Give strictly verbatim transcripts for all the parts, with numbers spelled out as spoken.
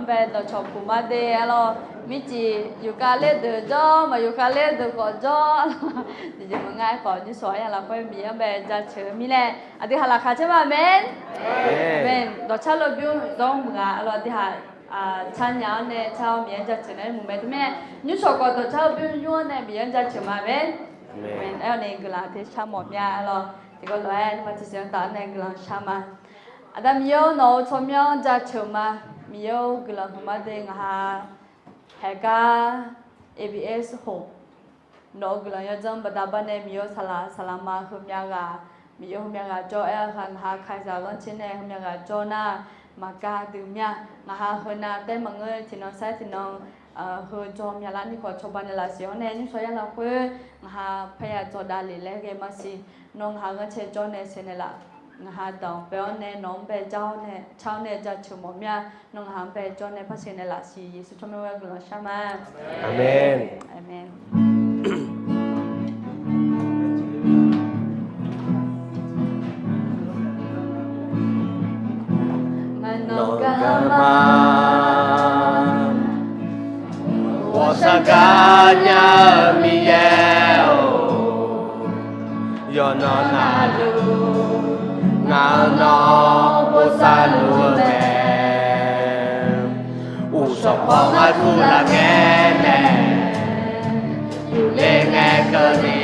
Bae dawqcawq puq ma de arlawr, mircif yufkhav ler deuq jawr, maqyufkhav ler deuq khawf jawr arlawr. Tiqjeq maqnga aerkhawf, nymrshawq-anr ya lafkhoer Miqyaer-anr bae jaceuq-eu mirnae, aqdui haq laqkhaq caer ma, aqmen. Aqmen. Dawqcar lor bymr zawr mq ghaq arlawr, aqdui haq car nya-awr nae car-awr Miqyaer-anr jaceuq naeq-aer muiq mae teumirnae, nymrshawq khawf dawqcar lor bymr nymr-awr nae Miqyaer-anr jaceuq ma, aqmen. Aqmen. Aerkhawf ni guiqlanq tersar mawf mya arlawr, tiqkawv lof-aer nuima tiqsiq-anr taf-awr nae guiqlanq shar ma. Aqda Miqyaer-or, nawq-euq tsawrmyanr-anr jaceuq ma. Miqyaer-or, guiqlanq hmq ma de ngaq ha. Haeqgar A B S hoq, nawq-euq guiqlanq yawdzanr baqda bar nae Miqyaer-or, saqlaq saqlaqma heumya ghaq, Miqyaer heumya ghaq jawr-aer-a, ngaq ha kaqzaq ghanrcae nae heumya ghaq jawr nar, maqkav deuq mya. Ngaq ha heunav taef maqngeur, tiqnan sair tiqnan heu jawr myalar ni khawf cawba naeq laf siq-awr nae, nymrshawq ya lafkhoer ngaq ha parya dzawqdav lef laer ghae ma siq. Nawr ngaq ha ghanrcae jawr nae saeqnaeq laf. Ngaq ha danqbae-awr nae nawq-anr bae jar-awr nae car-awr nae jaceuq mawf mya. Nawr ngaq ha-anr bae jawr nae par saeqnaeq laf siq. Yeqsur tsawrmyanr-aer guiqlanq shar ma. Aqmen. Aqmen. Nawq-anr gaq ma, ghawqshaq gaq nya-eu Miqyaer-or, yawqnan navluf ngaq-anr nawr bosav luf-eu mae. Uqshawq paw ngar tur laf ngae nae, yufler ngae keuvni,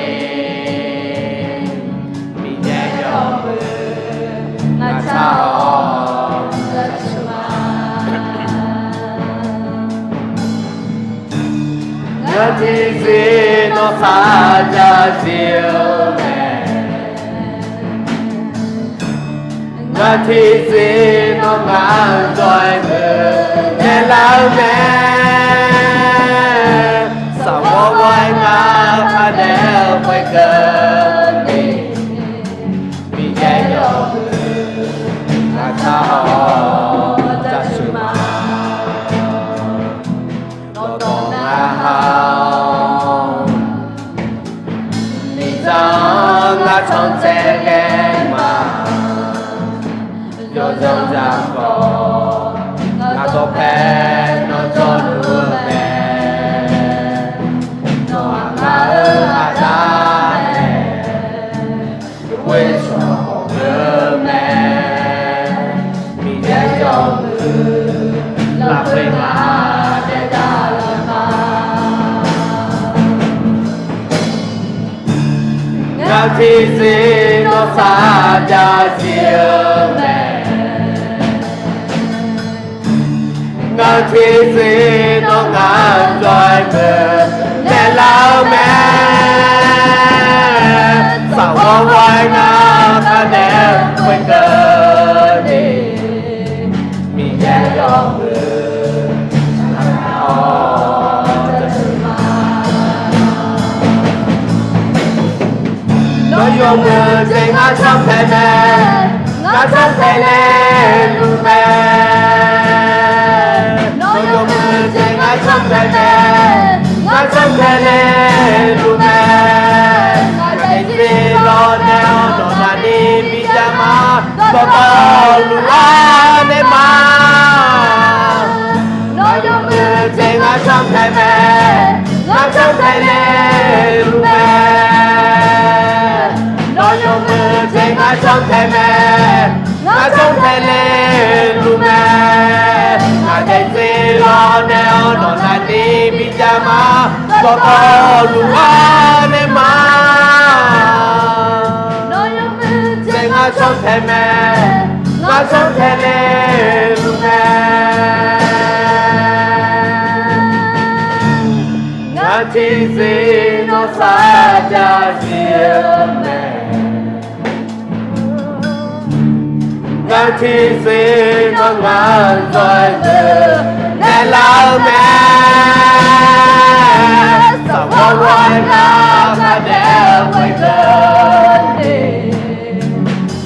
Miqyaer yawmuiq ngaq tsaq-awr jaceuq ma. Ngar tiqzir nawr sar jazir-eu mae. Ngar tiqzir nawr ngaq-anr dawq-aer muiqnaeq lar-eu mae. Saqghawr ghawr-aer ngar khardaef-eu khoerkeuvni, Miqyaer yawmuiq ngaq tsaq-awr jaceuq ma. Dawqtawv ngar ha-awr, miqdzaq-anr ngar cantae ghae ma. Yawzanr zaq khawf, ngar dawqpae nawr jawrluf-eu mae. Nawq-aq ngar-eu aqda mae. Ghoer-eu shawq khawf ghoer-eu mae. Miqyaer yawmuiq lafkhoer ngaq daef dav-eu ma. Ngar tiqzir nawr sar jazir-eu mae. Ngar tiqzir nawr ngaq-anr dawq-aer muiqnaeq lar-eu mae. Saqghawr ghawr-aer ngar khardaef-eu khoerkeuvni, Miqyaer yawmuiq ngaq tsaq-awr jaceuq ma. Nawr yawmuiq jeq ngar cantae mae. Ngar cantae le luf mae. Nawr yawmuiq jeq ngar cantae mae. Ngar cantae le luf mae. Ngaq daefzir lawr nae-awr nawq navni bijav ma. Dawqtawvluf lar nae ma. Nawr yawmuiq jeq ngar cantae mae. Ngar cantae le luf mae. Nawr yawmuiq jeq ngar cantae mae. Ngar cantae le luf mae. Ngaq daefzir lawr nae-awr nawq navni bijav ma. Dawqtawvluf lar nae ma. Nawr yawmuiq jeq ngar cantae mae. Ngar cantae le luf mae. Ngar tiqzir nawr sar jazir-eu mae. Ngar tiqzir nawr ngaq-anr dawq-aer muiqnaeq lar-eu mae. Saqghawr ghawr-aer ngar khardaef-eu khoerkeuvni,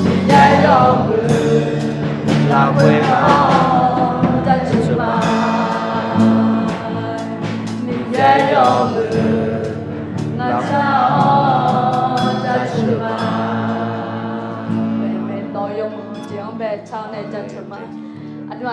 Miqyaer yawmuiq lafkhoer ngaq-anr jaceuq ma. Miqyaer yawmuiq ngaq tsaq-awr jaceuq ma. Nawq-eu yawmuiq jeq-anr bae tsaq-awr nae jaceuq ma. Aqduimaf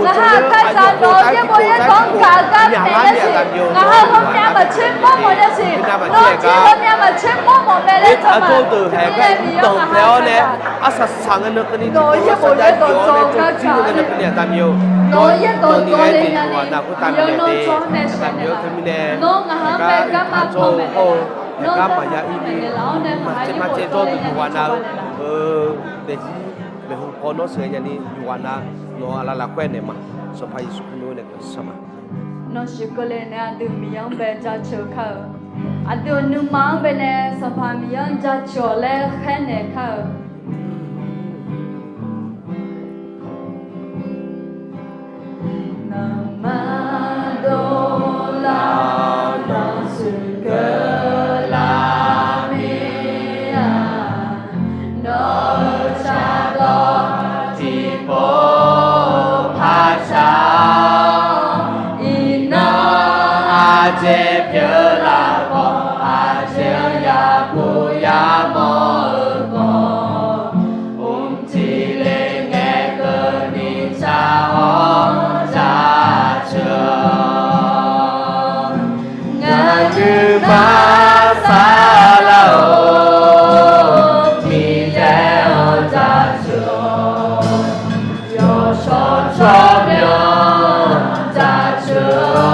Ngaq ha-euq kalizaq nawq-eu yaerbof yaerganr gaq-eu gar maeq nya siq. Ngaq ha-euq heumyav maqtser mawrmawf nya siq. Nawr jir heumyav maqtser mawrmawf mae laer tsawrhaq, Miqyaer-euq Miqyaer-anr tsawrhaq, nawq-eu yaerbof yaerganr jawr-eu gar gaq, nawq-eu yaerdawq dawqle nya ni, Miqyaer-anr nawr tsawrhaq naeq siq. Nawr ngaq ha-anr bae garma panmaeq naeqlaf-awr nae, ngaq ha yaerbof yaerganr jawr-eu naeqlaf-awr nae, ngaq ha yaerbof yaerganr naeqlaf-awr nae, daefzir maeqhu paw nawr sheuqghae nya ni, yawqghaq nav nawq-euq aqlaf lafkhoer naeq ma. Sanqpaq Yeqsur Kali-anr nae guiqlanq shar ma. Nawr sheuqghae le nae aqdui Miqyaer-anr bae jaceuq kar-eu, aqdui-euq nuima-anr bae nae Sanqpaq Miqyaer-anr jaceuq-awq laer khaernaeq kar-eu. Naqma dovlar-awr nawq sheuqghae lar mir-a, nawq-euq cardawq tiqpov par shaq-awr, iqnan aqjeq pyeuflar khawf, aqjeq-anr yabuq yamawr-eu khawf, mqtiq le ngae keuvni tsaq-awr jaceuq-awq. Ngaq nuima saflar-or, Miqyaer-anr jaceuq-awq. Yawshawr tsawrmyanr jaceuq-awq.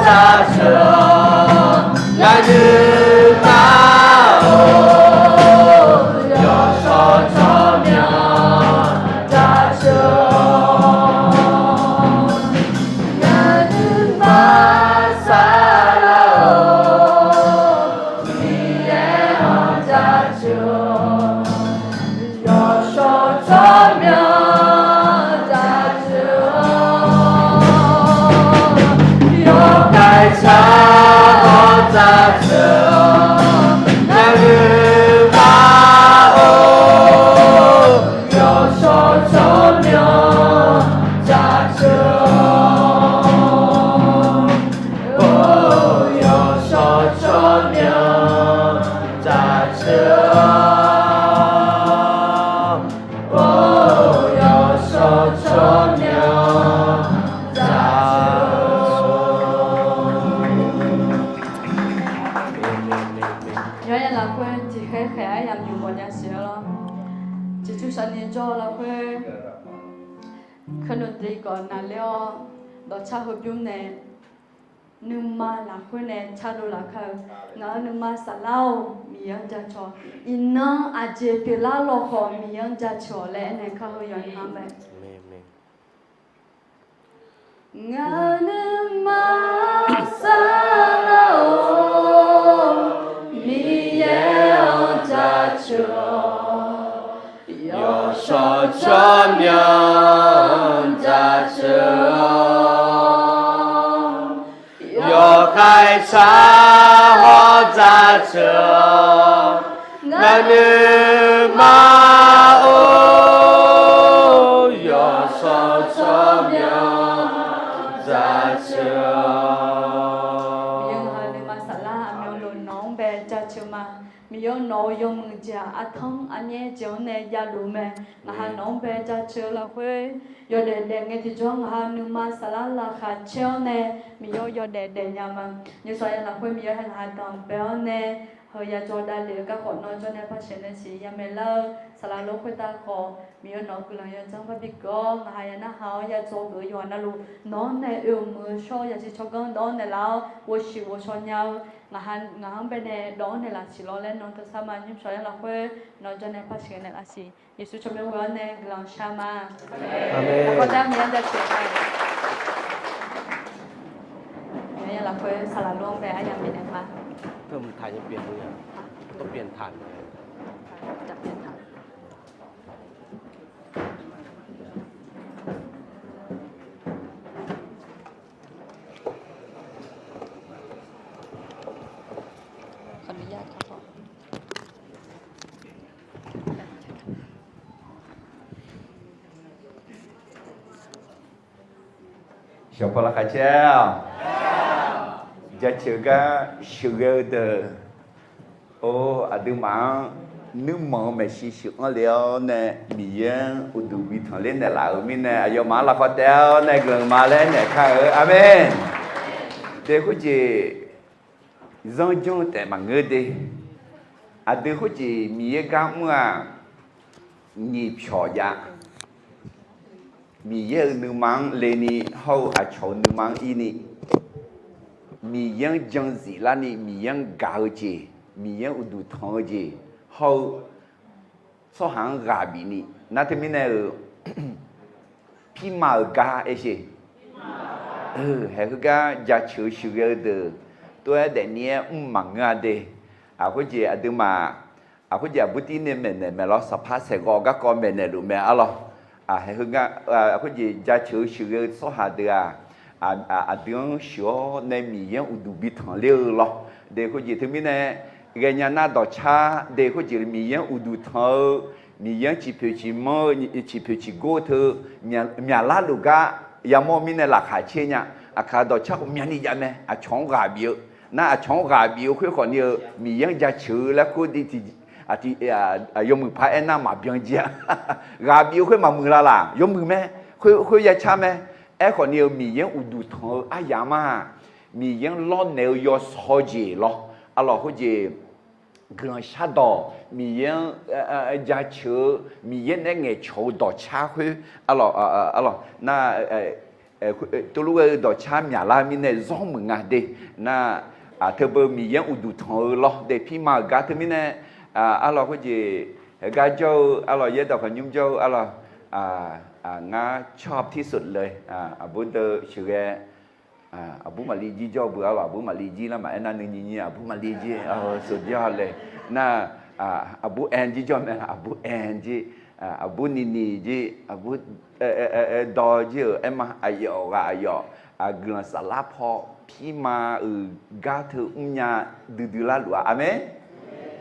jaceuq-awq, ngaq nuima-or, yawshawr tsawrmyanr jaceuq-awq, ngaq nuima saflar-or, Miqyaer-anr jaceuq-awq, yawshawr tsawrmyanr jaceuq-awq, yawkhaeq tsaq-awr jaceuq-awq, ngaq nuima-or, yawshawr tsawrmyanr jaceuq-awq, or, yawshawr tsawrmyanr jaceuq-awq, or, yawshawr tsawrmyanr jaceuq-awq. Yawqha lafkhoer tiqkhaer khaeq-aer yamq yuf mawf nya siq-awr lawr. Ciqcur shaqni jawr-eu lafkhoer keunuq dui gawq naqler-awr, dawqcar heubymr nae nuima lafkhoer nae cardov laf kar-eu. Ngaq-euq nuima saflar-or, Miqyaer-anr jaceuq-awq. Iqnan aqjeq pyeuflar lawkhawf Miqyaer-anr jaceuq-awq laer aernaeq kar-eu yawqha-anr mae. Ngaq nuima saflar-or, Miqyaer-anr jaceuq-awq, yawshawr tsawrmyanr jaceuq-awq, yawkhaeq tsaq-awr jaceuq-awq, ngaq nuima-or, yawshawr tsawrmyanr jaceuq-awq. Miqyaer-euq nuima saflar aqmyanluf nawq-anr bae jaceuq ma. Miqyaer-or, nawq-euq yawmuiq jeq-aq, artanr armyaer jeq-anr nae javluf mae. Ngaq ha nawq-anr bae jaceuq lafkhoer yawdaef daef ngae tiqjawr, ngaq ha nuima saflar laqkhaq caer-awr nae, Miqyaer-or, yawdaef daef nya ma. Nymrshawq ya lafkhoer Miqyaer-or, hae ngaq ha danqbae-awr nae, heu yadzawr davlef-eu garkawv nawr jawr nae par sheuq nae siq yamaeq lar-eu saqlaq lof khoertav khawf, Miqyaer-or, nawq-euq guiqlanq yawdzanr parbi geuf-awr, ngaq ha ya narhaq-awr yadzawr geuf-eu yawqha navluf nawq-anr nae oe-euq muiq-eu shawr-eu yaqsiq tsawrganr nawq-anr naeqlaf-awr ghovshuif ghovshaw nya-eu, ngaq ha ngaq-anr bae nae dawv-anr naeqlaf siq lawr laer nawr teushar ma. Nymrshawq ya lafkhoer nawr jawr nae par sheuq naeqlaf siq. Yeqsur tsawrmyanr ghoe-awr nae guiqlanq shar ma. Aqmeq. Lafkhoer taef-aer Miqyaer jaceuq-eu ma. Miqyaer lafkhoer saqlaq lof-anr bae aryamq bifnaeq ma. Shawqpaw laqkhaq caer-awq. Jaceuq gar sheuqghae-eu deuq, or, aqduimaf-anr nuirmanq-eu maeqshi sheuq anr le-awr nae, Miqyaer-anr uqduq bi tanqler naeqlaf-euq mirnae, aqyawfmaf-anr lafkhoer taef-awr nae guiqlanq ma laer naeq kar-eu. Aqmeq. Deuq khoerjeq zanrjanr-eu taef maqngeur de. Aqdui khoerjeq Miqyaer gar mr-aq, nyiq pyawq jav. Miqyaer-euq nuima-anr leni hawr-eu aqcawq-euq nuima-anr irni, Miqyaer-anr jan ziflarni, Miqyaer-anr gaq-eu jeq, Miqyaer-anr uqduq tanq-eu jeq hawr-eu tsawrhaq-anr ghaq bifni, nar teumirnae-euq pirma-euq gar aersher. Haeq heugar jaceuq-eu sheuqghae-eu deuq, tov-aer daefni-aer mr maqngeur-a de. Aq, khoerjeq aqduimaf, aq, khoerjeq aqbur tir ni maeqnaeq maeq lawr, saqpar saeqghawv garkawv maeqnaeq luf mae arlawr. Aq, haeq heugar, aq, khoerjeq jaceuq-eu sheuqghae-eu tsawrhaq deuq-aq, aqdui-anr sheuq-awr nae Miqyaer-anr uqduq bi tanqler-eu lawr. De khoerjeq teumirnae ghaenya nar dawqcar de khoerjeq Miqyaer-anr uqduq tanq-eu, Miqyaer-anr ciqpoeq ciqmanr-eu, ciqpoeq ciqgor teu, myaqlar luf gar yamawr-eu mirnae laqkhaq caer nya. Aqkaq dawqcar ghawqmyani jav mae, aqcawq-anr ghaq bif-eu. Nar aqcawq-anr ghaq bif-eu khoer khawfni-eu Miqyaer-anr jaceuq-eu laer khoer di tiq, aqti, yawmuiq paq-aer nar maqbyan jir-a. Ghaq bif-eu khoer maqmuiq la laq, yawmuiq mae, khoer, khoer ya car mae. Aerkhawfni-eu Miqyaer-anr uqduq tanq-eu aryamq ma. Miqyaer-anr lawrnaeq-eu yawsaw jeq lawr. Arlawq khoerjeq guiqlanq shardawq, Miqyaer-anr jaceuq-eu, Miqyaer nae ngaeqcawq-eu dawqcar khoer, arlawq, arlawq nar, Tuvlur ghae-eu dawqcar myaqlar mirnae zawr muiq nga de. Nar, teubeu Miqyaer uqduq tanq-eu lawr de, pirma-euq gar teumirnae, arlawq khoerjeq, heugar jawr-eu arlawq, yaerdawq khanqnymr jawr-eu arlawq, ngar tsawrhaq tirsuq le, aqbur deuv sheuqghae, aqbur maqli jir jawr-eu beu arlawq, aqbur maqli jir lar maqaer nar nuinyir nyir aqbur maqli jir, saqjawr le. Nar, aqbur aer jir jawr mae, aqbur aer jir, aqbur niniq jir, aqbur dawq jir-euq aerma aqyawf ghaq aqyawf, guiqlanq saflar paw, pirma-euq gar teu mrnya duidui larluf-a. Aqmeq.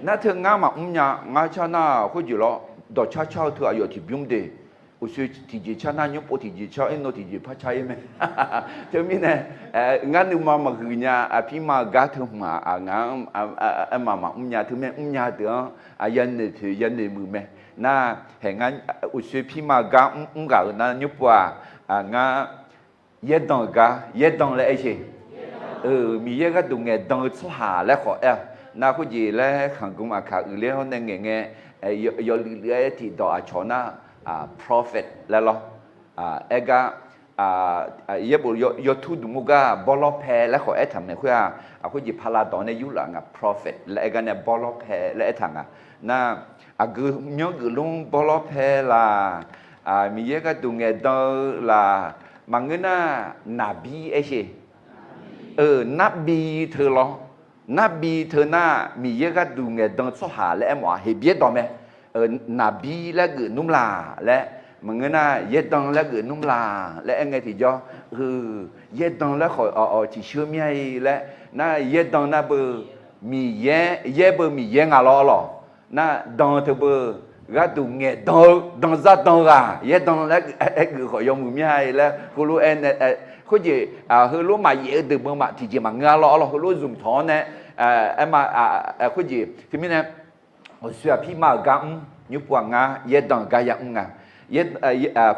Nar teu ngar maqmr nya, ngar car nar khoerjeq lawr, dawqcar car-eu teu aqyawf tiqbymr de. Uqshoe tiqjeq car nar nymrpov tiqjeq car, aernav tiqjeq par car-ir mae. Teumirnae, ngar nuima maqhuiq nya, pirma-euq gar teu hmq-aq, ngaq-anr aerma maqmr nya, teumirnae mrnya deuq-anr yanoeq poeq yanoeq muiq mae. Nar, haeq ngar uqshoe pirma-euq gar mr ghaq-euq nar nymrpov-aq, ngar yaerdanq-euq gar, yaerdanq laer aer sheq. Miqyaer gharduq ngaeqdan-eu tsawrhaq laer khawf aer-a. Nar khoerjeq laer khanqgm aqkaq uiqler-awr nae ngaeq ngae, yawluiv luiv-aer tiqdawq aqcawq nar, prophet laer lawr. Aer gar, yaerbof yawtur dmq mur gar bawrlawr pae laer khawf aertaq maeq khoer-aq, khoerjeq paqlav dawq nae yurlaf nga, prophet laer aer gar nae bawrlawr pae laer aertaq nga. Nar, aqgeu myanr geuflmr bawrlawr pae laq, Miqyaer gharduq ngaeqdan-eu laq, maqngeur nar, naqbir aer sheq. Naqbir teu lawr. Naqbir teu nar, Miqyaer gharduq ngaeqdan tsawrhaq laer aermawf-a, Heqbyaer dawq mae. Naqbir laer geuf nmr laq laer, maqngeur nar yaerdan laer geuf nmr laq laer aer ngae tiqjawr, yaerdan laer khawf awq tiqshir mir-a laer, nar yaerdan nar beu, Miqyaer, yaer beu Miqyaer nga lawr lawq. Nar dan teu beu, gharduq ngaeqdan-eu danzar dan ghaq yaerdan laer aergeuf khawf yawmuiq mir-a laer heulof-aer nae, khoerjeq, heulof maqyaef-eu deuq beu maq tiqjeq maqngeur-a lawr lawq, heulof zmq tawq-awr nae, aerma, khoerjeq teumirnae, awqshoe-aq pirma-euq gar mr, nymrpov-aq ngar yaerdan-euq gar yamr nga.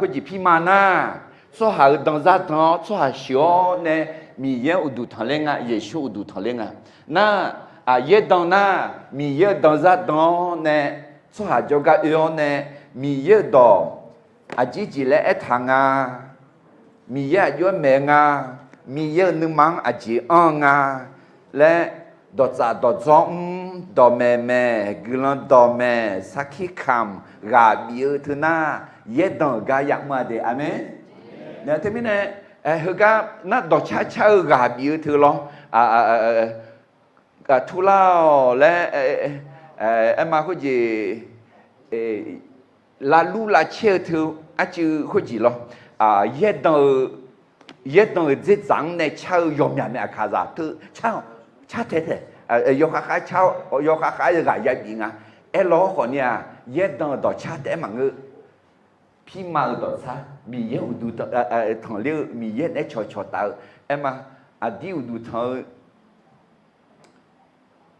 Khoerjeq pirma nar, tsawrhaq-euq danzar dan-awr tsawrhaq sheuq-awr nae, Miqyaer uqduq tanqler nga, Yeqsur uqduq tanqler nga. Nar, yaerdan nar, Miqyaer-euq danzar dan-awr nae, tsawrhaq jawrgar oe-awr nae, Miqyaer-euq dawq aqjeq jeq laer aertaq nga, Miqyaer aqjox-aer maeq nga, Miqyaer-euq nuima-anr aqjeq anr-eu nga laer, dawqtsaf dawqdzawr mr, dawqmaeq maeq, guiqlanq dawqmaeq, sarkir kamq ghaq bif-eu teu nar, yaerdan-euq gar yamr-a de. Aqmeq. Teumirnae, heugar nar dawqcar car-eu ghaq bif-eu teu lawr, turlar-awq laer, aerma khoerjeq, lavlur lavcaer-eu teu arcuiv khoerjeq lawr, yaerdan-eu, yaerdan-euq dzerdzaq-anr nae car-eu yawmyaq mae. Aqkaqzaq teu car, car tae tae, yawkhav khav car, yawkhav khav ghaq yabif nga. Aerlawr khawfni-aq, yaerdan-euq dawqcar taef-aer maqngeur. Pirma-euq dawqcar, Miqyaer uqduq tanqler-eu, Miqyaer naeq-aer cawqcawq taf-eu, aerma, aqdir uqduq tanq-eu,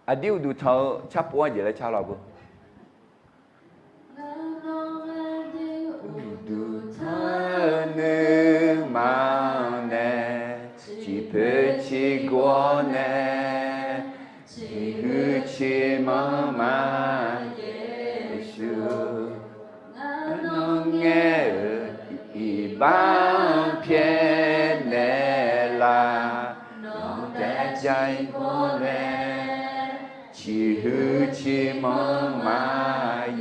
aqdir uqduq tanq-eu carpov-anr jeq laer car lawr beu. Uqduq tanq-eu nuima-anr nae, ciqpoeq ciqgov-awr nae, ciqhuiq ciqmanq ma, Yeqsur. Nawr ngaer-euq iqbax-anr pyaeqnaeq laf, nawq-anr taef-aer jar-ir gawr nae, ciqhuiq ciqmanq ma,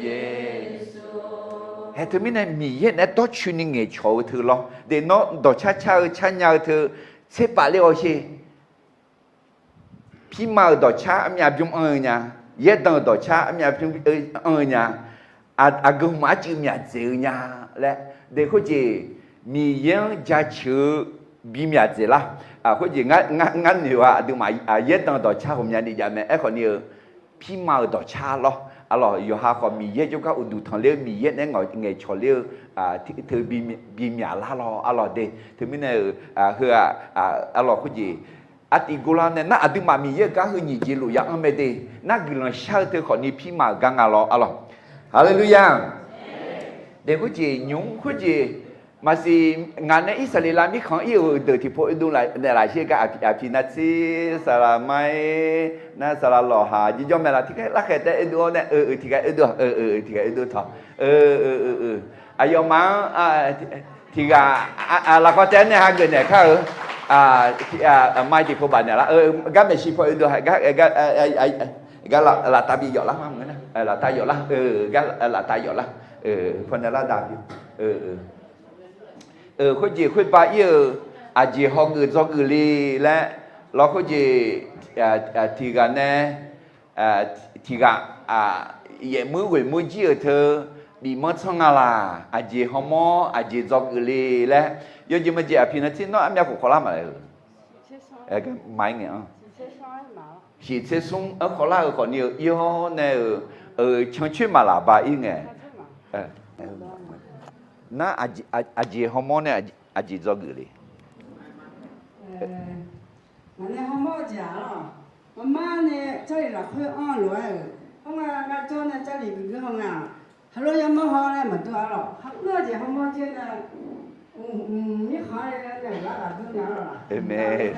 Yeqsur. Haeq teumirnae Miqyaer naeq-aer dawrcoeni ngaeqcawq-eu teu lawr. Deuq nawr dawqcar car-eu car nya-eu teu tserpav ler-awr sher. Pirma-euq dawqcar armyav bymr anr-eu nya, yaerdan-euq dawqcar armyav bymr anr-eu nya, aqgeu hmq arcuiv myaq dzaeq-eu nya laer. Deuq khoerjeq, Miqyaer-anr jaceuq-eu bi myaq dzaeq lar. Khoerjeq ngar noeq-a, aqduimaf yaerdan dawqcar ghawqmyani jav mae. Aerkhawf ni-eu, pirma-euq dawqcar lawr. Arlawq, yawqha khawf Miqyaer jawrgar uqduq tanqler-eu, Miqyaer naeq-aer ngaeqcawq ler-eu teu bi myaq lar lawr. Arlawq de, teumirnae-euq, heu-aq, arlawq khoerjeq, artiv gorlar nae nar aqduimaf Miqyaer-euq gar heu nyiq jeq luf ya anr mae de. Nar guiqlanq shar-eu teu khawfni pirma-euq gar nga lawr. Arlawq, haleluya. Deuq khoerjeq nymq khoerjeq, maqsiq ngaq nae Irsaqleqlav mirkhanq ir-euq deuq tiqpov oedov naeqlaf sher gar, aqpiq nar tser saqlaq mar-ir nar saqlaq lawqhaq jirjawr mae laf, tiqkhaer larkhaeq taef oedov-awr nae, eu, tiqghaq oedov, eu, tiqghaq oedov tawq, eu, aqyawfmaf-anr Tiqghaq lafkhoer taef-aer nae hageuf naeq kar-eu, mai tiqpov baf naeq lar. Gar maeqshi paw oedov, gar laftav bi yawf lar ma, laftav yawf lar, gar laftav yawf lar. Paw nae lar dav bi. Khoerjeq khoerba ir-eu, aqjeq hawgeuf dzawgeuf le laer, lawr khoerjeq tiqghaq nae tiqghaq yaef muir ghoeq muir jir-euq teu bifmanr tsanr nga laq, aqjeq hawmawr aqjeq dzawgeuf le laer, yawjeq maqjeq aqpiq nan tir nawr armyav khof khawvlar maqlae-eu. Maqaer ngae-anr shiqtser smr-anr khawvlar-eu khawfni-eu ir-awr nae-euq, cancoer maqlaq ba ir ngae. Nar aqjeq hawmawr nae aqjeq dzawgeuf le. Ngaq nae hawmawr-eu jeq-aq lawr, marmar nae Jarlif lafkhoer anr-eu lof-aer-euq, hawr nga ngar jawr nae Jarlif guiqguir haw nga-aq, heulof yamawr haw laer maqdur-a lawr, hawmawr jeq hawmawr jir nae mirkhanq-anr le nae ghaq ghaq dur nya lawr laq. Amen.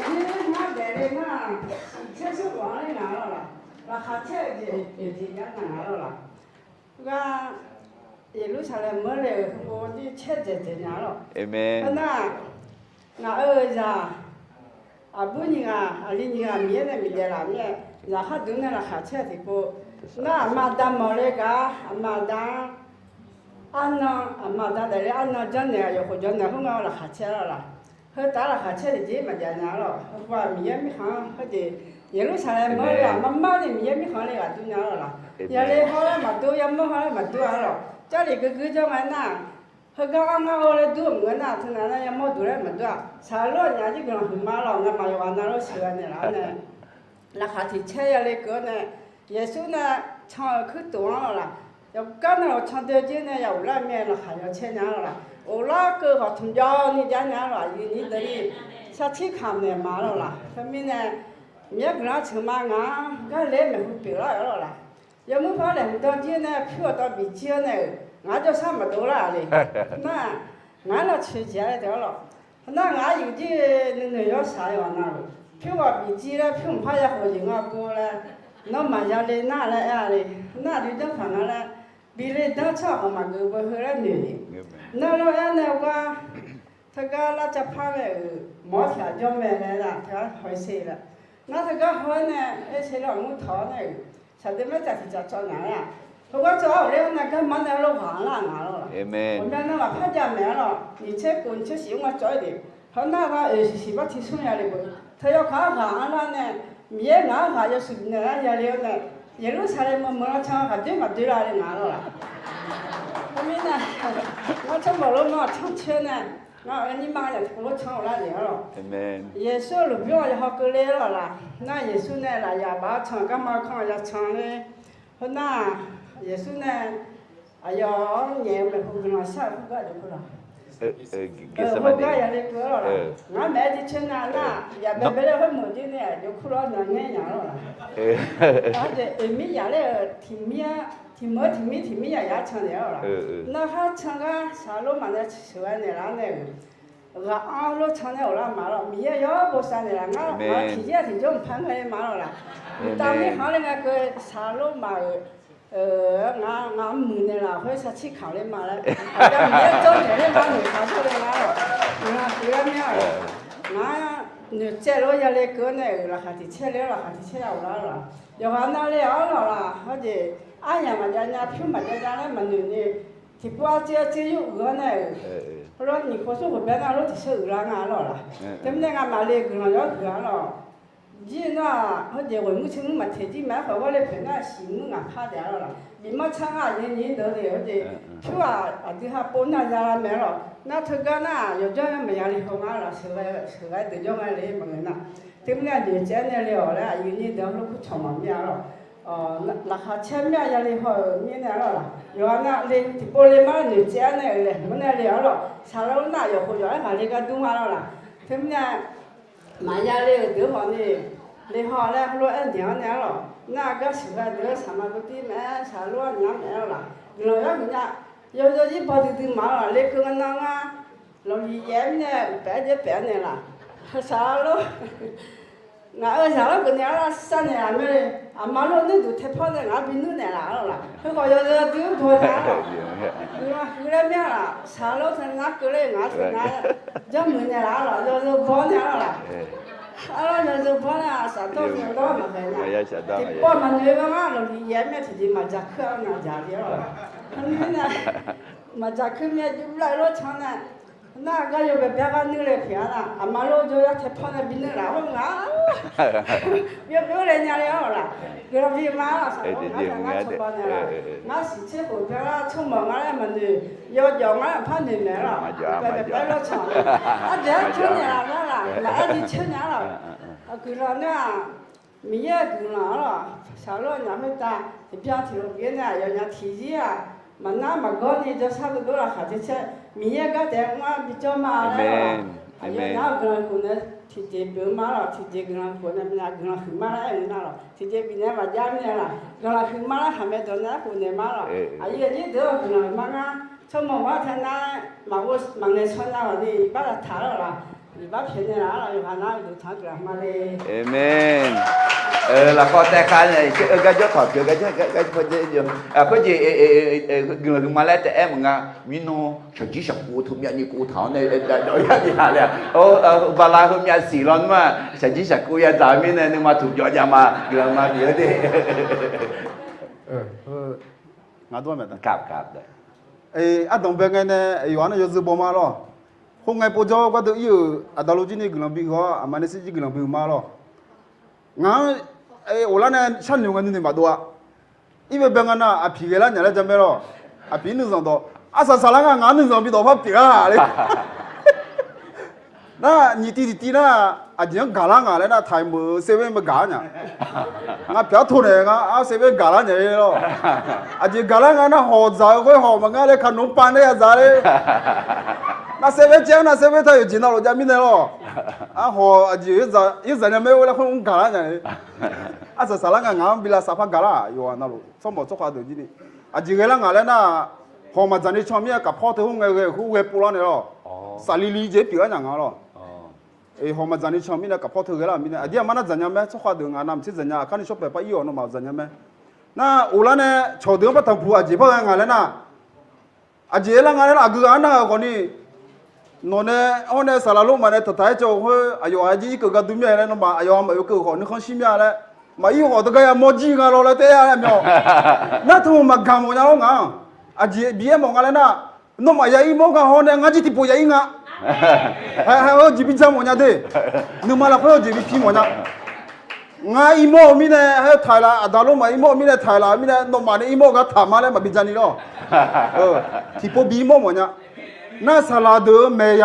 Daefzir ngar daefle nar, shiqtser smr ghawq-anr le nga lawr laq, laqkhaq caer-eu jeq oeq jeq jav nga lawr laq. Gar Yeqlursaqlaeq meuq le-euq heulof-aer caerdzaeq dzaeq nya lawr. Amen. Heunar, ngaq-euq zaq aqbur nyiq ghaq aqli nyiq ghaq Miqyaer nae bifdaef laf mir-aer, zaqkhar deuq nae laqkhaq caer-eu tiqpov, nar aqma aqda mawq le gaq-a, aqma aqda-anr arnan, aqma aqda daefle arnan janrnaeq-aq yawqkhof janrnaeq khoerngae laqkhaq caer lawr laq. Heu taf-aer laqkhaq caer tiqjeq maqjav nya lawr. Heupov-aq Miqyaer mirkhanq-anr khoerjeq, Yeqlursaqlaeq meuq-eu ghaq marmar ni Miqyaer mirkhanq le ghaq dur nya lawr laq. Yale haw laer maqdur, yamawr haw laer maqdur-a lawr. Jarlif guiqguir jawr ngae nar, heugar anr ngar-eu laer dur-eu maqngeur nar, teunav nar yamawr duq laer maqdur-a. Saqlor aqnyaf jir guiqlanq huiqma lawr, ngamaf yawqghaq navluf sheuqghae naeqlaf-awr nae laqkhaq tiq caer yale keuv-awr nae, Yeqsur nae can-euq kuirtof-anr lawr laq, yawqgar nae lawq can doe jir nae ya ghoflar mir-aer laqkhaq yawcaer nya lawr laq. Ghoflar keuv khawf tmqjawv ni jav nya lawr, aqyuif nyir deuq-ir sarcir kamq naeq ma lawr laq. Teumirnae Miqyaer guiqlanq tseqma ngaq-anr gar le maeqhu pyeuflar-euq lawr laq. Yawmuir par laeqhmq dan jir nae pyur-awq tawv bifjir-awr nae-euq ngaq jawrshar maqdov lar-aq le. Nar, ngaq-anr lawr coeqjeq-a laer taef-awr lawr. Nar ngaq-anr yuif jir nuinoeq yawshaq-aer ghaq navluf, pyur ghawq bifjir laer pyur mqpar ya khof jeq ngar bur laer, nawr maqya le nar laer aer-a le. Nar aqdui janr paq nga laer, bi le danr tsawrhaq khawf maqgeuf beu heu laer noeq. Nar lawr aer nae gar, teugar lar cavpar mae-euq mawr tiq ghaq jawr mae laer teugar haw-ir ser laer. Nar teugar haw-aer nae aer ser laer aqmur tawq-awr nae-euq, saqdeuq maer caf tiq caf cawv naq laer-aq, heugar cawv-awr ghofler-awr nae garma nae lawr ghaq-anr lar ngaq lawr laq. Ghawqmya nan maqpar jav maeq-anr lawr, nyiq tser kof nyiq tser shif-anr nga cawv-ir de. Hawnar ghaq oeq siq siq bar tiq smr ya le beu. Teu yawkaq-anr ghaq-anr lar nae, Miqyaer ngaq-anr ghaq yawshuif naeq-aer ya le-awr nae, Yeqlursaqlaeq meuq meuq-anr can ghaqdoer maqdoer la le ngaq lawr laq. Khoermirnae, ngar tsawrmawq lor ma can coer nae, ngar-euq nyirma yaf tiqpov lor can-awq lar naeq-awr lawq. Yeqsur-euq lmqbymr-aq yawhaw keuvle-awr lawq laq. Nar Yeqsur nae lafyaq baf-awr can-euq garma-eu kanr-aq ya can ler. Khoernar, Yeqsur nae aqyawf-anr nyaef-eu maeqhu guiqlanq shar-euq khoergar jawr kur lawq. Khoergar ya le keuv-awr lawq. Ngar maeq-aer jircoer nar nar, yaf baebae laer khoer meuq jir nae jawr kur lawr nar ngaer nya lawr laq. Aqjeq oeq mir yaf laer-euq tiq mir-a, tiq meuq-eu tiq mir tiq mir yaf yaf can naeq-awr lawq. Nar khar can gar saqlor maqnae sheuqghae naeqlaf-awr nae-euq ghaq-anr lor can nae ghoflar ma lawr. Miqyaer yawr bosav naeqlaf ngar, ngar tiqyaer tiqjawr mqpar ngae ma lawr laq. Mqtav mirkhanq-anr le ngae keuv saqlor maf-euq ngar, ngar muiq naeqlaf khoer sarcir kamq le ma laer, aqda Miqyaer jawr naeq le ngar noeqtaq jawr le nga lawq. Naq tiq gar mir-a, ngar noeqtsaev lof-aer ya le keuv-awr nae-euq laqkhaq tiq caer le-awr laqkhaq tiq caer ya ghoflar lawq. Yawqghaq nav le-awr lawq laq. Hawjeq aryamq maqjav nya, pyur maqjav jav laer maqnoeq ni, tiqpov arcuiv arcuiv yur uiq-awr nae-euq, heulof nyiq khof smr khof bae nar lof tiq sheu uiqlar nga lawq laq. Teumirnae ngamaf le guiqlanq yawr huiq-a lawq. Jir nar-aq, hawjeq ghoeq muir tser muir maqteq jir ma-aer khawf ghawr le poeq nar siq muir ngaq par taef-a lawq laq. Bifmanr tsar ngar aqyuif nyir deuq-eu jeq, pyur-aq aqdui ha pov nar ya la mae-a lawq. Nar teugar nar-aq yawqjawr-aer maqya le haw ngar laf, sheuqghae deuq jawr nga le maqngeur nar. Teumirnae noeqtsaev-aer nae le-awq laer aqyuif nyir deuq-anr lof kur cawq mawf mir-a lawq. Laqkhaq caer mir-a ya le haw-euq mirnae-a lawq laq. Yawqha nar le tiqpov le mar noeqtsaev-aer nae-euq laeqhmq-anr nae le-awr lawq. Saqlaq nar-aq yawqkhof yawq-aer ghaq le gar dur nga lawq laq. Teumirnae maqya le-euq deuq hawq ni, le haw laer heulof aer daeq-anr nae-a lawq. Nar gar sheuqghae deuq-anr saqma dovdir maqaer, saqlor-anr nya maqaer lawq laq. Guiqlanq yawr huiq nya, yawzawr zir baw duidui ma-a lawq. Le keuv nga nar ngar lawqliq yaef-aer mirnae paef-aer jaer paef-aer naeq laf. Saqlor Ngaq-euq zaqlanr geuf naeq-awr lar sar naeq-aq mae. Aqma lor nuirduq tae pawr nae ngaq-anr bi nuir naeq laf-awr laf. Khoerkhawf yawzeu duir baw naeq-awr laf. Guiqlanq huiq laer myav laf. Saqlanr tae nar keuvle ngaq-anr tae nar janrmuiq naeq laf-awr laf. Yawzeu baw naeq-awr laf. Arlawr yawzeu baw nar saqdawr nae dawr maqhaeq nar. Tiqpawf maqnoeq-eu gar ngar lawqliq yaef-aer myav tiqjeq maqdzaq kuir-awr naq dzaq le-awr laf. Heumirnae maqdzaq kuir myav juvlav-eu lawrcan nae nar gar yawbae byav gar nuir le pyeuf-a nar, aqma lor jawr yar tae pawr nae bi nuir laf-awr nga. Yawbae laer nya le-awr laf. Guiqlanq bi ma-awr laf. Saqlanr ngar tae ngar cawba naeq laf. Ngar siqtser khof byav gar tsawrmawq ngar laer maqnoeq, yawjawf ngar laer maqpar noeq maeq-awr laf. Baebae lawrcan-a, ardaeq-aer tawr naeq laf nar laf, laf-aer bi caer nya-awr laf. Guiqlanq nar-aq, Miqyaer-euq guiqlanq-awr laf. Saqlanr aqnyaf khoertav tiqbyan tiqlof bif-aer nae aqyawfnyaf tiqzir-aq, maqnar maqgawr ni jawrshar dovdov laqkhaq caer caer, Miqyaer-euq gar taef-aer mr-ar bijawr ma laer-awr laf. Aqyawfnyaf-anr guiqlanq khof nae tiqjeq pyeuf ma laf. Tiqjeq guiqlanq khof nae myav guiqlanq huiq ma laer aer-eu nar laf. Tiqjeq bifnaeq maqjav mirnae laf. Guiqlanq huiq ma laer khaqmae dawq nae aerkhof naeq ma laf. Aqyuif aqnyir deuq-awr guiqlanq huiq ma ngar tsawrmawq bar tae nar, maqghov maqngaeq shaw nya-awq ni iqbax taq-awr laf. Iqbax pyaeqnaeq laf-awr laf. Yawqha nar uqduq tanq-anr guiqlanq ma le. Aqmeq. Lafkawv taev khav nae gar jawr tawq pyeuf gar jawr gar jawr. Khoerjeq guiqlanq huiq ma laer taef-aer maqnga. Mirnan shaqjir shaqkov teu myavni kov taq-awr nae dawq yar bi ha le-a. Bala heumyav siq lawnmr-aq shaqjir shaqkov ya dzaq-eu mirnae nuima tuq jawv jav ma guiqlanq ma bif-awr de. Ardanq bae ngae nae yawqha nar yawzeu baw ma lawr. Khoerngae povjawr gardeuv ir-euq aqda lor jir ni guiqlanq bi huiq-awr aqma nae shirjir guiqlanq bi huiq ma lawr. Ngaq-anr of lar nae sharnoeq ngae nuinoeq maqdov-a. Ir bae bae nga nar aqpiq ghae lar nya laer jamae lawr. Aqpiq nuizanq dawq arsaq saqlar nga ngaq-anr nuizanq bi dawq par pyeuf-a le. Nar nyiq tiv tiq tiv nar aqjeq-anr gaq lar ngaq laer nar taiq meuq-eu server mae gaq-ar nya. Ngaq pyaq-anr to naeq nga ar server gaq lar nya-a lawr. Aqjeq gaq lar nga nar hawq dzaq-eu khoer hawq maqngeur le kanoeq pav nae ya dzaq le. Nar server caev-anr nar server taq yawqjeq navluf jav mirnae lawr. Arhawq aqjeq yawr dzaq nya mae-eu laer khoer mr gaq lar nya-a. Arsaq saqlar nga ngaq-anr bi lavsav par gaq lar yawqha navluf tsawrmawq tsawrkhav deuq jir ni. Aqjeq ghae lar ngaq laer nar hawq maqdzaq ni can mirnae kaqpawr teu khoerngae ghae-euq khoer ghae pov lar naeq lawr. Saqlili jeq pyeuf-ar nya nga lawr. Hawq maqdzaq ni can mirnae kaqpawr teu ghae lar-euq mirnae aqdir aqma nar dzaq nya mae tsawrkhav deuq ngaq navmaqtser dzaq nya aqkar ni shawr paeq par ir-awq nawmaf dzaq nya mae. Nar of lar nae cawqdeuq-anr par tanqpuq aqjeq par ghae nga laer nar aqjeq aer lar nga laer nar aqgeu ghaq-anr nar-euq khawf ni. Nawq nae hawr nae saqlaq lor maf nae taqtaq-aer cawv-eu khoer aqyawf-aq jir irkeuv gar dur mir-a laer nawmaf aqyawf maqoe keuv khawf nuikhanr shir mir-a laer. Maqir khawf teugar yamawr jir nga lawr laer taef-aer-a myaw. Nar teu maqgaq mawf nya lawr ngaq-anr. Aqjeq bi aer mawf nga laer nar, nawmaf ya ir mawr nga hawr nae ngar jir tiqpov ya ir nga. Hae hae-eu jeq bi ja mawf nya de. Nuima lafkhoer-eu jeq bi pi mawf nya. Ngar ir mawr-eu mirnae haer taqlaf aqda lor maf ir mawr-eu mirnae taqlaf-eu mirnae nawmaf nae ir mawr-eu gar taq ma laer maqbi ja ni lawr. Tiqpov bi ir mawr mawf nya. Nar saqlaq deuq-eu maeq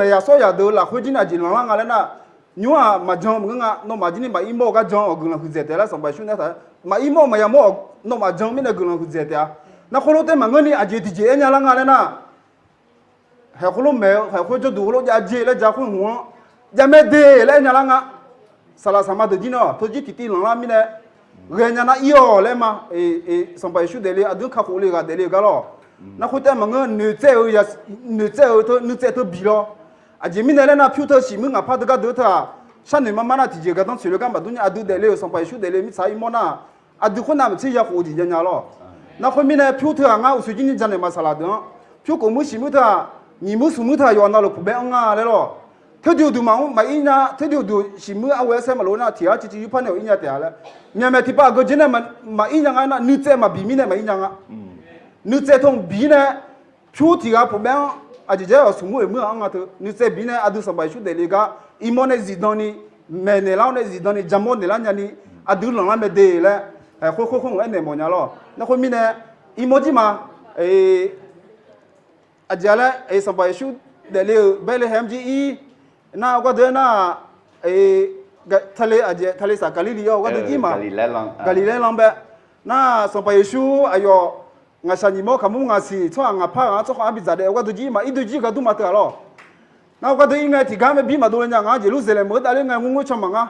yaq sawr yaq deuq-eu lafkhoer jir nae aqjeq lanqlar nga laer nar, nymr-aq maqjan maqngeur nga. Nawmaf jir ni maqir mawr-eu gar jan-awq guiqlanq huiqdzaeq taef laer Sanqpaq Yeqsur nae taq-aer maqir mawr maqya mawr-awq nawmaf jan mirnae guiqlanq huiqdzaeq taef-a. Nar khoerlof taef maqngeur ni aqjeq tiqjeq aer nya lar nga laer nar, haeq khoerlof maeq-eu haeq khoer jawrduq khoerlof jav jer laer ja khoer hmq-anr javmae de laer aer nya lar nga. Saqlaq saqma deuq jir nar teu jir tiqtiv lanqlar mirnae ghae nya nar ir-awq laer ma. Sanqpaq Yeqsur daefle aqdui-anr kakhof le ghaq daefle-eu gar lawr. Nar khoertaef maqngeur noeqtsaev-eu noeqtsaev-eu teu nuitsaev teu biq lawr. Aqjeq mirnae laer nar pyur teu siqmuir ngaqpar teugar deuq-eu teu-aq sharnoeq mar mar nar tiqjeq gardanr tsoeq le gar maqdur nya. Aqdui daefle-euq Sanqpaq Yeqsur daefle mirtsaq ir mawr nar aqdui khoer navmaqtser yakhof-eu jeq ja nya lawr. Nar khoermirnae pyur teu-aq ngar uqshoe jir ni janaeq ma saqlaq deuq-anr pyur khof muir siqmuir teu-aq nyiq muir smq muir teu-aq yawqha navluf puq bae-anr nga laer lawr. Teudui uqduq maqmr maqir nya teudui uqduq siqmuir arghoe arsaer maqlof nar tiq ghaq civ civ yurpar nae-awq ir nya taef-a laer. Myaqmaeq tiqpav aqgeu jeq nae maqir nya nga nar nuitsaev maqbiq mirnae maqir nya nga. Nuitsaev teu biq nae pyur tiq ghaq puq bae-anr aqjeq jaer-awq smq muir oeq muir-aq anr nga teu nuitsaev biq nae aqdui Sanqpaq Yeqsur daefle gar ir mawr nae zifdan ni maeqnaeq lar-awr nae zifdan ni ja mawr naeq lar nya ni aqdui lanqlar mae de laer. Haeq khoer khoer khoer-anr aernaeq mawf nya lawr. Nar khoermirnae ir mawr jir ma. Aqjeq-a laer Sanqpaq Yeqsur daefle-euq Baerleqhaeq jir ir nar-eu gardeuq-aer nar-aq, tale aqjeq tale saq Gaqlirli-awr gardeuq jir ma. Gaqliqlaer lan bae nar Sanqpaq Yeqsur aqyawf ngaqshaq nyiq mawr kaqmur ngaqsiq tsawrhaq ngaqpar ghaq-anr tsawrkhav-anr bidzaq daef-eu gardeuq jir ma. Irdeuq jir gaqdur ma teu-aq lawr. Nar-eu gardeuq ir ngae tiqgar mae bir maqdov le nya ngaq-anr Yeqlursaqlaeq meuq-eu davler ngae ngurngeur can maqngar.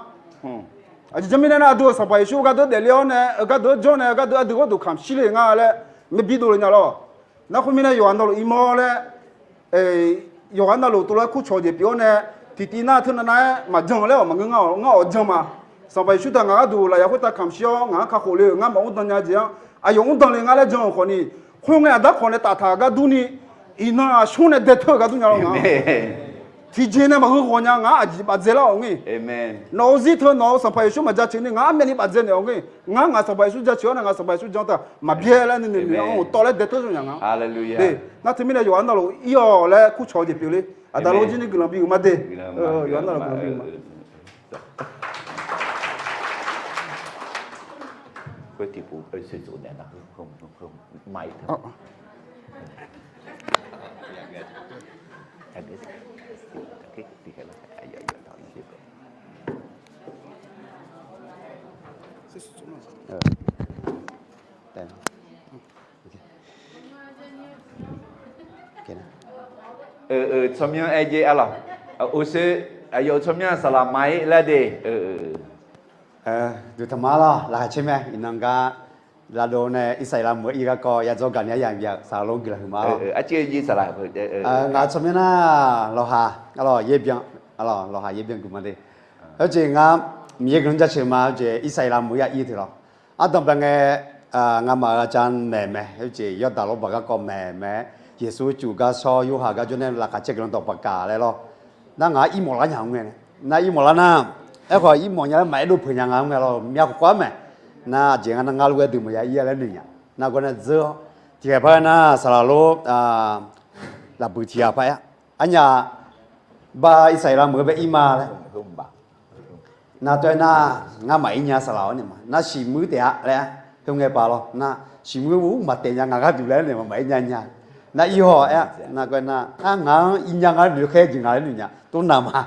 Aqjeq janr mirnae nar aqdui-euq Sanqpaq Yeqsur gardeuq daefle-awr nae gardeuq-anr jawr nae gardeuq aqdui gharduq kamq shir le nga laer mae bir dov le nya lawr. Nar khoermirnae yawqghaq navluf ir mawr laer yawqghaq navluf tov lof-aer kurcawq jeq pyeuf-awr nae Tiqtiv nar teunav nav-aer maqjan laer-awq maqngeur ngar-awq, ngar-awq jan ma. Sanqpaq Yeqsur taq ngaq gharduq lafyaq khoertav kamq shir-awr ngaq-anr kakhof le-euq ngar maqmr dan nya jeq-anr aqyawf mr dan le ngar laer jan-euq khawfni, khoerngae aqdar khawf nae taftaq gar durni, iqnan aqsmr nae dae teu-eu gar dur nya lawr nga. Tiqjeq nae maqheu ghawq nya ngar aqjeq bafdzae lar-awq nge. Nawq-euq zir teu nawq-euq Sanqpaq Yeqsur maqjaceuq ni ngaq armyavni bafdzae naeq-awq nge. Ngar ngaq Sanqpaq Yeqsur jaceuq-awr nae ngaq Sanqpaq Yeqsur jan taq maqbyaer laer nuinoeq noeq-anr-euq tawv laer dae teu zmq nya nga. De, nar teumirnae yawqha navluf ir-awq laer kurcawq-eu jeq pyeuf le. Aqda lof jir ni guiqlanq biguf ma de. Yawqha navluf guiqlanq biguf ma. Tsawrmyanr aer jer arlawq. Uqshoe, aqyawf-euq tsawrmyanr saqlaq ma-ir laer de. Duqtaqma lawr, laqkhaq caer mae. Iqnan gar lavdov nae Irsaqleqlav meuq-eu ir garkawv yadzawr gaqni aryamq bif-aq saqlaq lor guiqlanq huiqma lawr. Ngaq-euq tsawrmyanr nar lawqhaq, arlawq yaer byan, arlawq lawqhaq yaer byan guiqma de. Khoerjeq ngar Miqyaer guiqlanq jaceuq ma, khoerjeq Irsaqleqlav meuq-eu ir teu lawr. Ardanqbae ngae, ngamaf-euq aqca maeq mae, khoerjeq Yawrdaq lawrbaq garkawv maeq mae, Yeqsur cuf gar shawr, Yorhaq gar jawr nae laqkhaq caer guiqlanq dawq baqkaq laer lawr. Nar ngaq-anr irmawf lar nya-eu ngae, nar irmawf lar nar, aerkhawf irmawf nya laer maqaer dov peuq nya nga-anr ngae lawr, myav khawf khawf-ar maeq. Nar aqjeq ngar nar ngar lof-aer dui maqya ir-a laer noeq nya. Nar gawr nae dzeur-awr tiqghaq par-aer nar saqlaq lor, lafbuiq tiqghaq par-aer, arnyaf, bar Irsaqleqlav meuq-eu bae ir ma laer. Nar tov-aer nar, ngar maqir nya saqlaq-awr naeq ma. Nar siqmuir taef-a laer, khoerngae paq lawr nar siqmuir ur maqtaef nya ngaq gharduq laer naeq ma, maqir nya nya. Nar ir haw-aer, nar gawr nar, ar ngaq-anr ir nya nga noeq khaer jeq nga laer noeq nya tov naq ma.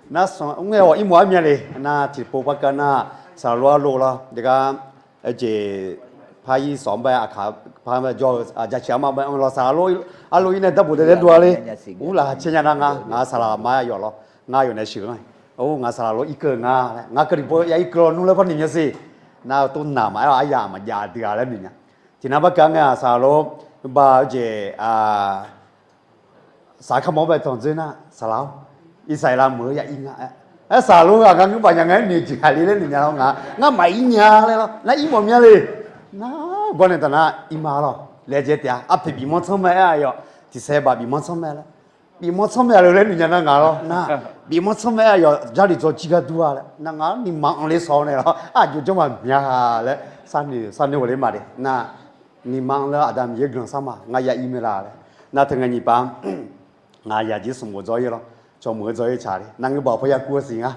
Nar sanq ngae-awq irmawf-ar mya le. Nar tiqpov par kav nar, saqlaq lor arlov lawr, degar, jeq, par ir sawq-anr bae aqkaq par jawr-eu jaceuq armaf bae anr lawr saqlaq lor arlov ir nae darbof daedae dov-a le. Ur laqkhaq caer nya nar ngar, ngaq saqlaq ma-aer aqyawf lawr, ngar yawf nae sheuq-anr. Or ngaq saqlaq lor irkeuv nga laer, ngaq keuvriq pov ya irkeuv lawnmr laer par noeq nya siq. Nar tov naq ma-aer aryamq maqjav dui-a laer noeq nya. Tiqnan par kav ngae-aq saqlaq lor, ba jeq, saqlaq kamq-anr bae tanq dzoer nar saqlaq-awr, Irsaqleqlav meuq-eu ya ir nga-aer, aer saqlaq lor-aq ngar ngeur baf nya ngae-aer noeq jeq ghaq le laer noeq nya lawr, ngaq, ngar maqir nya laer lawr, nar irmawf mya le. Nar gawr nae taq nar ir ma lawr, laejae taef-a, arpoeq bifmanr tsanr mae-aer aqyawf, tiqsaer baf bifmanr tsanr mae laer, bifmanr tsanr mae-a le laer noeq nya nar ngaq lawr nar, bifmanr tsanr mae-aer aqyawf jarlif dzaw jir gar dur-a laer nar, ngaq-anr ni maqanr le sawr naeq lawr, aqjox janr maqmya laer, sar noeq ghawq le ma de nar, ni maqanr laer Aqda Miqyaer guiqlanq sar ma, ngar ya ir mae la laer. Nar teu ngae nyiq pav, ngaq yaqjir smq bof dzaw ir lawr, cawq meuq-eu dzaw ir tsaq le nar, ngeur baf paw ya kur-eu siq nga.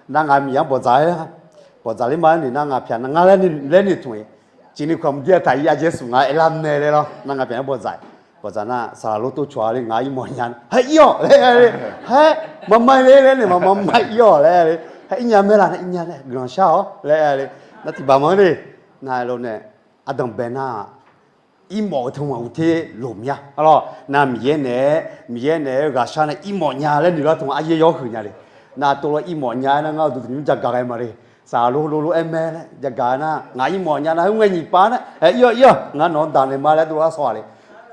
Nar ngaq Miqyaer-anr bawqdzaq-aer, bawqdzaq ler ma-aer noeq nar ngaq pyaq nar ngar laer noeq tmq-iq, ciqni kawq mqdir-a taq ir ya jaer smq nga aerlar mae laer lawr, nar ngaq pyaq-anr bawqdzaq-iq, bawqdzaq nar saqlaq lor tov cawq-a le, ngaq irmawf nya, haer ir-awq laer aer le, haer maqma le laer naeq maqma ir-awq laer aer le, haer ir nya mae la, nar ir nya nae guiqlanq shar-awr laer aer le, nar tiqbaq manr de, nar aer lo nae, ardanqbae nar irmawf-eu teu maq uqter loq mya. Arlawr, nar Miqyaer naeq-aer, Miqyaer naeq-aer ghaqshar nae irmawf nya laer noeq lar teu maq aryaer yawr huiq nya le. Nar tov lawr irmawf nya-aer nar ngar uqduq tiq nymr jagaq ghae ma le. Saqlaq lor lor lor aer mae laer jagaq-aer nar ngaq irmawf nya nar khoerngae nyiq pav nar, aer ir-awq ir-awq, ngar nawq-anr daq naeq ma laer dov lar sawr-aq le.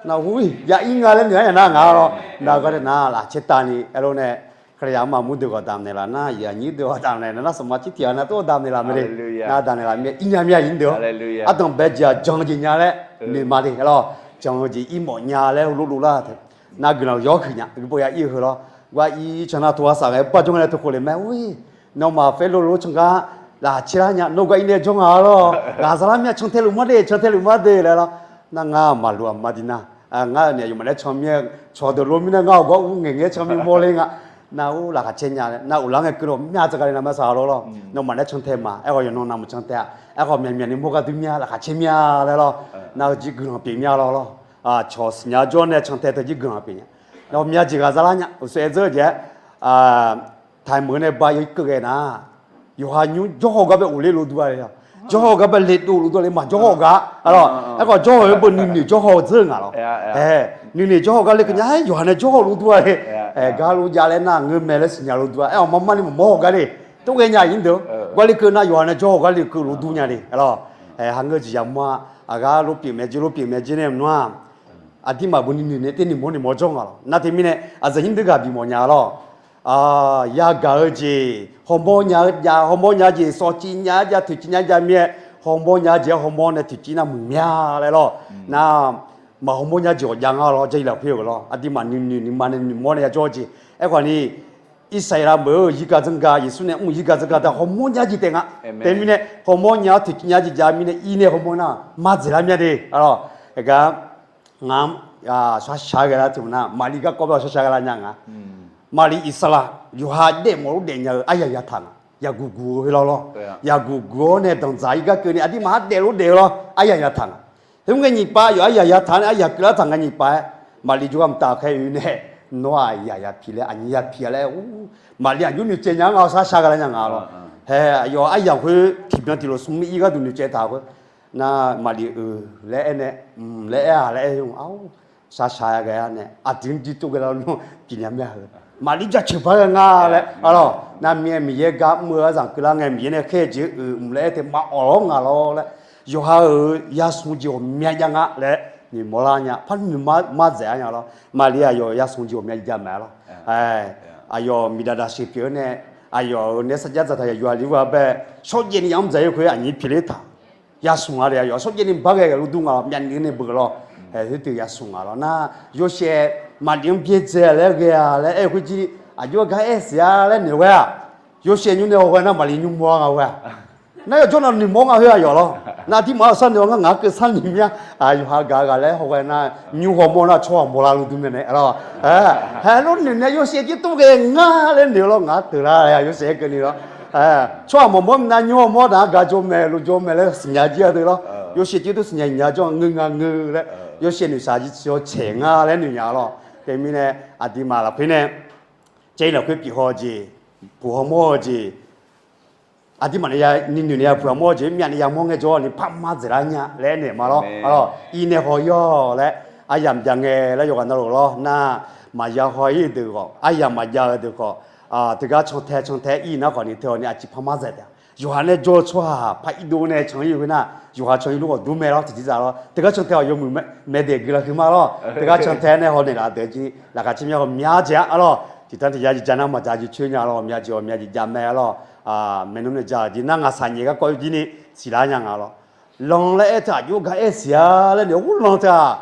Nar ur ya ir nga laer noeq-aer ya nar ngaq lawr. Nar gar nae nar lafcaer tavni aer lo nae, Kalizaq-anr maqmur deuq ghawq damq naeqlaf nar, yaqnyir deuq ghawq damq naeq nar, saqmaq tir tiq-a nar tov-aer damq naeqlaf mae le. Nar damq naeqlaf myav ir nya myav-iq deuq-awr, ardanqbae jeq-aq jan-eu jeq nya laer noeq ma le lawr. Jan-eu jeq irmawf nya laer heulof dovlar teu. Nar guiqlanq yawr huiq nya, rbov ya ir-eu heu lawr. Gar ir can nar tov-a saq ngae bar jawr ngae nae teu khof le mae. Nawmaf faer lor lor can gar lafcaer lar nya, nawr gar ir nae jawr nga lawr. Ghaq za lar myav, cantae luf mar de, cantae luf mar de laer lawr. Nar ngar maqloq-aq ma di nar, ngar naeq yawmaf naeq-aer can mir-aer cawqdeuq lor mirnae ngar-awq gar ur ngaeq ngae-aer can mir mawr ler nga. Nar ur laqkhaq caer nya laer nar, uqlar ngae keuvlar myav tsaqgaq le nar ma saqlaq lor lawr. Nawmaf naeq-aer cantae ma, aerkhawf yawqnan navmaqcan tae-a, aerkhawf myaqmyaq ni mawr gar dui myav, laqkhaq caer myav laer lawr. Nar-eu jir guiqlanq pyeuf myav lawr lawr. Cawq siqnya jawr nae cantae teu jir guiqlanq pyeuf nya. Nawr myav jeq ghaq za lar nya, uqshoe aer dzeur-eu jeq-aer, taqmeuq nae ba yawkeuv ghae nar, yawqha nymr jawrhaw gar bae of ler lof dur-a le. Jawrhaw gar bae le dov lof dur-a le, maqjawrhaw gar. Aerkhawf jawrhaw-eu beu nuinoeq jawrhaw dzeur-eu ngaq lawr. Nuinoeq jawrhaw gar lekeuv nya, yawqha nae jawrhaw lof dur-a le. Gar lof jav laer nar ngeur mae laer siqnya lof dur-a. Aerkhawf marmar ni maqmawr haw gar le. Tov ghae nya-iq deuq-awr, gar lekeuv nar yawqha nae jawrhaw gar lekeuv lof dur nya le. Aerkhawf hangeur jeq yamawr-a. Aqgar lof pyeuf mae jer, lof pyeuf mae jer nae maqnmr-a. Aqdirmaf beu nuinoeq nae ter noeqmawr noeqmawr jawr ngaq lawr. Nar teumirnae aqzaq nyir deuq ghaq bifmawf nya lawr. yagaq-eu jeq hawmawr nya-eu jav, hawmawr nya-eu jeq sawqciv nya-eu jav, toeqciv nya-eu jav mir-aer, hawmawr nya-eu jeq-anr hawmawr nae toeqciv nar muiq mya laer lawr. Nar, maq hawmawr nya-eu jeq ghawqjav nga lawr, Jarlif lafkhoer-euq lawr. Aqduimaf nuinoeq nuima nae noeqmawr nae yajawr-eu jeq. Aerkhawf ni, Irsaqleqlav meuq-eu yirgaq dzanrgaq, Yeqsur nae mr-euq yirgaq dzanrgaq teu hawmawr nya-eu jeq taef nga. Teumirnae hawmawr nya-awr toeqciv nya-eu jeq jav mirnae, ir nae hawmawr nar mardzaeqlar mya de. Aqgar, ngaq-anr shar shaq-aer ghae lar tiq nar, Maqli garkawv bae shar shaq ghae lar nya nga. Maqli Irsaqleqlav yawqha daefmawf lof daefnya-eu aryaq yataq nga. Yaqguq guq-eu khoer lawr lawr. Yaqguq guq-awr nae danqdzaq-ir gar keuvni aqduimaf-anr daef lof daef-eu lawr, aryaq yataq nga. Teumirnae nyiq pav yawf aryaq yataq nae aryaq keuvlar taq nga nyiq pav-aer, Maqli jawrgar mqtav khaer oe nae, nawr-aq yaq yapiq laer aqnyir yapiq-a laer, Maqli aqjox noeqtsaev nya-anr nga shar shaq ghae lar nya nga lawr. Hae, aqyawf aryaq khoer tiqbyan tiqlof smr mir-ir gharduq noeqtsaev taq khoer, nar Maqli-euq laer aernae, mq laer aer-aq laer aer-eu, shar shaq-aer ghae-a nae aqdui-anr jir tov ghae lar nawr pyeufnya mae-a heu. Maqli jaceuq par ghae nga laer, a lawr, nar mir-aer Miqyaer gar mr-eu arzanq keuvlar ngae Miqyaer nae khaer-eu jeq-anr oe mq laer aer teu maqawq lawr nga lawr laer, yawqha-euq yasmq jeq ghawqmya jav nga laer noeqmawr lar nya, par noeq mardzaeq-ar nya lawr. Maqli aqyawf yasmq jeq ghawqmya jav mae-a lawr. Aqyawf miqdaq daq sheuq pyeuf-eu nae, aqyawf-euq nae sarjax dzaqtaq yaq yawqha li-eu gharbae, shawrjaev ni yamr dzaeq-ir khoer aqnyir pyeufler taq. Yasmq nga le, aqyawf shawrjaev ni bar ghae ghae luf dur nga lawr, myavnuiv nae beuq lawr. Hae, khoerteuq yasmq nga lawr nar, yawshaef Maqli-anr byaerdzae laer ghae-a laer aer-eu khoer jir ni, aqjox-aer gar aer siq-a laer noeq ghae-aq, yawshaef nymr nae haw ghae nar Maqli nymr mawr-a nga ghae-aq. Nar yawjawr nav noeqmawr nga khoer aqyawf lawr. Nar tiq maf-euq sharnoeq-awr ngar ngaq-anr keuv sharnoeq mir-a, yawqha gaq gaq laer haw ghae nar, nymr hawmawr nar tsawrhaq mawrlar luf dur mae nae lawr. Hae, lof noeq nae yawshaef jir tov ghae nga laer noeq lawr, ngaq-anr teuq lar-a yawshaef-aer keuvni lawr. Tsawrhaq mawrmawr minav nymr hawmawr daq-anr gaq jawr mae, luf jawr mae laer siqnya jir-a deuq lawr. Yawshaef jir tov siqnya nya jawr ngeur nga ngeur laer, yawshaef noeqshaq jir caw caeq nga laer noeq nya lawr. Teumirnae aqduimaf lafkhoer nae, Jarlif lafkhoer pyeuf haw-eu jeq, puq hawmawr-eu jeq, aqduimaf nae ya nuinoeq nae ya puq hawmawr-eu jeq, myavnuiv yamawr ngaejawr ni par mardzaeq lar nya laer aernaeq ma lawr. Ir nae haw-ir-awq laer, aryamq jav ngae laer yawqghaq navluf lawr nar, maqya haw-ir-eu deuq khawf, aryamq maqjav-eu deuq khawf, teugar cantae cantae ir nar khawf ni teu-awq ni aqjeq par mardzaeq taef-a. Yawqha nae jawr-eu tsawrhaq par irdov nae can-ir-eu khoer nar, yawqha can-ir luf ghawq dur mae lawr, tiqjeq dzaq lawr. Teugar cantae-awq yawmuiq maeqdaeq guiqlanq huiqma lawr. Teugar cantae nae haw naeqlaf deuq jir laqkhaq caer mya haw mya jeq-a lawr. Tiqtanq tiqya jeq ja nar maqja jeq coer nya lawr, mya jeq-awq mya jeq jav mae-a lawr. Maeqnan nae ja-euq jir nar ngaqshaq nyaef garkawv jir ni siqlar nya nga lawr. Lan laer aer teu aqjox gar aer siq-a laer noeq-awr lan teu-aq,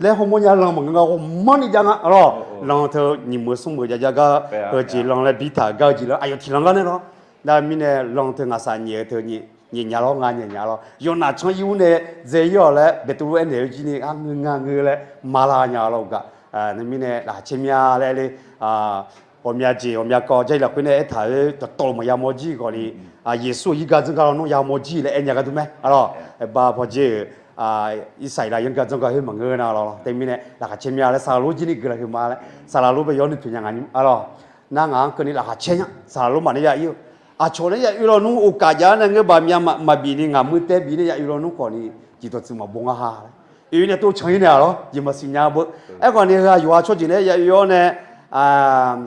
laer hawmawr nya lan maqngeur nga ghawqmanrni jav nga lawr. Lan teu nyiq meuq smr meuq jav jav gar, heujeq lan laer bir taq-euq gar-eu jeq lan aqyawf tiq lan gar nae lawr. Nar mirnae lan teu ngaqshaq nyaef-eu teu nyaef nya lawr nga nyaef nya lawr. Yawqnaf can ir-awr nae dzae-ir-awq laer Beqtuvluv aernaeq-eu jir ni, ar ngeur nga ngeur laer marlar nya lawr gaq. Nar mirnae laqkhaq caer mya laer le, ghawqmya jeq ghawqmya kawv Jarlif lafkhoer nae aertaq-eu dawqtawvluf maqya mawr jir khawf ni, Yeqsur-euq yirgaq dzanrgaq lawnmr ya mawr jir laer aer nya gar dur mae. Aqlawq, aerbar pawdzer-euq Irsaqleqlav yirgaq dzanrgaq khoer maqngeur nar lawr. Teumirnae laqkhaq caer mya laer saqlaq lor jir ni guiqlanq huiqma laer saqlaq lor bae yawr nuipyeuf nya nga ni. Aqlawq, nar ngaq-anr keuvni laqkhaq caer nya, saqlaq lor maqnaeq ya ir-eu. Aqcawq nae ya oe lawnmr oqkaf jav-ar nae ngeur baq mya maqbif ni ngaq muir taer bif nae ya oe lawnmr khawf ni, jeq dawqtsuif maqbaw ngar ha laer oe nae tov can-ir nae-aq lawr, jeq maqsiq nya beu. Aerkhawf ni heu-aq yawqha tsawrjeuq nae ya oe-awr nae,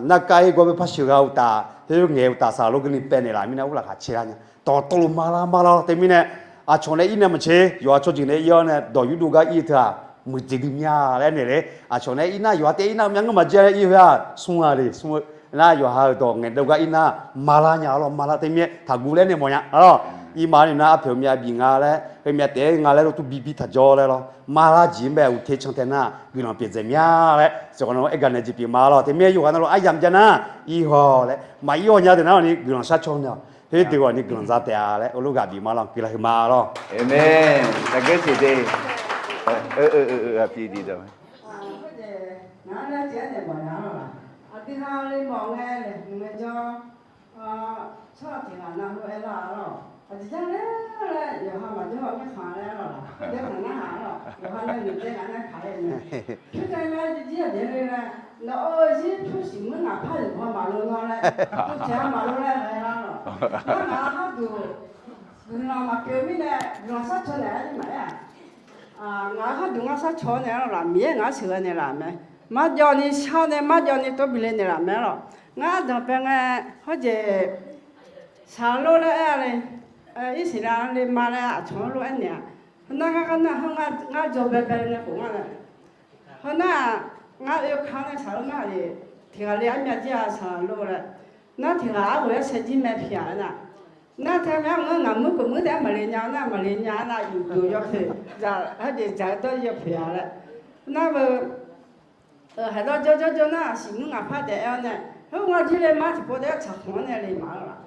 narkar-ir gawr bae par sheuq gha uqtaf, khoer ngaeq uqtaf saqlaq lor keuvni paev naeqlaf mirnae urlaqkhaq caer lar nya. Dawqtawvluf marlar marlar-awr teumirnae, aqcawq nae ir nae maqtser, yawqha tsawrjeuq nae ir-awr nae dawq yurdov gar ir-eu teu-aq, muiqdzeq dui mya laer naeq le. Aqcawq nae ir nar yawqha taef ir nar myavngeur maqjav-aer ir-eu khoer-aq, smr-a le smr-eu. Nar yawqha-euq dawq ngaeqdov gar ir nar marlar nya-a lawr, marlar teumirnae taqguv laer naeq mawf nya-a lawr. Irma-anr noeq nar arpoeq myav bif nga laer, heumyav taef-aer nga laer lof tub bi bi taq jawr laer lawr. Marlar jeq-anr bae uqter cantae nar guiqlanq pyeuf dzaeq mya laer, saqkawv nar aer gaq naeq jeq pyeuf ma lawr. Teumirnae yawqghaq navluf aryamq jav nar, ir haw laer, maqir haw nya deuq nar-awq ni guiqlanq shar caw nae-awq. Khoerdeuq-awq ni guiqlanq za taef-a laer, heulof ghaq bif ma lawr, guiqlanq huiqma lawr. Amen. Taqguv siq de. Aqdui ha le mawf ngae naeq hmq ngae jawr, tsawrhaq tiq ghaq navluf aerlar-a lawr. Aqjeq jar laer laer yawqha maqjawr-eu mirkhanq laer lawr laq, yawkhanq narhaq lawr, yawqha nae noeqtsaev ngaq nae kaq-aer nae, pyur tae ngae jir aqjeq le laer, nawq-euq zir pyur siq muir ngaq par-euq baw maqloq nawr laer, tov caeq-a maqloq laer ghae-a lawr. Nar ngaq-euq gharduq guiqlanq maqpyeuf mirnae guiqlanq shar caw naeq-aer maqaer-aq, ngaq-euq gharduq ngar shar caw-awr naeq-aer lawr laq, Miqyaer ngaq-anr sheuqghae naeqlaf mae. Marjawv ni shar nae marjawv ni tov bile naeqlaf mae lawr. Ngar danqbae ngae, hawjeq saqlaq lor laer aer-a le, Irsaqleqlav le ma laer aqcawq-anr lof-aer naeq-aq, heunar ngar gar nar hawr ngar jawr baebae nae khof ngar laer. Heunar-aq, ngar oeka-anr nae saqlaq lor nar-aq le, Tiq ghaq le armyav jir-aq saqlaq lor laer. Nar tiq ghaq arghof-aer sae jir mae piq-aq aernar. Nar teu myav maqngeur, ngaqmuir keuqmuir taef-aer maqle nya nar maqle nya nar, yuf dov yawpoeq, heujeq dzaq-eu dawr yawpoeq-a laer. Nar beu, haqdawr jawrjawr jawr nar siqmuir ngaqpar taef-aer-awr nae, heugar jir le mar tiqpov taef-aer tsaqkhanq-anr nae le maqlaq.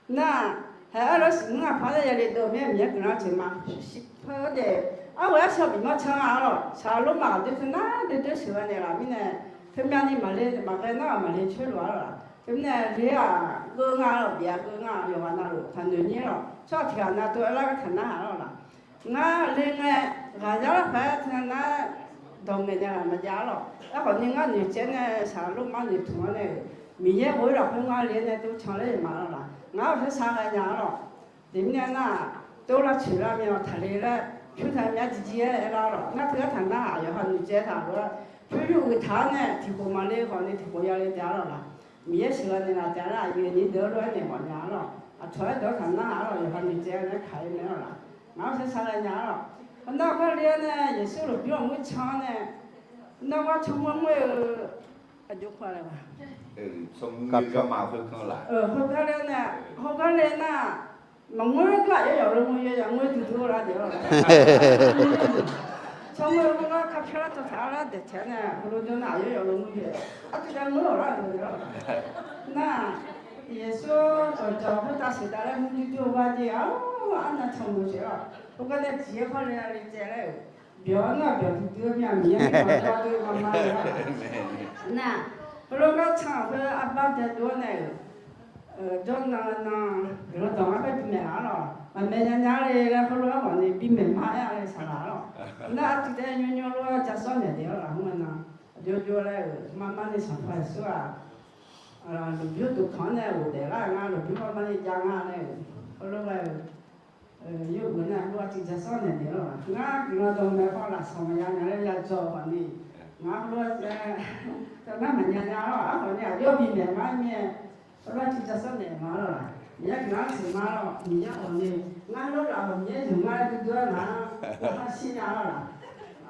Nar, haeq-aer lawr siqmuir ngaqpar nae ya le dov mir-aer Miqyaer guiqlanq tsoeq ma. Siqpeu daef, arghof-aer shawr bif mawr can-a arlawq. Saqlaq lor maqgaq doer teu nar doer doer sheuq-a naeqlaf mirnae, teumyav ni maqle maqghae nar-aq maqle coer lof-a lawq. Teumirnae le-aq geur nga arlawq, bif-a geur nga yawqghaq navluf taqnoeq nyir lawq. Tsawrhaq tiq ghaq na tov-aer lar gar taq narhaq arlawq laq. Ngar le ngae, ghaqzar lafkhoer teunav nar dawq ngaeq naeqlaf maqjav arlawq. Aerkhawf ni ngar noeqtsaev nae saqlaq lor mar noeqtmq-anr nae-euq, Miqyaer ghov-ir lafkhoer ngar le nae dov can ler-euq ma arlawq laq. Ngar-awq saer sar ghae nya arlawq. Teumirnae nar-aq, dov lar tsoeq lar myav taqle laer, pyur taq myav jirjir-aer aer lar lawq. Ngar teugar taq narhaq yawqha noeqtsaev taq lof-aer, pyur yur uiq taq-anr nae tiqkhof maqle khawf ni tiqkhof ya le taef arlawq laq. Miqyaer sheuqghae naeqlaf taef-a nar, aqyuif aqnyir deuq-anr lof-aer naeq mawf nya arlawq. Aqcawq-aer dawq taq narhaq arlawq, yawqha noeqtsaev-aer nae kaq-ir mae arlawq laq. Ngar-awq saer sar ghae nya arlawq. Hawnar-eu gar le-awr nae Yeqsur lmqbymr aqmuir can-awr nae, nar gar tsawrmyanr mr-eu, aqjox paq-a, heugar le nae, heugar le nar, maqngeur gar aqyawf yawf lo mur yae yawf ngeur duidui-awr lar daef-awr, tsawrmyanr-eu gar kapyar lar tawtaq-awr lar daef taef-a nae heulof jawr nar aqyawf yawf lo mur yae, arcuiv gar ngeur-awq lar deuq-awr nar, Yeqsur dawqdzawq khoertav sheuqdav laer murjur jur-eu gar jeq-aq, arnav tanqmuq saef-awq. Heugar nae tiq-aer khawr le-a le tsaev laer-euq, byawq-anr nar byawq duidui-eu myav Miqyaer mirkhanq jawr dui-eu ma ma-eu nar, heulof gar can-aq khoer arbar dae dov-awr nae-euq, jawr nan nan, guiqlanq dawq ngar paer bimaeq laf-a lawq. Maqmaeq nya nya le laer khoerlof-aer khawf ni bimaeq ma aer-a le saqlaq-a lawq. Nar arcuiv taef nymr nymr lof-aer ja sawr naeq daef-awr laf mr-a nan, aqjox jox laer-euq ma ma ni Sanqpaq Yeqsur-aq, lmqbymr duqkanq-anr nae ghofdaef lar-euq nga, lmqbymr ma ma ni jav nga nae-euq, heulof ghae-euq, yawgeuf nar lof-aer tiq ja sawr naeq daef-awr laf. Ngar guiqlanq dawq maeq khawf lafsanq maqya nya laer ya dzaw-eu khawf ni, ngar lof-aer tsaev, tawv nar maqnya nya-awr arkhawf ni aqjox bimaeq ma-aer mirnae, tawv nar tiq ja sawr naeq ma lawq. Miqyaer guiqlanq-anr tsoeq ma lawq. Miqyaer khawf ni, ngar lof laf-euq Miqyaer yumq ngar-aer duidui-aer nar, lafkhoer shir nya lawq laf.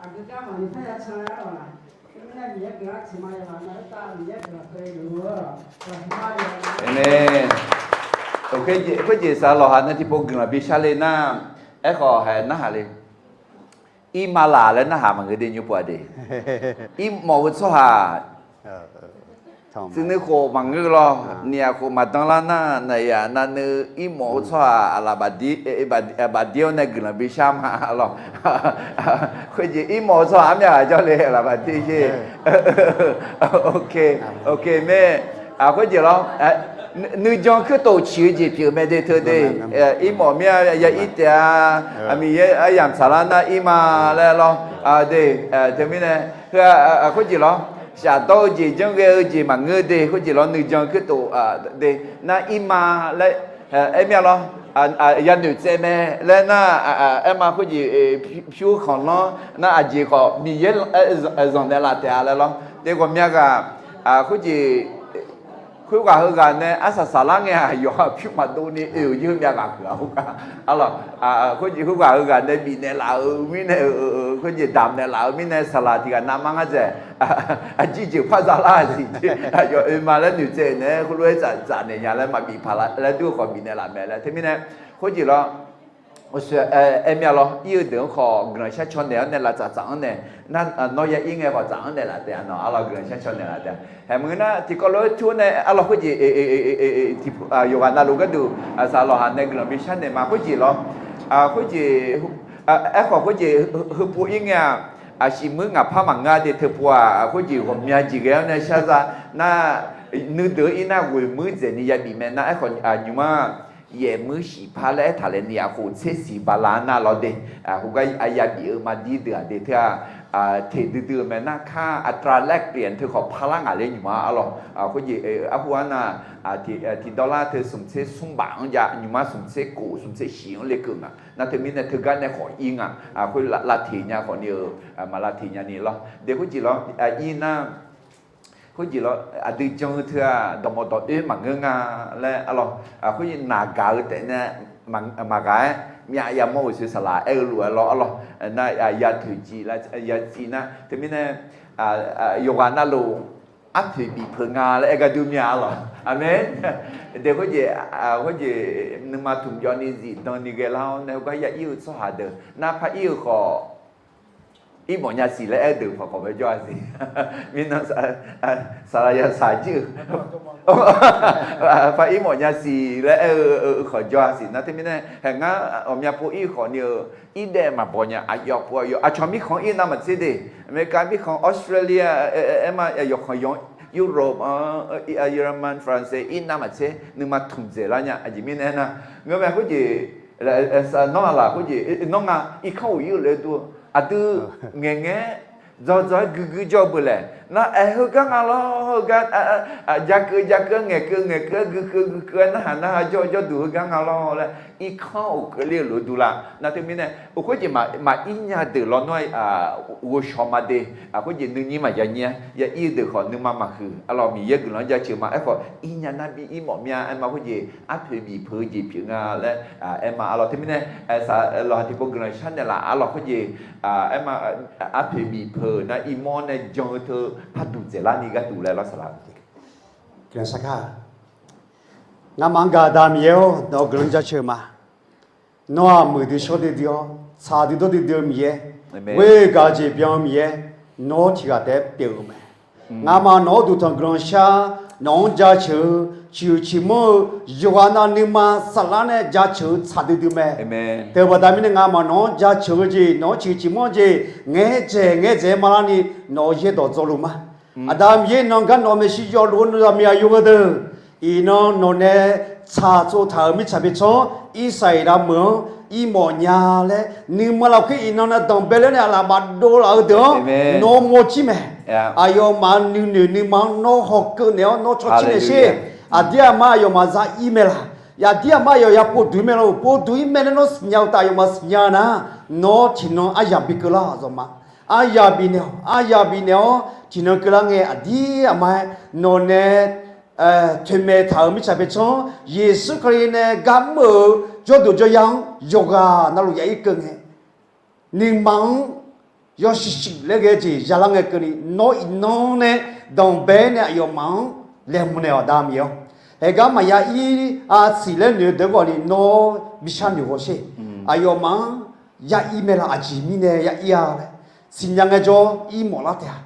Aqgeu gar maqni par ya can-aer lawq laf. Teumirnae Miqyaer guiqlanq-anr tsoeq ma yawqghaq navluf-anr tav Miqyaer guiqlanq keuvle luf-eu, lafkhoer ma yawqghaq navluf. Khoerjeq saqlaq lawqha nae tiqpov guiqlanq bishar le nar, aerkhawf haeq narhaq le. Irma laq laer narhaq maqngeur de nymr pov-a de. Irmawf-eu tsawrhaq tsuif nuikhof maqngeur lawr, niqyaq khof maqdan lar nar, naqyaq navnuiv irmawf-eu tsawrhaq aqlaf bafdir-awr nae guiqlanq bishar ma lawr. Khoerjeq irmawf-eu tsawrhaq armyav ghaq jawr le aqlaf bafdir sher. Oke mae. Khoerjeq lawr, nuijan kuirtof ciq-eu jeq pyeuf mae de teu de. Irmawf mir-a ya ir taef-a. Aqmiqyaer aryamq tsaqlar nar irma laer lawr. De, teumirnae, khoerjeq lawr, shafdawr-eu jeq janrghae-eu jeq maqngeur de khoerjeq lawr nuijan kuirtof de nar irma laer aer mir-a lawr. Yanoeq tsaev mae laer nar, aerma khoerjeq pyur khanqlanr nar aqjeq khawf Miqyaer zanqnaeq laf taef-a laer lawr. De ghawqmya ghaq, khoerjeq khoerghaq heughaq nae arsaq saqlar ngae-aq yawqha pyur maqdov ni oe-euq jeq heumyav ghaq huiq-a khoerghaq. Arlawq, khoerjeq khoerghaq heughaq nae bifnaeq laf-euq mirnae-eu, khoerjeq damqnaeq laf-euq mirnae saqlaq tiq ghaq navmar ngar dzaeq, aqjir jeuq par zalar-a siq jeq aqyawf oe ma laer noeqtsaev naeq-aer khoerlof-aer tsaf tsaf naeq nya laer maqbif paq laer dur-eu khawf bifnaeq laf mae laer. Teumirnae khoerjeq lawr, aer mir-a lawr, ir-eu deuq-anr khawf guiqlanq shar caw naeq-anr nae laf tsaf tsaf-anr nae, nar nawr ya ir ngae khawf tsaf-anr naeq laf taef-a nawq arlawq guiqlanq shar caw naeq laf taef-a. Haeqmeuq nar tiqkawv lof-aer tur-awr nae arlawq khoerjeq yawqghaq navluf gharduq saqlaq lawqha nae guiqlanq bishar naeq ma khoerjeq lawr. Khoerjeq, aerkhawf khoerjeq heupov ir ngae-aq, aqsiq muir ngaqpar maqngeur de teupov-aq, khoerjeq ghawqmya jeq ghae-awr nae shar za nar, nuideuq-eu ir nar ghoeq muir dzaeq ni yabif mae nar aerkhawf nymq-mr yaef muir shiq par laer aertaq laer ni-aq khof tser siq bala nar lawr de. Khoergar yabif-eu maqdir deuq-aq de teu-aq, teq duidui-eu mae nar kar aqtra laer pyeuf-a teu khawf parlar ngaq laer nymq-mr arlawq. Khoerjeq arhu-anr nar, tiqdawr lar teu smq tser smr baf-anr jav nymq-mr smq tser kof smq tser shiq-anr lekeuv ngaq nar teumirnae teugar nae khawf ir ngaq. Khoer lavteq nya khawf ni-eu, maq lavteq nya ni lawr de khoerjeq lawr, ir nar khoerjeq lawr aqdui jan-eu teu-aq dawqmawf dawq oer maqngeur nga laer arlawq. Khoer naqgaq-eu taef nae maqghaq-aer myav yamawr-euq soeq saqlaq aer-eu lof-aer lawr arlawq. Nar ya toeqciv ya civ nar teumirnae yawqghaq navluf arpoeq bif peuq nga laer aer gar dur mir-a arlawq. Aqmeq. Dae khoerjeq, khoerjeq nuima tmq jawvni zifdan ni ghaelar-awr nae heugar ya ir-eu tsawrhaq deuq nar par ir-eu khawf, irmawf nya siq laer aer-eu deuq khawf khawf bae jawr-a siq. Mirnan saqlaq ya saq jir-eu par irmawf nya siq laer aer-eu khawf jawr-a siq nar teumirnae, haeq ngar ghawqmya pov ir-eu khawf ni-eu, irdaef maqbaw nya, aqyawf pov aqyawf aqcawq mirkhanq ir navmaqtser de, America mirkhanq, Australia, aer ma, yawqkhanq yawq, Europe-anr, German, France ir navmaqtser nuima tmq dzaeqlar nya. Aqjeq mirnae aernar, ngeurmae khoerjeq, nawr aqlaf khoerjeq nawr nga irkanr uq ir-eu laer dur-eu aqdui ngaeqngaeq-aer dzawdzawq-aer guiguir jawr-eu beuq laeq nar, aer heugar nga lawr, heugar jakeuv jakeuv-aer ngaeqkeuv ngaeqkeuv-aer guikeuv guikeuv-aer narhaq narhaq jawr jawrduq heugar nga lawr laer irkanr uq keuvler-eu lof-aer durlar. Nar teumirnae, khoerjeq maqir nya deuq lawnmr-aer ghovshaw ma de. Khoerjeq nuinyir maqya nyir-aer ya ir-eu deuq khawf nuima maqhuiq arlawq, Miqyaer guiqlanq-anr jaceuq ma. Aerkhawf ir nya nar bi irmawf mya aer ma khoerjeq arpoeq bif peuq-eu jeq pyeuf nga laer aer ma arlawq. Teumirnae, saqlaq tiqpov guiqlanq sharnaeq laf arlawq khoerjeq aer ma, arpoeq bif peuq nar irmawr nae jan-eu teu par duq dzaeqlar ni gharduq laer lawr saqlaq. Ngamaf-anr gaqda Miqyaer-or, nawq-eu guiqlanq jaceuq ma. Nawr-aq muiqdui shawr duidui-awr tsaq duidawr duidui-eu Miqyaer, ghoer gaq-eu jeq byan-eu Miqyaer, nawr tiqghaq taef-aer pyeuf-eu mae. Ngamaf nawq-anr duqtanq guiqlanq shar, nawq-anr jaceuq-eu ciqhuiq ciqmanr-eu yawqghaq nav nuima saflar nae jaceuq-eu tsaq duidui mae. Teubaqda mirnae ngamaf nawq-anr jaceuq-eu jeq, nawq-anr ciqhuiq ciqmanr-eu jeq ngaeqdzaeq ngaeqdzaeq-aer malarni nawq-euq yaerdawq dzawluf ma. Aqda Miqyaer, iqnan gar nawq maeqshi yawfluf-eu zaqmiq aqyawf-eu deuq, iqnan nawq nae tsaq tsov taq-euq mirtsaq bi tsanr-anr Irsaqleqlav meuq-anr irmawf nya laer nuima lafkhoer iqnan nae danqbae ler nae aqlaf maqdov laf-eu deuq-anr nawr mawr jir mae. Aqyawfmaf nuinoeq nuima-anr nawr hawkeuv naeq-awr nawr cawcir naeq sher. Aqdir aqma aqyawfmaf za ir mae laq? Aqdir aqma aqyawf ya povduq ir mae laq? Povduq ir mae laer nawr siqnya-eu taf aqyawfmaf siqnya-eu nar, nawr tiqnan aryaq bi keuvlar-awq zawqma. Aryaq bifnaeq-awq, aryaq bifnaeq-awr tiqnan keuvlar ngae aqdir aqma-aer nawq nae toeqmaeq taq-euq mirtsaq bi tsanr-anr Yeqsur Kali nae gar mr-euq jawrduq jawryar-anr yawqghaq navluf ya ir keuv ngae, nuima-anr yawshuif shuif laer ghae jeq yalar ngae keuvni nawr iqnan nae danqbae nae aqyawfmaf-anr laeqhmq naeq-awq da Miqyaer-awr. Haeqgar maqya ir-a siq laer noeq-eu deuq-anr ghawqni nawr bishar noeq ghawsher. Aqyawfmaf-anr ya ir mae laq? Aqjeq mirnae ya ir-a laer siqnya ngaejawr irmawf lar taef-a.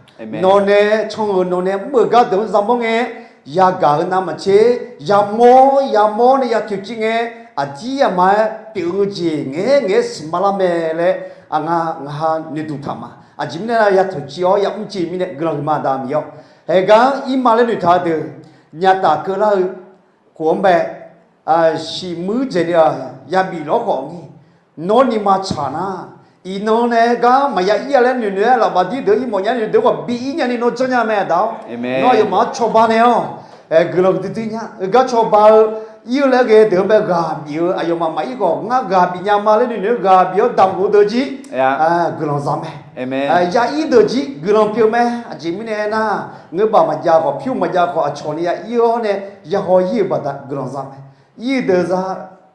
Nawq nae can-euq nawq nae mr-euq gardeuq-anr yamawr ngae, yagaq-eu navmaqtser yamawr yamawr nae ya toeqciv ngae, aqdir aqma-aer pyeuf-eu jeq ngaeq-aer ngaeq-aer siqma lar mae laer, aqnga ngaq ha noeqduq taq ma. Aqjeq mirnae ya toeqciv-awr ya mrciv mirnae guiqlanq huiqma da Miqyaer-awr. Haeqgar-anr irma laer noeqtaq-eu deuq nyataf keuvlar-eu khof-anr bae, siqmuir dzaeqni-aq ya bif lawr khawf ni, nawr nuima tsaq nar, iqnan nae gar maqya ir-a laer noeqnoeq-aer lafbaf dir deuq irmawf nya noeq deuq khawf bi ir nyani nawr janrnya mae aqda-awr. Nawr aqyawfmaf-anr cawba naeq-awq. Guiqlanq duidui nya heugar cawba-eu ir-eu laer ghae deuq-anr bae ghaq bif-eu aqyawfmaf maqir khawf ngar ghaq bif nya ma laer noeqnoeq-aer ghaq bif-awr damq luf-eu deuq jir guiqlanq za mae. Ya ir deuq jir guiqlanq pyeuf mae. Aqjeq mirnae aernar, ngeurbaq maqjav khawf pyur maqjav khawf aqcawq ni ya ir-awr nae yahaw ir-euq baqda guiqlanq za mae. Ir-eu deuq za,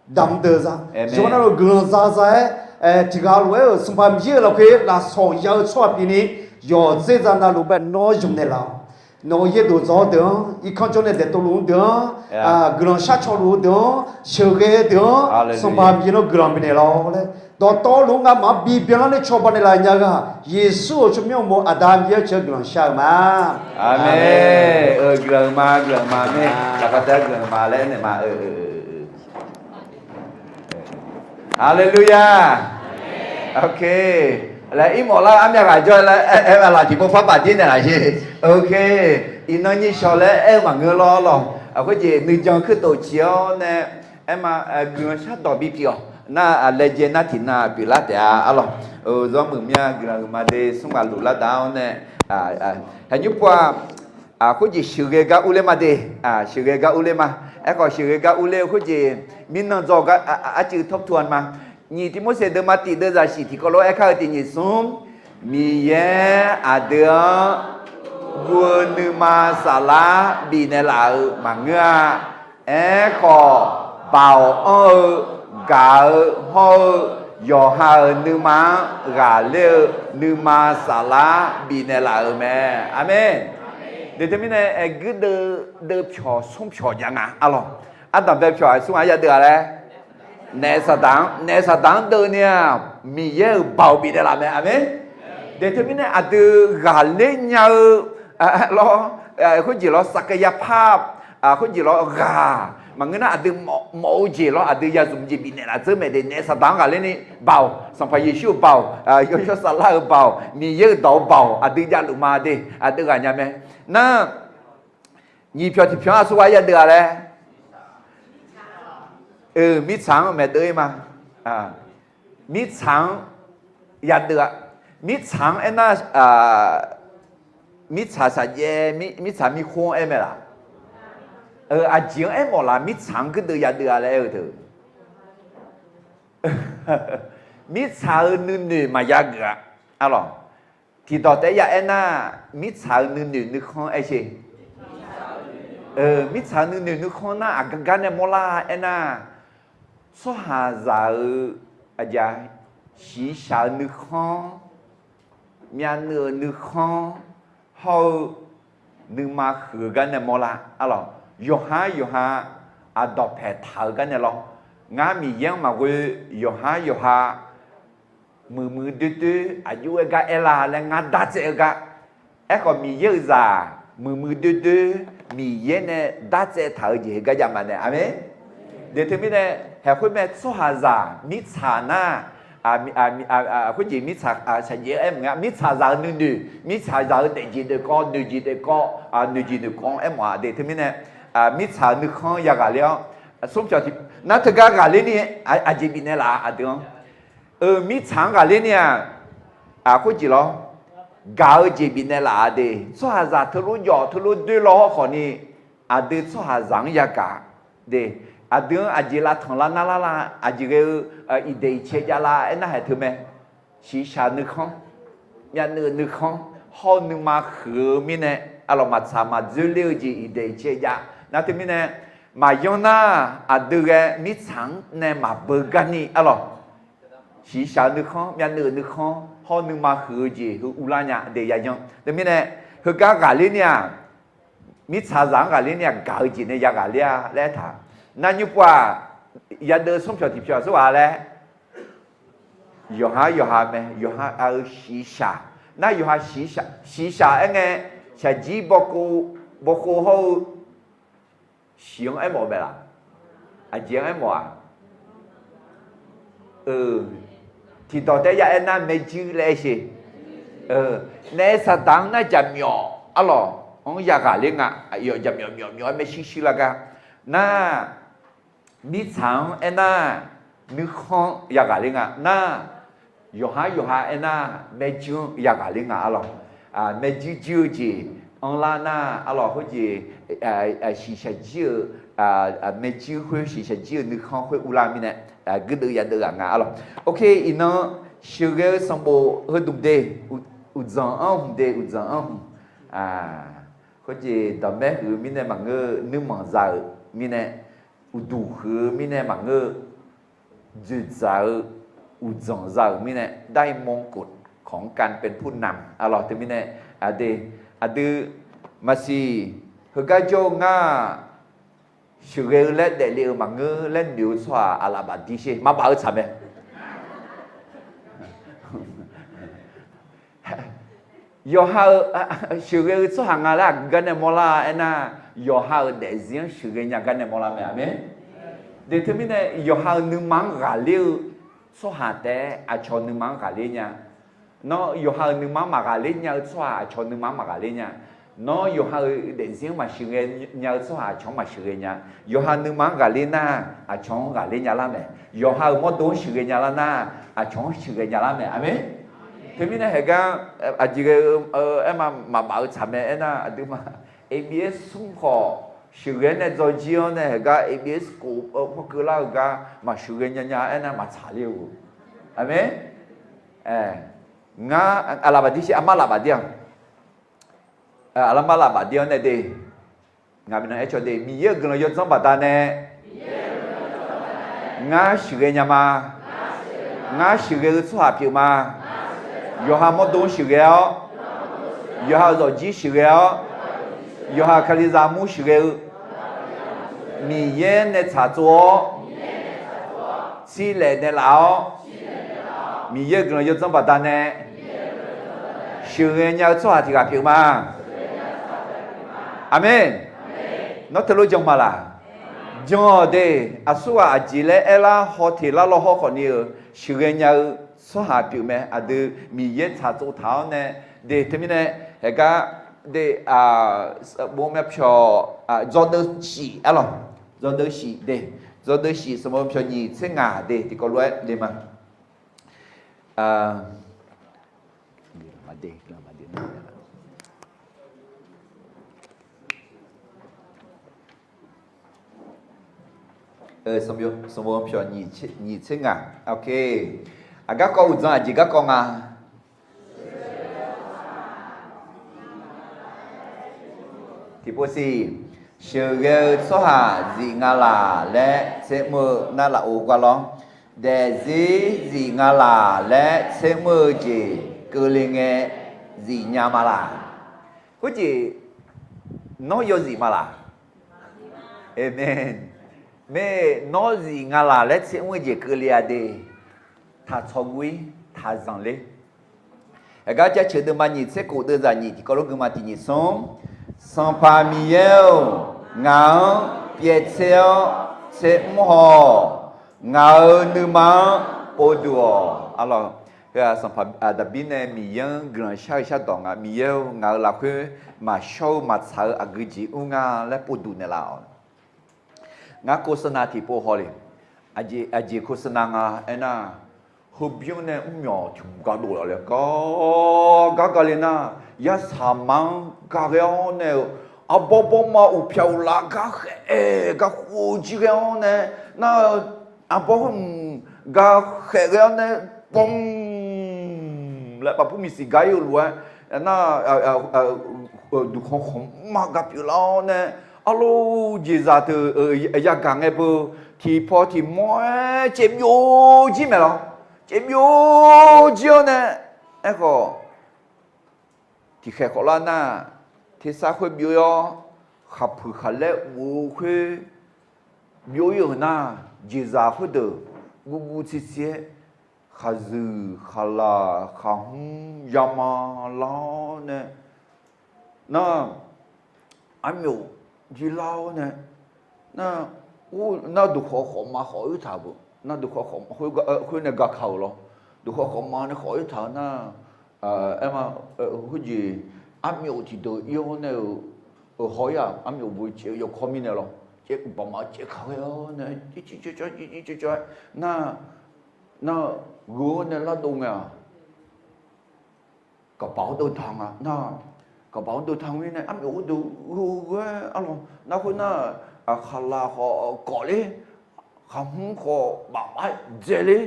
damq deuq za, yawqha navluf guiqlanq za za-aer, tiqghaq lof-aer-euq Sanqpaq Miqyaer-euq lafkhoer lafsawq ya-eu tsawrhaq pyeufni, yawqdzer za navluf bae nawr yawq naeqlaf-awq. Nawq-euq yaerdawq dzawq-eu deuq-anr, irkanr jawr nae daeftovluf-eu deuq-anr, guiqlanq shar cawluf-eu deuq-anr, sheuqghae-eu deuq-anr, Sanqpaq Miqyaer nawr guiqlanq bifnaeq lawq laer dawqtawvluf-eu ngamaf-anr bibyan lar nae cawba naeqlaf nya-eu ghaq, Yeqsur-euq tsawrmyanr uqmov aqda Miqyaer-euq guiqlanq shar-eu ma. Aqmeq. Guiqlanq ma, guiqlanq ma, aqmeq. Laqkhaq taef-aer guiqlanq ma laer aernaeq ma. Haleluya. Ok. Laer irmawf lar armyav ghaq jawr laer aer-eu laf tiqpov par bafdir naeqlaf sher. Ok. Iqnan nyir shawq laer aer-eu maqngeur lawr lawq. Khoerjeq nuijan kuirtof ciq-awr nae aer ma, guiqlanq shardawq bipyeuf-awq nar, laejae nar tiqnan pyeuflar taef-a arlawq. Zawr muiq mya guiqlanq huiqma de smr ghaq luf lar da-awr nae, haeqnymr pov-aq, khoerjeq sheuqghae gar urler ma de, sheuqghae gar urler ma. Aerkhawf sheuqghae gar urler-eu khoerjeq mirnan dzaw gar arcuiv tawr tu-a ma. Nyiq Tiqmorseq deuvma tiq deuvzaq shif tiqkawv lof-aer aerkar-eu tiq nyiq smr, Miqyaer aqdui-anr guv-eu nuima saflar bifnaeq laf-euq maqngeur-a. Aerkhawf, baoq anr-eu, gaq-eu hawr-eu, yawqha-euq nuima-anr ghaqler-eu nuima saflar bifnaeq laf-euq mae. Aqmeq. Deuq teumirnae aer guirdeuv deuv pyawq smr pyawq jav nga arlawq. Ardanqbae pyawq aqsur ghaq yadeuv-aq laer, naef saqdaq-anr, naef saqdaq-anr deuv ni-aq, Miqyaer-euq baoq bifnaeq laf mae. Aqmeq. Deuq teumirnae aqdui ghaqler nya-eu lawr, khoerjeq lawr, saqkaqyaqpar khoerjeq lawr ghaq maqngeur nar, aqdui mawf-eu jeq lawr, aqdui ya zmq jeq bifnaeq laf dzeur mae de. Naef saqdaq-anr ghaqler ni baoq, Sanqpaq Yeqsur-euq baoq, yawshawr saflar-euq baoq, Miqyaer-euq dawq-eu baoq aqdui javluf ma de, aqdui ghaq nya mae. Nar, nyiq pyawq tiq pyawq-anr aqsur ghaq yadeuv-aq laer, mirtsaq-anr maeqdeuv-ir ma. Mirtsaq-anr yadeuv-a. Mirtsaq-anr aernar, mirtsaq shaqjaev, mirtsaq mirkhof-anr aer mae laf? Aqjeq-anr aermawf laf, mirtsaq-anr guirdeuv yadeuv-a laer aer-eu teu. Mirtsaq-euq nuinoeq maqya geuf-a. Arlawq, tiqdawq taef-aer ya aernar, mirtsaq-euq nuinoeq nuikhanr aer sher. Mirtsaq-euq nuinoeq nuikhanr nar aqgar gar nae mawrlar aernar, tsawrhaqzaq-euq aqjeq, shiqshaq-euq nuikhanr, myavnuiv-euq nuikhanr hawr-eu nuima huiq-eu gar nae mawrlar arlawq. Yawqha yawqha aqdawq paeqtaq-eu gar nae lawr. Ngar Miqyaer-anr maqghoe, yawqha yawqha muiqmuiq doerdoer aqjox-aer gar aerlar laer ngar dartsaev-eu gar. Aerkhawf Miqyaer-euq zaq muiqmuiq doerdoer Miqyaer nae dartsaev taq-eu jeq heugar jav maqnaeq. Aqmeq. Deuq teumirnae, haeq khoermae tsawrhaqzaq mirtsaq nar, khoerjeq mirtsaq shaqjaev-aer maqnga, mirtsaqzaq-euq nuinoeq, mirtsaqzaq-euq daefjeq daefkawv, noeqjeq daefkawv, noeqjeq noeqkawv-anr aermawf-a de. Teumirnae, mirtsaq-euq nuikhanr-anr yagaq ler-awr, smr pyawq tiq, nar teugar ghaqler ni aqjeq bifnaeq laf-a aqdui-anr. Euq mirtsaq-anr ghaqler ni-aq, khoerjeq lawr, gaq-eu jeq bifnaeq laf-a de. Tsawrhaqzaq teulof jawf teulof doer law hawrkhawf ni, aqdui tsawrhaqzaq-anr yagaq de. Aqdui-anr aqjeq lavtanq lar narlar la, aqjeq ghae-eu iqdaeq iqcae jav la aernar haeq teumae. Shiqshaq nuikhanr, myavnuiv-eu nuikhanr, hawr-eu nuima huiq-eu mirnae, arlawq maqtsaq maqdzoerler-eu jeq iqdaeq iqcae jav. Nar teumirnae, maqyanr nar aqdui ghae mirtsaq-anr nae maqbeu garni arlawq, shiqshaq-eu nuikhanr, myavnuiv-euq nuikhanr, hawr nuima huiq-eu jeq heu uvlar nya de yayan. Teumirnae, heugar ghaqler ni-aq, mirtsaqzaq-anr ghaqler ni-aq gaq-eu jeq nae yaghaqler-a laer aertaq. Nar nymr pov-aq, yadeuv smr pyawq tiq pyawq tsawrhaq laer, yawqha yawqha mae, yawqha-euq shiqshaq. Nar yawqha shiqshaq, shiqshaq aerngae, shaqjir bawkhov hawr-eu shiq-anr aermawf-eu mae laf? Aqjeq-anr aermawf-aq, tiqdawq taef-aer ya aernar maerjuir laer aer sher. Naef saqdaq-anr nar jaqmyawf arlawq-anr yaghaqler nga. Aqyawf jaqmyawf myawf myawf-aer maershuir shuir lar gar. Nar, mirtsaq-anr aernar, nuikhanr yaghaqler nga. Nar, yawqha yawqha aernar, maerjuir-anr yaghaqler nga arlawq. Maerjuir juir-eu jeq anrlar nar arlawq, khoerjeq shiqshaq jir-eu, maerjuir khoer shiqshaq jir-eu nuikhanr khoer uvlar mirnae, guirdeuv yadeuv ghaq nga arlawq. Ok, iqnan sheuqghae-eu sanqbof heudmq de, uqdzanq-anr hmq de, uqdzanq-anr hmq. Khoerjeq dawqmaer huiq-eu mirnae maqngeur, nuirmanq za-euq mirnae, uqduq huiq-eu mirnae maqngeur, dzoeqdzaq-eu uqdzanq za-euq mirnae, ได้มงกุฎของการเป็นผู้นำ arlawq teumirnae, aqdui, aqdui maqsiq, heugar jawr-eu ngar, sheuqghae-eu laer daefle-eu maqngeur laer noeq-eu tsawrhaq aqlaf baf dir sher, maqbaf-eu tsaq mae. Yawqha-eu sheuqghae-eu tsawrhaq nga laer aqgeu gar nae mawrlar aernar, yawqha-euq daefzir-anr sheuqghae nya gar nae mawrlar mae. Aqmeq. Deuq teumirnae yawqha-euq nuima-anr ghaqler-eu tsawrhaq taef-aer aqcawq nuima-anr ghaqler nya. Nawr yawqha-euq nuima-anr maqghaqler nya-eu tsawrhaq aqcawq nuima-anr maqghaqler nya. Nawr yawqha-euq daefzir-anr maqsheuqghae nya-eu tsawrhaq aqcawq-anr maqsheuqghae nya. Yawqha nuima-anr ghaqler nar aqcawq-anr ghaqler nya lar mae. Yawqha-euq mawrdo-anr sheuqghae nya lar nar aqcawq-anr sheuqghae nya lar mae. Aqmeq. Teumirnae haeqgar aqjeq ghae-eu aerma maqbaf-eu tsaq mae aernar, aqduimaf A B S smr khawf sheuqghae nae dzawjir-awr nae haeqgar A B S kof-eu pawrkeuv lar-eu gar maqsheuqghae nya nya aernar maqtsaq ler-eu. Aqmeq. Ngar aqlaf baf dir sher, aqma laf baf dir-aq. Aqlaf ma laf baf dir-awr nae de. Ngaq miqnan aer caw de, Miqyaer-euq guiqlanq yawdzanr baqdanae ngar sheuqghae nya ma. Ngar sheuqghae-eu tsawrhaq pyeuf ma. Yawqha mawrdo-anr sheuqghae-awr, yawqha-euq zawqjir sheuqghae-awr, Yawqha Kalizaq armur sheuqghae-eu Miqyaer nae tsaqtsov-awr, tsiqlaef naeqlaf-awr, Miqyaer-euq guiqlanq yawdzanr baqdanae sheuqghae nya-eu tsawrhaq tiq ghaq pyeuf ma. Aqmeq. Nawr teulof jan ma laq? Jan-awq de. Aqsurghaq aqjeq laer aerlar haw teq lar law hawr khawf ni-euq sheuqghae nya-eu tsawrhaq pyeuf mae. Aqdui Miqyaer tsaqtsov taq-awr nae de. Teumirnae haeqgar de, bov myav pyawq, dzawdeuv shif arlawq, dzawdeuv shif de, dzawdeuv shif sanqbof pyawq nyiq tser ngaq de tiqkawv lof-aer le ma. Sanqbof pyawq nyiq tser ngaq. Aqgarkawv uqdzan aqjeq garkawv nga. Tiqpov siq, sheuqghae-eu tsawrhaq zif nga laq laer tsermr-eu nar laf-or gar lawr. Daefzir zif nga laq laer tsermr-eu jeq keuvle ngae zif nya ma laq? Khoerjeq nawr yawzif ma laq? Aqmeq. Mae, nawr zif nga laq laer tsermr-eu jeq keuvle-a de. Taqtsawq guv-ir, taqzanq ler. Aqgar Jaceuq deuvma nyiq tser khof deuvzaq nyiq tiqkawv lof gui ma tiq nyiq smr. Sanqpaq Miqyaer-or, ngaq-anr pyaev tser-awr tsermr haw-awq. Ngaq-euq nuima-anr povduq-awq. Arlawq, Sanqpaq Daqbir nae Miqyaer-anr guiqlanq shar-eu shardawq nga. Miqyaer-or, ngaq-euq lafkhoer maqshawr-eu maqtsaq-eu aqgeu jeq mr nga laer povduq naeqlaf-awq. Ngar โฆษณา tiqpov haw le. Aqjeq โฆษณา nga aernar, heubymr nae mrmyawq tiq hmq ga dov laf le, gar gar ga le nar, yarsaq ma-anr ga ghae-awr nae-euq, arbawr bawrma uqpyaq uqlaf gar khaeq-aer gar khof-eu jir ghae-awr nae, nar, arbawr hmq gar khaeq ghae-awr nae, bawq laer bafpur miqsiq gar-ir-eu lof-aer, nar, duqkhanq khawqma ga pyeuflar-awr nae, arlor jeqzaq teu yagaq ngae beu, tiqpaw tiqmawr-aer caevbyov jir maeq lawr. Caevbyov jir-awr nae, aerkhawf, tiqkhaeq khawf lar nar, tersar khoer byov-ir-awr, khaqpuiq khaqlaer of-eu khoer byov-ir-euq nar, jeqzaq khoerdeuq guvguv tsiqtsiq-aer, khaqzuiq khaqlaq khaqhmr yama lar-awr nae, nar, armyof jir lar-awr nae, nar, nar duqkhawf khawfma khawf-ir taq-euq, nar duqkhawf khawf khoer nae gaka-euq lawr. Duqkhawf khawfma nae khawf-ir taq-eu nar, aer ma, khoerjeq armyof tiqdeuq ir-awr nae-eu, haw-ir-aq, armyof bo caev-eu yawkawr mirnae lawr, caev baqmaf caev kaq ghae-awr nae, cir cir cawv cawv, cir cir cawv cawv-aer nar, nar, gheu-awr nae lardov ngae-aq, กระเป๋าเดินทาง nga nar, กระเป๋าเดินทาง mirnae armyof khoerdeuq gheu gheu-aer arlawq nar khoer nar, khaqlaq khawf kawf ler, khaqhmr khawf bafmaf-aer dzaeler,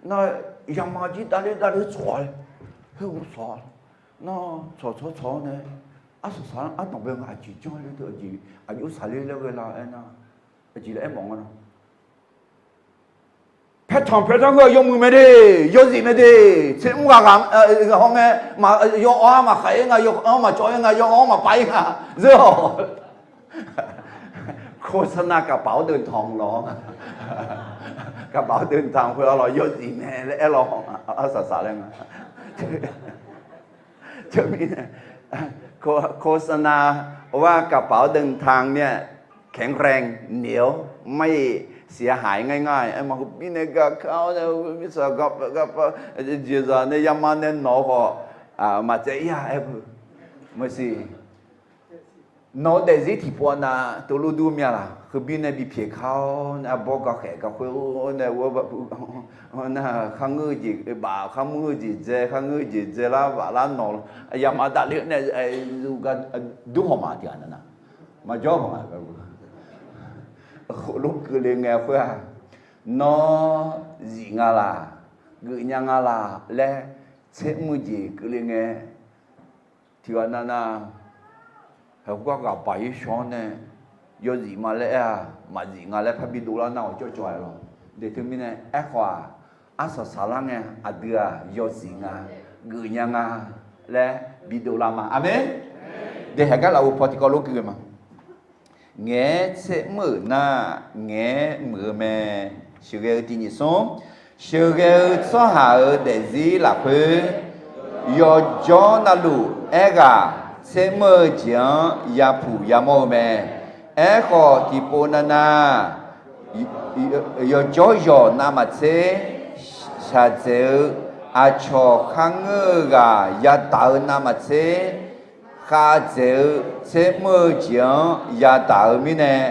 nar, yama jir davler davler tsawq-a le, khoer ghov tsawq-a nar, tsawq tsawq tsawq-awr nae, arsaq saq-anr ardanqbae nga aqjeq janr ler teu aqjeq aqjox saqler laer ghae la aernar, aqjeq laer aermawf nga nar, paertanq paertanr heu-aq yawmuiq mae de, yawzif mae de, tser mr ghaq ghaq haw ngae, yaw-awr-anr maqkhaeq-ir nga, yaw-anr maqcawv-ir nga, yaw-anr maqpav-ir nga, zeur-awq. โฆษณา กระเป๋าเดินทาง lawr, กระเป๋าเดินทาง khoer arlawq yawzif mae laer aer lawr, arsaq saq laer nga. Teumirnae, โฆษณา ว่า กระเป๋าเดินทาง เนี่ย แข็งแรง เหนียว ไม่เสียหายง่ายๆ aer ma, heubymr nae gaka-awr nae, mirtsaq gapa gapa, jeqzaq nae yama nae nawq-eu khawf maqtsaev-ir-a aer beu. Maqsiq, nawq-eu daefzir tiqpov nav teulof dur mya laq? Heubymr nae bipyaeq kar-awr nae arbawr gaqkhaeq gaqkhoer-awr nae, nar, kharngeur-eu jeq baf, kharmur-eu jeq dzae, kharngeur-eu jeq dzae lar baf lar nawq, yama davler nae, dur haw ma tiq ghaq nana, maqjawr haw ma. Khoerlof keuvle ngae khoer-aq, nawr zif nga laq, geufnya nga laq laer tser mr-eu jeq keuvle ngae, tiq ghaq nana, haeqgar ghaq baq-ir shaw-awr nae, yawzif ma laer aer-aq, maqzif nga laer parbi dovlar nar-awq cawvcawv-aer lawr. Daeq teumirnae aerkhawf-aq, arsaq saqlar ngae aqdui-aq yawzif nga, geufnya nga laer bi dovlar ma. Aqmeq. Dae haeq gar lafov paw tiqkawv lof gui ghae ma. Ngaeq-aer tser mr-euq nar, ngaeq-aer muiq-eu mae. Sheuqghae-eu tiq nyiq smr. Sheuqghae-eu tsawrhaq-euq daefzir lafkhoer, yawqjawr navluf aerghaq tser mr-eu jeq-anr yapuq yamawr-eu mae. Aerkhawf, tiqpov navnav yawqjawr yawq navmaqtser shaqdzaeq-eu, aqcawq kharngeur-eu ghaq yadaq-eu navmaqtser khavdzaeq-eu tser mr-eu jeq-anr yadaq-eu mirnae,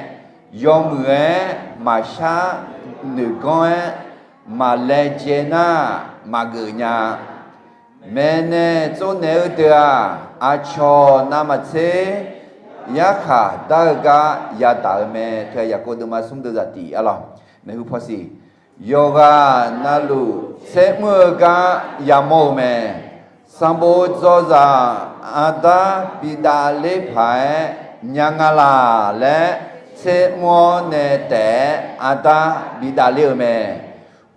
yawmuiq-aer maqshar noeqganr-aer maqlaejae nar, maqgeuf nya. Maeqnaeq tsovnaeq-eu deuq-aq, aqcawq navmaqtser yarkhaq dar-eu gar yadaq-eu mae. Teu-aq, Yaqkov deuvma smr deuvzaq tiq arlawq. Maeqhu paw siq. Yawqghaq navluf tser mr-eu gar yamawr-eu mae. Sanqbof dzawzaq ardav bidavler paq-aer nya nga laq laer tser mr-awr nae taef-aer ardav bidavler-eu mae.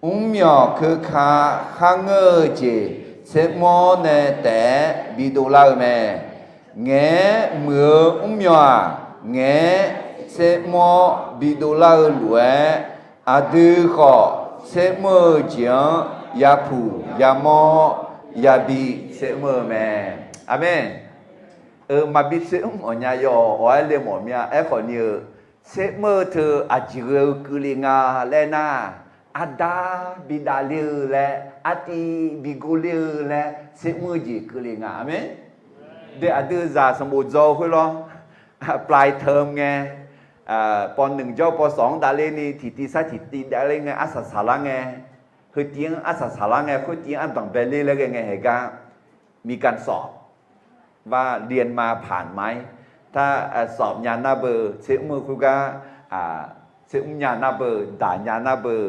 Mrmyawq keuka kharngeur-eu jeq tser mr-awr nae taef-aer bidov lar-eu mae. Ngaeq-aer muiq-eu mrmyawq-aq, ngaeq-aer tser mr-awr bidov lar-eu lof-aer, aqdui khawf tser mr-eu jeq-anr yapuq yamawr-awr, yabi tser mr-eu mae. Aqmeq. Maqbi tser mr mawf nya yawf awq-aer le mawf mir-a. Aerkhawf ni-eu, tser mr-eu teu aqjeq ghae-eu keuvle nga laer nar, ardav bidavler-eu laer, artiv bigor ler-eu laer tser mr-eu jeq keuvle nga. Aqmeq. Dae aqdui zaq sanqbof dzaw-eu khoer lawr, plavteu ngae, pawv nmq jawr pawv sawq-anr davler ni tiqtiv sar tiqtiv davler ngae arsaq saqlar ngae, heutiv-anr arsaq saqlar ngae khoertiv-anr ardanq bae ler laer ghae ngae haeq gar มีการสอบ ว่าเรียนมา ผ่านไหม ถ้าสอบ nya nar beu tser mr-eu khoergar, tser mr nya nar beu, daq nya nar beu,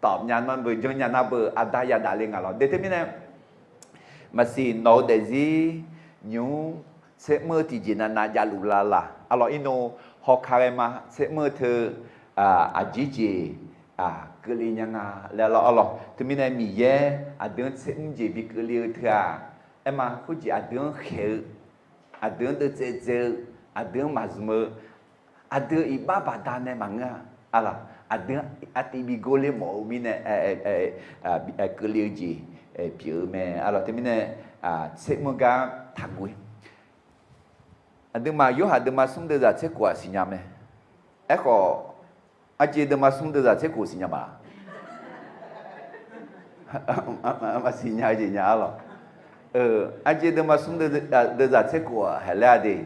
ตอบ nya nar beu, janr nya nar beu ardav yadavle nga lawr. Dae teumirnae, maqsiq nawq-eu daefzir nymq-mr tser mr-eu tiqjeq navnav javluf lar laq arlawq. Irnov hawka ghae ma. Tser mr-eu teu aqjeq jeq keuvle nya nga laer lawr arlawq. Teumirnae Miqyaer aqdui-anr tser mr jeq bi keuvle-eu teu-aq, aerma khoerjeq aqdui-anr khaeq-eu, aqdui-anr deuvtsaev dzae-eu, aqdui-anr maqzmq-eu, aqdui-eu iqbax baqdanae maqngeur-a. Arlawq, aqdui-anr artiv bigor ler mawf-eu mirnae keuvle-eu jeq pyeuf-eu mae arlawq. Teumirnae tser mr gar taqguv. Aqduimaf Yorhaq deuvma smr deuvzaq tser khof-aq siqnya mae. Aerkhawf, Arjeq deuvma smr deuvzaq tser khof siqnya ma laq? Maqsiqnya-eu jeq nya arlawq. Arjeq deuvma smr deuvzaq tser khof-aq haeqlaer-a de.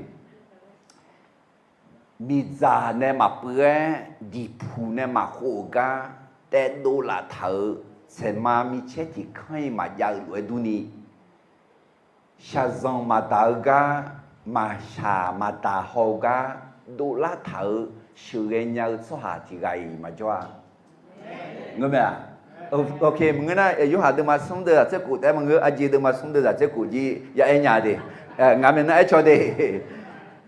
Miqdzaq nae maqpuiv-aer diqpuq nae maqkhov-euq gar taev dovlaf taq-euq saeqma micaer tiqkanr-iq maqjav-eu lof-aer durni, shaqzanq maqdaq-eu gar, maqshaq maqdaq haw-eu gar dovlar taq-euq sheuqghae nya-eu tsawrhaq tiq ghaq-iq maqjawr-a. Ngeur mae-aq? Maqngeur nar, Yorhaq deuvma smr deuvzaq tser khof taef-aer maqngeur, Arjeq deuvma smr deuvzaq tser khof jir ya aer nya de. Ngaq maeqnan aer caw de.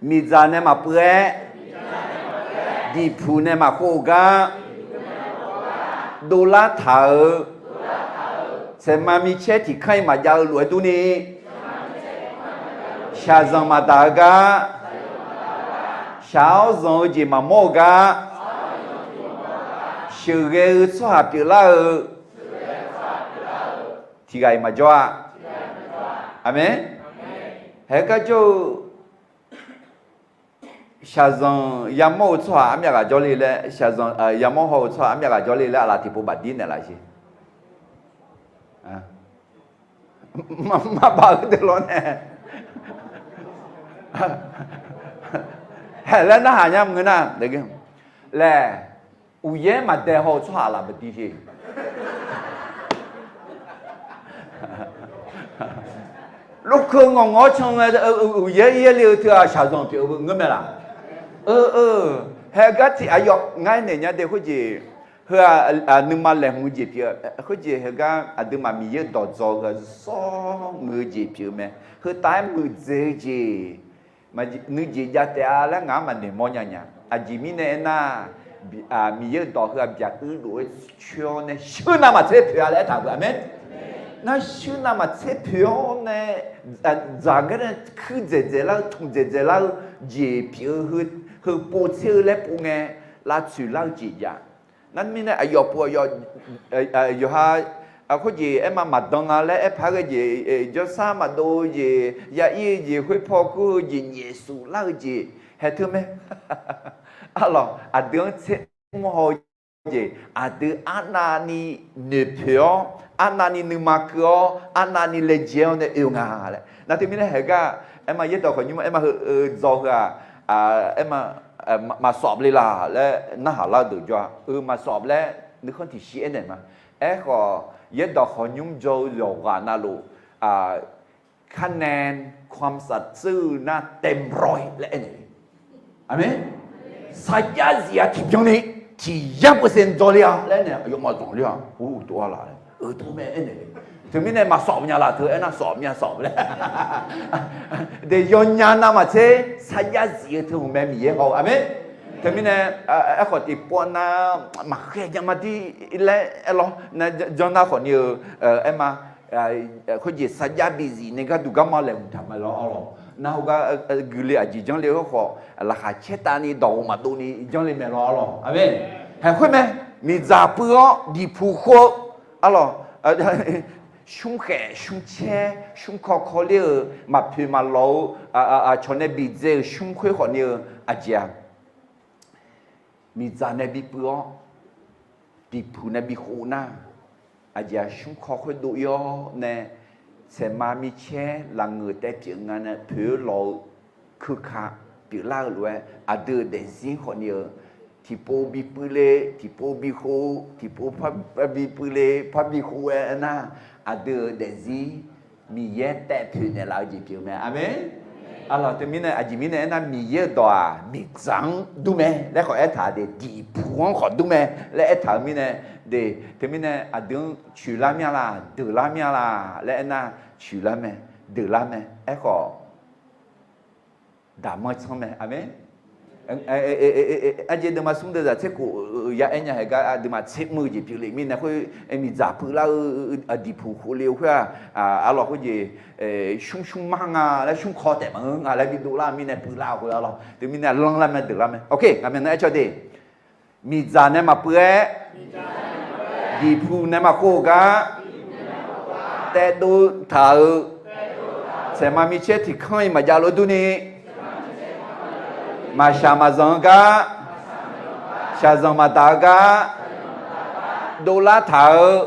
Miqdzaq nae maqpuiv-aer, diqpuq nae maqkhov-euq gar dovlar taq-euq saeqma micaer tiqkanr-iq maqjav-eu lof-aer durni, shaqzanq maqdaq-eu gar, shaq-awr zanq-eu jeq maqmawr-eu gar, sheuqghae-eu tsawrhaq pyeuflar-eu tiq ghaq-iq maqjawr-a. Aqmeq. Haeq gar jawr-eu shaqzanq yamawr-eu tsawrhaq armyav ghaq jawrle laer, shaqzanq yamawr haw-eu tsawrhaq armyav ghaq jawrle laer aqlaf tiqpov bafdir naeqlaf jeq. Maqbaf-eu deuq lawr nae haeq laer narhaq nya maqngeur nar, laer uqyaer maqdae haw-eu tsawrhaq laf maqdir jeq. Lorkeuv ngawq ngawq-awr can ngae, uqyaer ir-aer le-eu teu-aq shaqzanq pyeuf-eu ngeur mae laq? Haeq gar tiq aqyawf ngar naeq nya de khoerjeq, heu-aq nuima laeqhmq-eu jeq pyeuf-eu khoerjeq, heugar aqduimaf Miqyaer-euq dawqdzawq heu-aq zawr muiq-eu jeq pyeuf-eu mae. Heu taef-aer muiqdzaeq-eu jeq nuijeq jav taef-a laer ngaq-anr maqnoeq mawrnya nya. Aqjeq mirnae aernar, Miqyaer-euq dawq heu-aq byaq uir lof-aer coer-awr nae sheuq navmaqtser poeq-a laer aertaq beu. Aqmeq. Nar shuir navmaqtser poeq-awr nae, dzaq gar nae kuir dzaeqdzaeq lar-eu, tmq dzaeqdzaeq lar-eu jeq pyeuf-eu heu, heu pov tser-eu laer pov ngae, lavtsoeq lar-eu jeq jav. Nar mirnae aqyawf pov aqyawf, yawqha khoerjeq aerma maqdan nga laer aerpaq ghae jeq, jawrsar maqdov-eu jeq, ya ir-eu jeq, khoerpaw kur-eu jeq, nyaefsuf lar-eu jeq haeq teu mae. Arlawq, aqdui-anr tser mr haw-eu jeq, aqdui arnavni noeqpoeq-awr, arnavni nuima keuv-awr, arnavni laejae-awr nae oe-eu nga laer. Nar teumirnae haeq gar, aerma yaerdawq khawqnymr aerma heu, dzaw heu-aq, aerma, maqsawf le laq laer narhaq lar-eu deuq jawr-a. Eu, maqsawf laer nuikhanr tiqshir aernaeq ma. Aerkhawf, yaerdawq khawqnymr dzaw-eu yawqghaq navluf, คะแนนความสัตย์ซื่อ nar เต็มร้อย laer aernaeq le. Aqmeq. Sarjax zif-a tiqbyan ni tiq yar percent dzaw le-a laer aernaeq, aqyawfmaf zanqler-a, ur tov-a laf laer, eu, tov mae aernaeq le. Teumirnae maqsawf nya laf teu aernar, sawf mya sawf laer. De yawnya navmaqtser sarjax zif-eu teu hmq mae Miqyaer haw-eu. Aqmeq. Teumirnae, aerkhawf tiqpov nar maqkhaer nya ma dir laer aerlawr, janr nar khawf ni-eu, aerma, khoerjeq sarjax bizif nae gharduq garma laeqhmq taq ma lawr arlawq. Nar heugar guile aqjeq janrle-eu khawf, laqkhaq caer tavni dawq-euq maqdov ni janrle mae lawr arlawq. Aqmeq. Haeq khoer mae, miqdzaq puiv-awr diqpuq khov-eu arlawq. Smrkhaeq smrcaer smrkaw kawler-eu maqpoeq maqlawq-eu, cawq nae bidzae-euq smr khoer khawf ni-eu aqjeq-a, miqdzaq nae bipuiv-awr diqpuq nae bikhov nar, aqjeq-aq, smrkaw khoerdov ir-awr nae saeqma micaer lafngeuq taev pyeuf nga nae poeq-eu lawq-eu keuka pyeuflar-eu lof-aer, aqdui-euq daefzir khawf ni-eu tiqpov bipuiv le, tiqpov bikhov, tiqpov par bipuiv le, par bikhov-aer aernar, aqdui-euq daefzir Miqyaer taev poeq naeqlaf-eu jeq pyeuf mae. Aqmeq. Arlawq, teumirnae aqjeq mirnae aernar, Miqyaer-euq dawq-aq miqdzaq-anr dur mae laer khawf aertaq de, diqpuq-anr khawf dur mae laer aertaq-eu mirnae de. Teumirnae aqdui-anr coeqlar mir-a laq, deuqlar mir-a laq laer aernar, coeqlar mae, deuqlar mae. Aerkhawf daqmanr tsanr mae. Aqmeq. Arjeq deuvma smr deuvzaq tser khof ya aer nya haeq gar, aqduimaf tser mr-eu jeq pyeuf le mirnae khoer, miqdzaq puivlar-eu, diqpuq khov le-eu khoer-aq, arlawq khoerjeq, smr smr mar nga laer, smr kaw taef maqngeur nga laer bidov lar-eu mirnae puivlar-eu khoer arlawq. Teumirnae lanrlar mae, deuqlar mae. Ok, ngaq myaq nan aer caw de. Miqdzaq nae maqpuiv-aer, diqpuq nae maqkhov-eu gar taevdov taq-euq saeqma micaer tiq kanr-iq maqjav lof-aer durni, maqshaq maqzanq-eu gar, shaqzanq maqdaq-eu gar dovlar taq-euq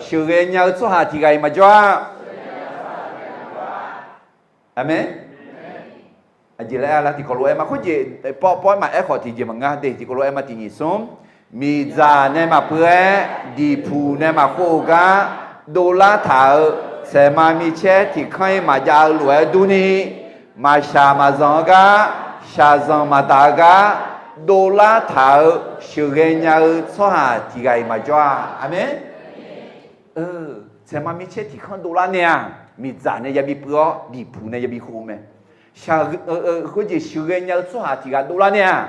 sheuqghae nya-eu tsawrhaq tiq ghaq-iq maqjawr-a. Aqmeq. Aqjeq laer-a lar tiqkawv lof-aer ma khoerjeq, pawv pawv-aer maqaer khawf tiqjeq maqngar de, tiqkawv lof-aer ma tiq nyiq smr. Miqdzaq nae maqpuiv-aer, diqpuq nae maqkhov-eu gar dovlar taq-euq saeqma micaer tiq kanr-iq maqjav-eu lof-aer durni, maqshaq maqzanq-eu gar, shaqzanq maqdaq-eu gar dovlar taq-euq sheuqghae nya-eu tsawrhaq tiq ghaq-iq maqjawr-a. Aqmeq. Saeqma micaer tiq kanr dovlar nae-aq, miqdzaq nae yabi puiv-awr diqpuq nae yabi khov-eu mae. Khoerjeq sheuqghae nya-eu tsawrhaq tiq ghaq dovlar nae-aq,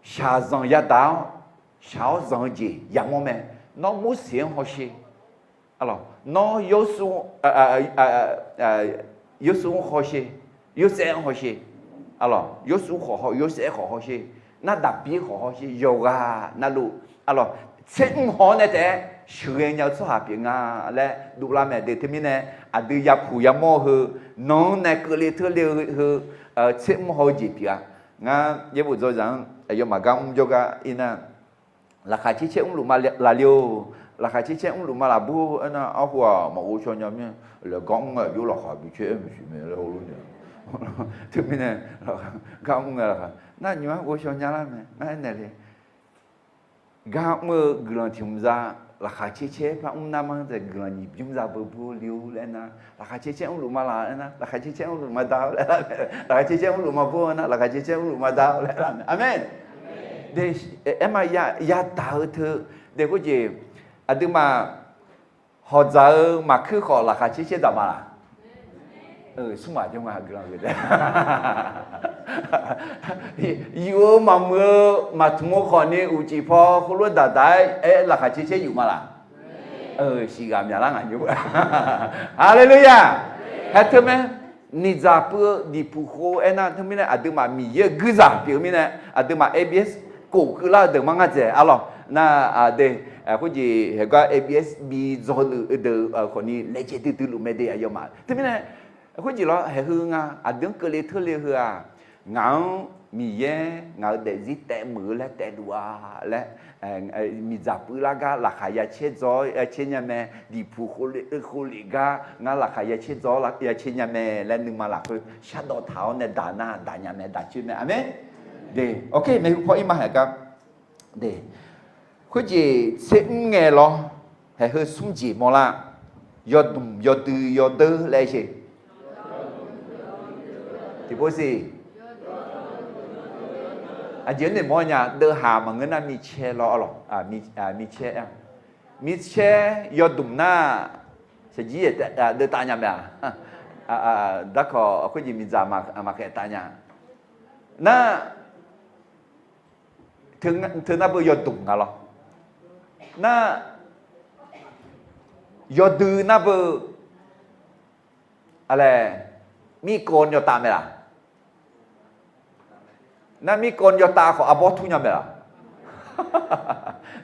shaqzanq yadaq-awr shaq-awr zanq-eu jeq yamawr mae. Nawr Morseq-anr hawsher. Nawr Yawrsur, Yawrsur-anr hawsher. Yorsaev-anr hawsher. Yawrsur khawf haw, Yorsaev khawf hawsher. Nar Daqbir khawf hawsher. Yawqghaq navluf, arlawq, tser mr haw-awr nae taef-aer sheuqghae nya-eu tsawrhaq pyeuf nga laer dovlar mae de. Teumirnae aqdui yapuq yamawr-eu heu, nan-anr nae keuvle teurle-eu heu, tser mr haw-eu jeq pyeuf-a. Ngar yaerbof dzawzaq-anr aqyawfmaf gar mr jawrgar ir nar, laqkhaq caer caer mrluf ma laf le-or, laqkhaq caer caer mrluf ma laf bur-or aernar, arhu-aq maqghov shaw nya mir-a. Laer gar mr-aer aqjox laqkhaq bi caer aer maqsiq mae laer heulof nae, teumirnae gar mr-aer laqkhaq nar nymq-anr ghovshaw nya lar mae. Ngar aernaeq le, gar mr-eu guiqlanq tiq hmq za, laqkhaq caer caer par mr nar mar-anr taef guiqlanq nyiq bymr za beu bur le-or laer aernar, laqkhaq caer caer mrluf ma laf aernar, laqkhaq caer caer mrluf ma da-or laer, laqkhaq caer caer mrluf ma bur-or aernar, laqkhaq caer caer mrluf ma da-or laer lar mae. Aqmeq. De, aerma yadaq-eu teu, de khoerjeq, aqduimaf hawqdzaq-eu maqkuir khawf laqkhaq caer caer dzaq ma laq? Smr maq jawr nga guiqlanq ghae taef. Yuf-eu maqmuiq-eu maqtmq-eu khawf ni uqcif paw heulof daq daq-aer aer laqkhaq caer caer yuf ma laq? Siqghaq myaqlar ngaq nymr. Haleluya! Hae teumae, miqdzaq puiv-eu diqpuq khov-eu aernar teumirnae aqduimaf Miqyaer-euq guirzaq pyeuf-eu mirnae aqduimaf A B S kof keuvlar-eu deuq mar ngar dzaeq arlawq. Nar, de, khoerjeq haeqgar A B S bi dzaw-eu deuq khawfni laejae duidui luf mae de aqyawfmaf. Teumirnae khoerjeq lawr haeqheu nga aqdui-anr keuvle teurle heu-aq, ngaq-anr Miqyaer ngaq-euq daefzir taef muiq-eu laer taef luf-a laer, miqdzaq puiv lar gar laqkhaq ya caer dzaw-awr ya caer nya mae, diqpuq khov lef gar ngar laqkhaq ya caer dzaw-awr ya caer nya mae laer nuima lafkhoer shardawv taq-awr nae daq nar daq nya mae daq coer mae. Aqmeq. De, ok, maeqhu paw ir ma haeq gar. De, khoerjeq tser mr ngae lawr, haeqheu smr jeq mawrlar, yawdmq yawdui yawdeur laer sher. Tiqpov siq. Aqjeq-anr noeqmawr nya, deuvhaq maqngeur nar micaer lawr arlawq. Micaer, micaer yawdmq nar, shaqjir deuvtav nya mae-a. Darkawq khoerjeq miqdzaq maqkhaeq tav nya. Nar, teu nar beu yawdmq nga lawr. Nar, yawdui nar beu, aqlae, mirkawv yawtav mae laq? Nar mirkawv yawtav khawf arbawr tur nya mae laq?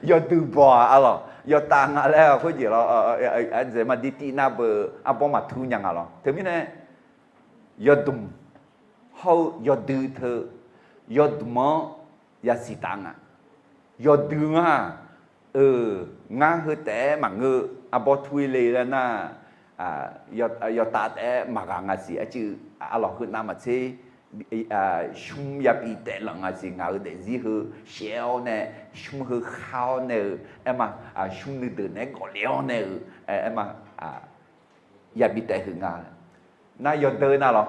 Yawdui baw-aq arlawq, yawtav nga laer khoerjeq lawr, aqdzaeq ma dirtiv nar beu arbawr maqtur nya nga lawr. Teumirnae yawdmq hawr-eu yawdui teu, yawdmq-anr yasiq taf nga. Yawdui nga-aq, ngar heu taef-aer maqngeur, arbawr tur-ir le laer nar, yawtav taef-aer maqghaq nga siq. Arcuiv arlawq heu navmaqtser shmr yabi taef lanq nga siq. Ngaq-euq daefzir heu shaev-awr nae, shmr heu khar-awr nae-eu, aer ma, shmr nuideuq naeq-aer gawfle-awr nae-eu, aer ma, yabi taef huiq nga. Nar yawdeu nar lawr,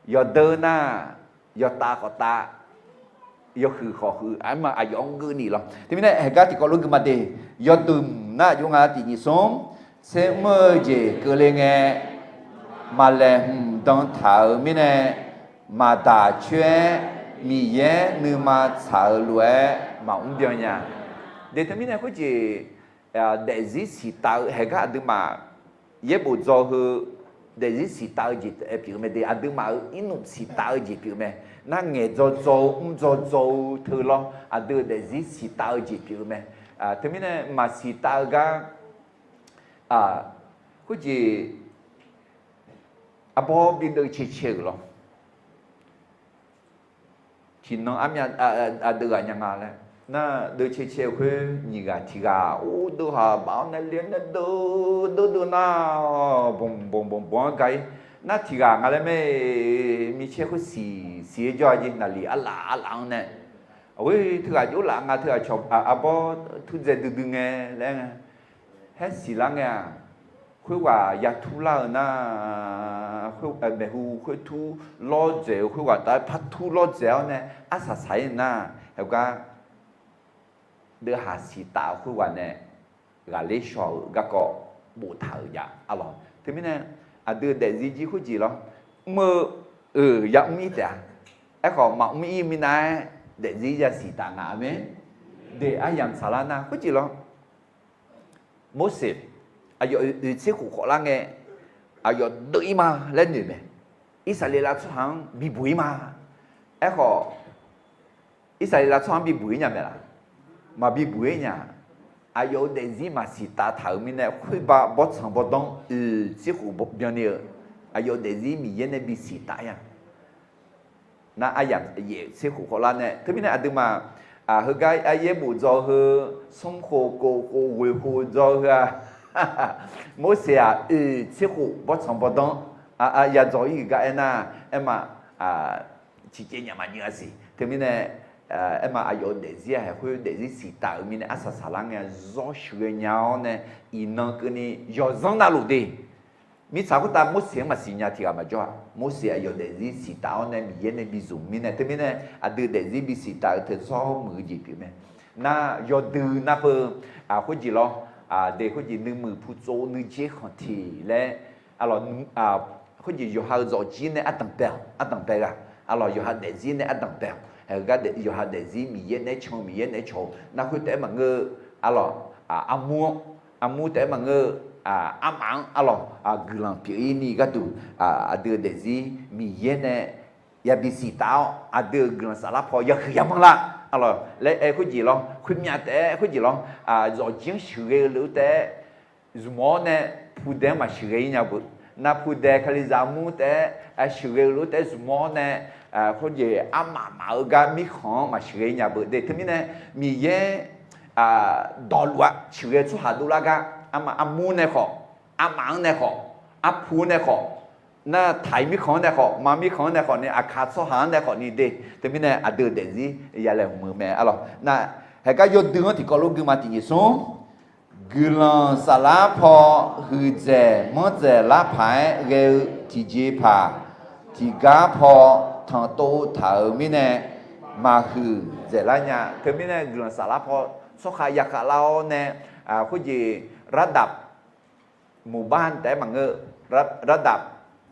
yawdeu nar, yawtav khawf tav, yawhuiq khawf huiq, aer ma aqyawf-anr geuvni lawr. Teumirnae haeqgar tiqkawv lof gui ma de, yawdmq nar aqjox nga tiq nyiq smr, tser mr-eu jeq keuvle ngae, maqlaeq hmq dan taq-euq mirnae, maqdaq coer-aer Miqyaer nuima tsaq-eu lof-aer maqmr byan nya. De teumirnae khoerjeq daefzir siqtaf-eu haeqgar aqduimaf yaerbof dzaw heu daefzir siqtaf-eu jeq pyeuf-eu mae de, aqduimaf-euq irnmf siqtaf-eu jeq pyeuf-eu mae. Nar ngaeqdzaw dzaw-eu mrdzaw dzaw-eu teu lawr, aqdui-euq daefzir siqtaf-eu jeq pyeuf-eu mae. Teumirnae maqsiq taf-eu gar, khoerjeq arbawr bi deuv cae cae-euq lawr. Tiqnan armyav aqdui ghaq nya nga laer nar, deuv cae cae-eu khoer nyiq ghaq tiq ghaq or deuv haq baf-awr nae le-awr nae deuv deuv deuv nar, bawq bawq bawq bawq-anr ga-ir. Nar tiq ghaq nga laer mae, micaer khoer siq siq-aer jawr-a jeq naqliq arlaf arlaf-anr nae, khoer teughaq jov laf nga teughaq cawq arbawr turdzae duidui ngae laer, haer siqlar ngae-aq, khoerghaq ya turlar-eu nar, maeqhu khoer tur lawr dzaeq-eu khoerghaq taf-aer par tur lawr dzaeq-awr nae arsaq saq-ir nar, heugar deuv haq siqtaf-eu khoerghaq nae ghaqler shaw-euq garkawv boftaq-euq jav arlawq. Teumirnae aqdui daefzir jir khoerjeq lawr, mr-eu, euq ya mr-ir taef-a. Aerkhawf maqmr-ir minav-aer daefzir yasiq taf nga mae. De aryamq saqlar nar khoerjeq lawr, Morseq aqyawf oeq tser khof khawf lar ngae, aqyawf deuv-ir ma laer noeq mae. Irsaqleqlav tsawrhaq-anr bibuq-ir ma. Aerkhawf, Irsaqleqlav tsawrhaq-anr bibuq-ir nya mae laq? Maqbi buq-ir nya. Aqyawf-euq daefzir maqsiq taf taq-euq mirnae, khoerba bawrtsanq bawrdanr oeq tser khof byanni-eu, aqyawf-euq daefzir Miqyaer nae bisiq taf-ir-a. Nar aryamq yaef tser khof khawf lar nae, teumirnae aqduimaf heugar aryaer bof dzaw heu, smr khof, kof khof, ghoeq khof dzaw heu-aq, Morseq-aq oeq tser khof bawrtsanq bawrdanr ya dzaw-ir-euq gar aernar, aerma, ciqcaev nyaf maqnyeuv-a siq. Teumirnae, aerma aqyawf-euq daefzir-aq haeq khoer daefzir siqtaf-euq mirnae arsaq saqlar ngae zawr shuiq ghaenya-awr nae, iqnan keuvni yawzanr navluf de. Mirtsaq khoertav Morseq-anr maqsiq nya tiq ghaq maqjawr-a. Morseq aqyawf daefzir siqtaf-awr nae Miqyaer nae bizmq mirnae, teumirnae aqdui daefzir bisiq taf-eu teu zawr muiq-eu jeq pyeuf mae. Nar yawdui nar peu, khoerjeq lawr, de khoerjeq nuimuiq putsov nuijer khanqtiq laer, khoerjeq yawqha-eu zawqjir nae ardanq bae-awq, ardanq bae ghaq, arlawq yawqha daefzir nae ardanq bae-awq. Heugar yawqha daefzir Miqyaer naeq-aer can-eu, Miqyaer naeq-aer can-eu nar khoertav-aer maqngeur, arlawq, armur-anr armur taef-aer maqngeur-eu, armaf-anr arlawq guiqlanq pyeuf-ir ni gharduq, aqdui-euq daefzir Miqyaer nae yabi siqtaf-awr aqdui-euq guiqlanq saflar paw yahuiq yamanr lar. Arlawq laer aer khoerjeq lawr, khoermyav taef-aer khoerjeq lawr, zawqjir-anr sheuqghae-eu lef-ur taef-aer zmq-awr nae pudae-anr maqsheuqghae-ir nya beuq. Nar pudae kalizaq armur taef-aer sheuqghae-eu lef-ur taef-aer zmq-awr nae, khoerjeq armaf maf-eu gar mirkhanq-anr maqsheuqghae-ir nya beuq de. Teumirnae Miqyaer dawqluf-aq sheuqghae-eu tsawrhaq dovlar gar, armaf armur nae khawf, armaf-anr nae khawf, arpu-anr nae khawf, nar taq-iq mirkhanq-anr nae khawf, ma mirkhanq-anr nae khawf ni, aqkaq tsawrhaq-anr nae khawf ni de. Teumirnae aqdui-euq daefzir yalaeq hmq-eu mae arlawq. Nar haeqgar yawdui-anr tiqkawv lof guima tiqnyif smr, guiqlanq saflar paw huiqdzaeq manrdzaeq lar paq-aer ghae-eu tiqjeq paq, tiqgar paw tanqtov taq-euq mirnae maqhuiq dzaeqlar nya. Teumirnae guiqlanq saflar paw tsawrkhav yakhav lar-awr nae, khoerjeq ระดับหมู่บ้าน taef-aer maqngeur, ระดับ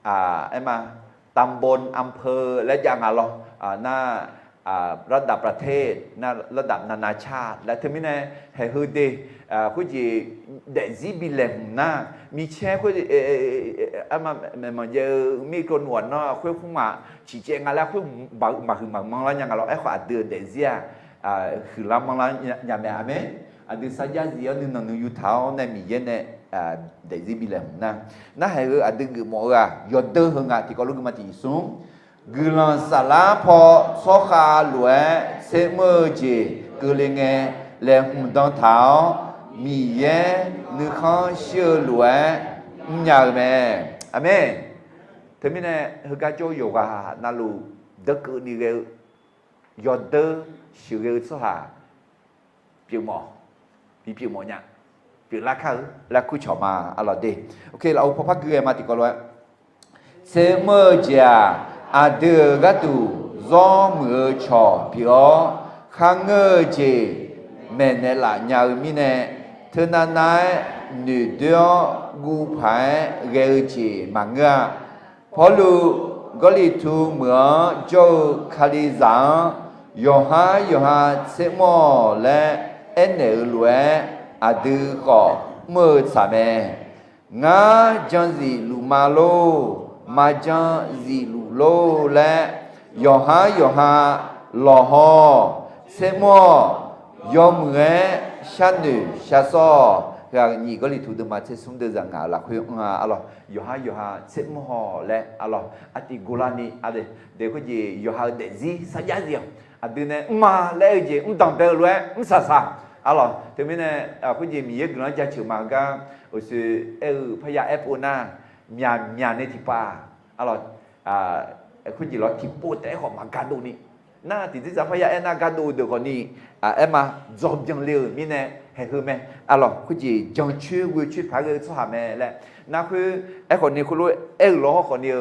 aer ma ตำบล อำเภอ laer jav nga lawr, nar ระดับประเทศ nar ระดับนานาชาติ laer teumirnae haeq heu de. Khoerjeq daefzir bi laeqhmq nar, micaer khoer, aer ma, maeqmanq jaev-eu mirkeuv nuq-aq nawr khoer khmr ma ciqcaev nga laer khoer maqhuiq maqmanr lar nya nga lawr. Aerkhawf aqdui-euq daefzir-aq huiqlar manrlar nya mae. Aqmeq. Aqdui sarjax zif-awr nuinanq nuiyu taq-awr nae Miqyaer nae daefzir bi laeqhmq nar, narhaq heu aqdui geufmawf-eu-aq yawdeu heu nga. Tiqkawv lof guima tiqnyif smr, guiqlanq saflar paw tsawrkhav lof-aer tsermr-eu jeq keuvle ngae laeqhmq dan taq-awr, Miqyaer nuikhanr shir-eu lof-aer mrnya-eu mae. Aqmeq. Teumirnae heugar jawr-eu yawqghaq navluf dawrkeuvni ghae-eu yawdeu sheuqghae-eu tsawrhaq pyeufmawf, bi pyeufmawf nya, pyeuflar kar-eu laer kurcawq ma. Arlawq de. Oke, lafov pawpar gui ghae ma tiqkawv lof-aer, tsermr-eu jeq-aq, aqdui-euq gharduq zawr muiq-eu cawq pyeuf-awr, kharngeur-eu jeq maeqnaeq laf nya-eu mirnae, teunav nav-aer noeqdoer-awr guv paq-aer ghae-eu jeq maqngeur-a. Pawrluv Gawrliqtu meuq-anr jawr-eu Kalizaq-anr yawqhar yawqha tsermr-awq laer aernaeq-euq lof-aer, aqdui khawf mr-eu tsaq mae. Ngar jan zif luf ma lor, maqjan zif luf lor laer yawqhar yawqha lawqhaw-awq, tsermr-awq, yawmuiq-aer sharnoeq sharsawr-awq. Heu-aq nyiq Gawrliqtu deuvma tsersmr deuvzaq ngaq-euq lafkhoer anr-a arlawq. Yawqhar yawqha tsermr-awq laer arlawq, artiv gorlarni, de khoerjeq yawqha-euq daefzir sarjax zif-awq. Aqdui nae mrma laer-eu jeq mrdanq bae-eu lof-aer mrsaq saq arlawq. Teumirnae khoerjeq Miqyaer guiqlanq-anr jaceuq ma-eu gar, uqshoe aer-eu parya aer pov nar, myaqmyaq nae tiqpav arlawq, khoerjeq lawr tiqpov taef-aer khawf maqga dovni, nar tiqdzer zaq parya aer nar ga dov-eu deuq khawfni, aer ma, dzawbyan le-euq mirnae haeq heu mae arlawq. Khoerjeq jancoer ghoecoer paq-aer ghae-eu tsawrhaq mae laer, nar khoer aerkhawfni khoerlof-aer aer-euq lawr khawfni,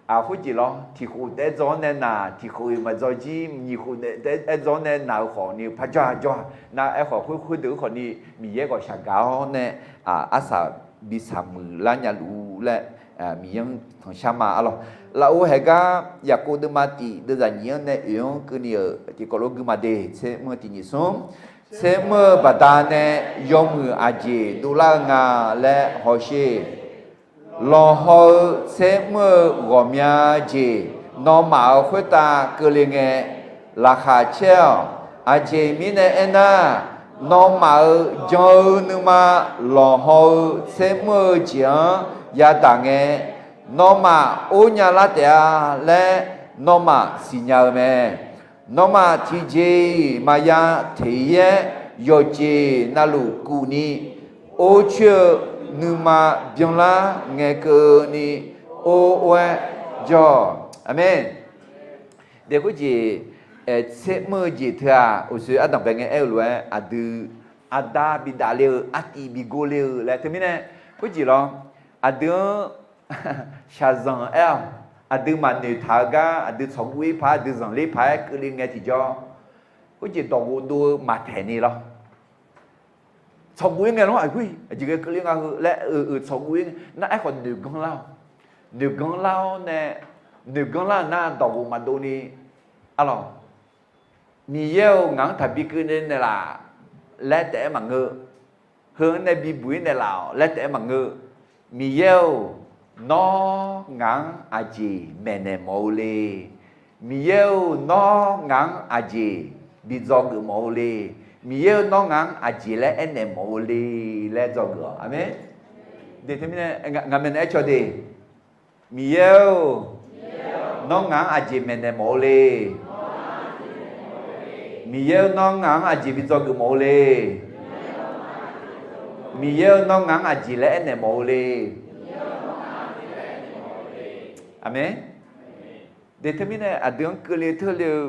khoerjeq lawr tiqkhof taef-aer dzaw-awr nae naq, tiqkhof-iq maqdzaw jir, nyiq khof taef-aer dzaw-awr nae naq-eu khawfni parjawr-a jawr-a. Nar aerkhawf khoer khoerdeuq-eu khawfni Miqyaer ghawqshaq gaq-awr nae arsaq bi saqmuiq lar nya luf laer, Miqyaer-anr tanqshar ma arlawq. Lafov haeq gar Yaqkov deuvma tif deuvzaq nyiq-anr nae oeq-anr keuvni-euq tiqkawv lof guima de, tsermr-eu tiqnyif smr, tsermr-eu baqdanae yawmuiq aqjeq dovlar-eu nga laer hawsher. Lawqhaw-eu tsermr-eu ghawqmya jeq nawmaf-euq khoertav keuvle ngae, laqkhaq caer-awq. Aqjeq mirnae aernar, nawmaf-euq jan-eu nuima lawqhaw-eu tsermr-eu jeq-anr yadaq ngae, nawmaf or nya lar taef-a laer nawmaf siqnya-eu mae. Nawmaf tiqjeq-iq maqya teq-ir-aer, yawqjeq navluf kuvni, or coer-eu nuima byanlar ngae keuvni, or or-aer jawr-awq. Aqmeq. Dae khoerjeq, tsermr-eu jeq teu-aq, uqshoe ardanqbae ngae aer-eu lof-aer aqdui arda bidavle-eu, artiv bigov le-eu laer teumirnae, khoerjeq lawr, aqdui-anr shaqzanq aer-awq. Aqdui maqnoeq taq-eu gar aqdui tsawqguv-ir paq-aer, aqdui zanqler paq-aer keuvle ngae tiqjawr, khoerjeq dawqghof dov-eu maqtaeq ni lawr. Tsawqguv-ir ngae lawr, aqjeq ghae keuvle nga heu laer, euq tsawqguv-ir nar aerkhawf noeqganr lar-awq. Noeqganr lar-awr nae, noeqganr lar-euq nar dawqghof maqdov ni, arlawq, Miqyaer-euq ngaq-anr taqbi keuvle naeqlaf laer taef-aer maqngeur. heu-anr nae bibuq-ir naeqlaf-awq laer taef-aer maqngeur. Miqyaer-or, nawr ngaq-anr aqjeq maeqnaeq mawf-eu le. Miqyaer-or, nawr ngaq-anr aqjeq bi dzawgeuf mawf-eu le. Miqyaer-or, nawr ngaq-anr aqjeq laer aernaeq mawf-eu le laer dzawgeuf-awq. Aqmeq. De teumirnae ngaq maeqnaeq-aer caw de. Miqyaer-or, nawr ngaq-anr aqjeq maeqnaeq mawf-eu le. Miqyaer-or, nawr ngaq-anr aqjeq bi dzawgeuf mawf-eu le. Miqyaer-or, nawr ngaq-anr aqjeq laer aernaeq mawf-eu le. Aqmeq. De teumirnae aqdui-anr keuvle teurle-eu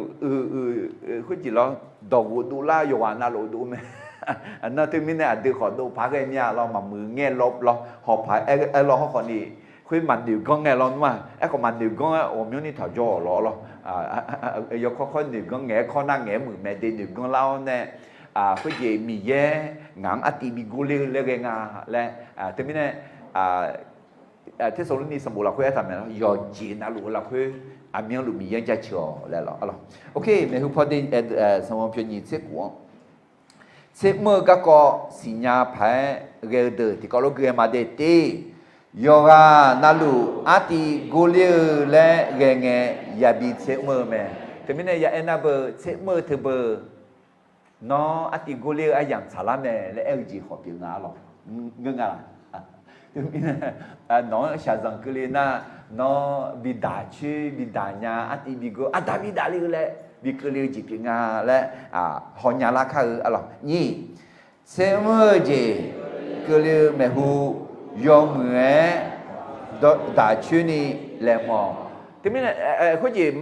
khoerjeq lawr, dawqghof dovlar yawqghaq navluf dov mae. Aqnan teumirnae aqdui khawf dov paq ghae mir-a lawr, maqmuiq ngae lawr, hawpaq aer lawr hawrkhawf ni, khoer maqnoeq ganr ngae lawr nmr-aq, aerkhawf maqnoeq ganr-aer ghawqmyanrni taq jawr-awq lawr lawr. Yawkawr kawr noeq ganr ngaeq-aer kawr nar ngaeq-aer muiq mae de noeq ganr lar-awr nae, khoerjeq Miqyaer ngaq-anr artiv bi gor ler-eu laer ghae nga laer, teumirnae Tersaqlurni sanqbof lafkhoer aertaq mae lawr, yawqjeq navluf-eu lafkhoer aqmyanluf Miqyaer-anr jaceuq-awq laer lawr. Ok, maeqhu paw de, sanqbof pyawq nyiq tser khof-anr, tser mr-eu garkawv siqnya paq-aer ghae-eu deuq tiqkawv lof gui-aer ma de te. Yawqghaq navluf artiv gor ler-eu laer ghae ngae, yabi tser mr-eu mae. Teumirnae ya aernar beu, tser mr-eu teubeu, nawr artiv gor ler-eu aryamq tsaqlar mae laer aer-eu jeq khawf pyeuf nga lawq. Ngeur nga laq? Nawq-anr shaqzanq keuvle nar, nawr bi daq coer bi daq nya, artiv bi gor, arda bi daq le-eu laer bi keuvle-eu jeq pyeuf nga laer hawnya lar kar-eu lawq. Nyiq, tser mr-eu jeq keuvle-eu maeqhu yawmuiq-aer daq coer ni laeqhmq-awq. Teumirnae khoerjeq,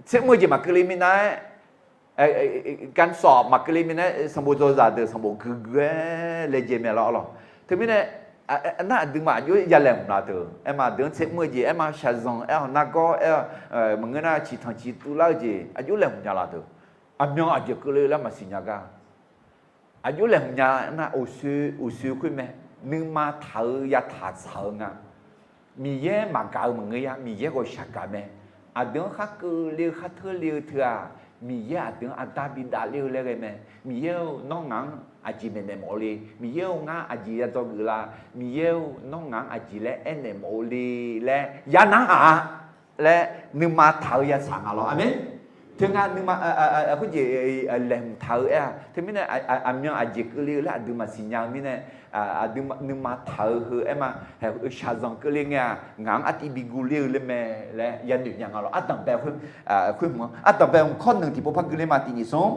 tser mr-eu jeq maqkeuvle minav-aer, gan sawf maqkeuvle minav-aer sanqbof dzawzaq deuq sanqbof guiqguiq-aer laejae mae lawr lawq. Teumirnae nar aqduimaf aqjox ya laeqhmq laf deuq aer ma, aqdui-anr tser mr-eu jeq aer ma, shaqzanq aer-awq, nargawr aer-awq, maqngeur nar ciqtanq ciqtuv lar-eu jeq aqjox laeqhmq nya laf deuq, aqmyan aqjeq keuvle laer maqsiq nya gar. Aqjox laeqhmq nya nar, uqshoe khoer mae, nuima taq-eu yataq tsaq-eu nga. Miqyaer maqgaq-eu maqngeur ya, Miqyaer ghawqshaq gaq mae. Aqdui-anr khar keuvle-eu khar teurle-eu teu-aq, Miqyaer aqdui-anr arda bi daq ler-eu laer ghae mae. Miqyaer-or, nawr ngaq-anr aqjeq maeqnaeq mawf-eu le. Miqyaer-or, ngar aqjeq ya dzawgeuf la. Miqyaer-or, nawr ngaq-anr aqjeq laer aernaeq mawf-eu le laer ya narhaq-a laer nuima taq-eu yasaq nga lawr. Aqmeq. Teu nga nuima khoerjeq laeqhmq taq-eu aer-a. Teumirnae aqmyan aqjeq keuvle-eu laer aqdui maqsiq nya-eu mirnae, aqdui nuima taq-eu heu aer ma. Shaqzanq keuvle ngae-aq, ngaq-anr artiv bi gor ler-eu laer mae laer yanoeq nya nga lawr. Ardanqbae khoer hmq-anr, ardanqbae hmq kawr nui tiqpov par gui ler ma. Tiq nyiq smr,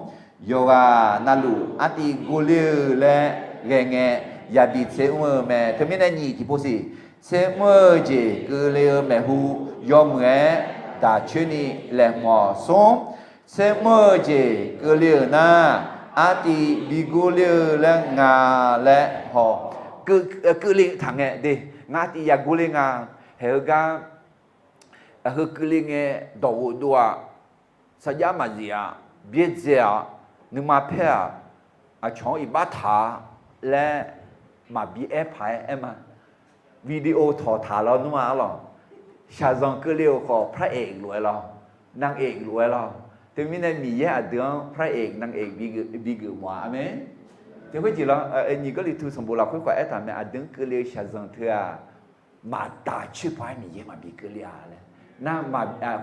yawqghaq navluf artiv gor ler-eu laer ghae ngae, yabi tser mr-eu mae. Teumirnae nyiq tiqpov siq, tser mr-eu jeq keuvle-eu maeqhu yawmuiq-aer daq coer ni laeqhmq-awq. Smr, tser mr-eu jeq keuvle-euq nar, artiv bi gor ler-eu laer nga laer haw. Keuvle taq ngae de, ngar artiv ya gor ler nga. Haeq-eu gar, heu keuvle ngae, dawqghof dov-aq, sarjax maqzif-aq, byaerdzae-aq, nuima paer-aq, aqcawq-anr iqbax taq-a laer maqbi aer paq-aer aer ma. Video tawq taq lawr nmr-a arlawq. Shaqzanq keuvle-euq khawf พระเอก lof-aer lawr, นางเอก lof-aer lawr. Teumirnae Miqyaer aqdui-anr พระเอก นางเอก bigeuf mawf-a. Aqmeq. Teu khoerjeq lawr, nyiq Gawrliqtu sanqbof lafkhoer khawf aertaq mae, aqdui-anr keuvle-eu shaqzanq teu-aq, maqdaq coer paq-aer Miqyaer maqbi keuvle-a laer. Nar,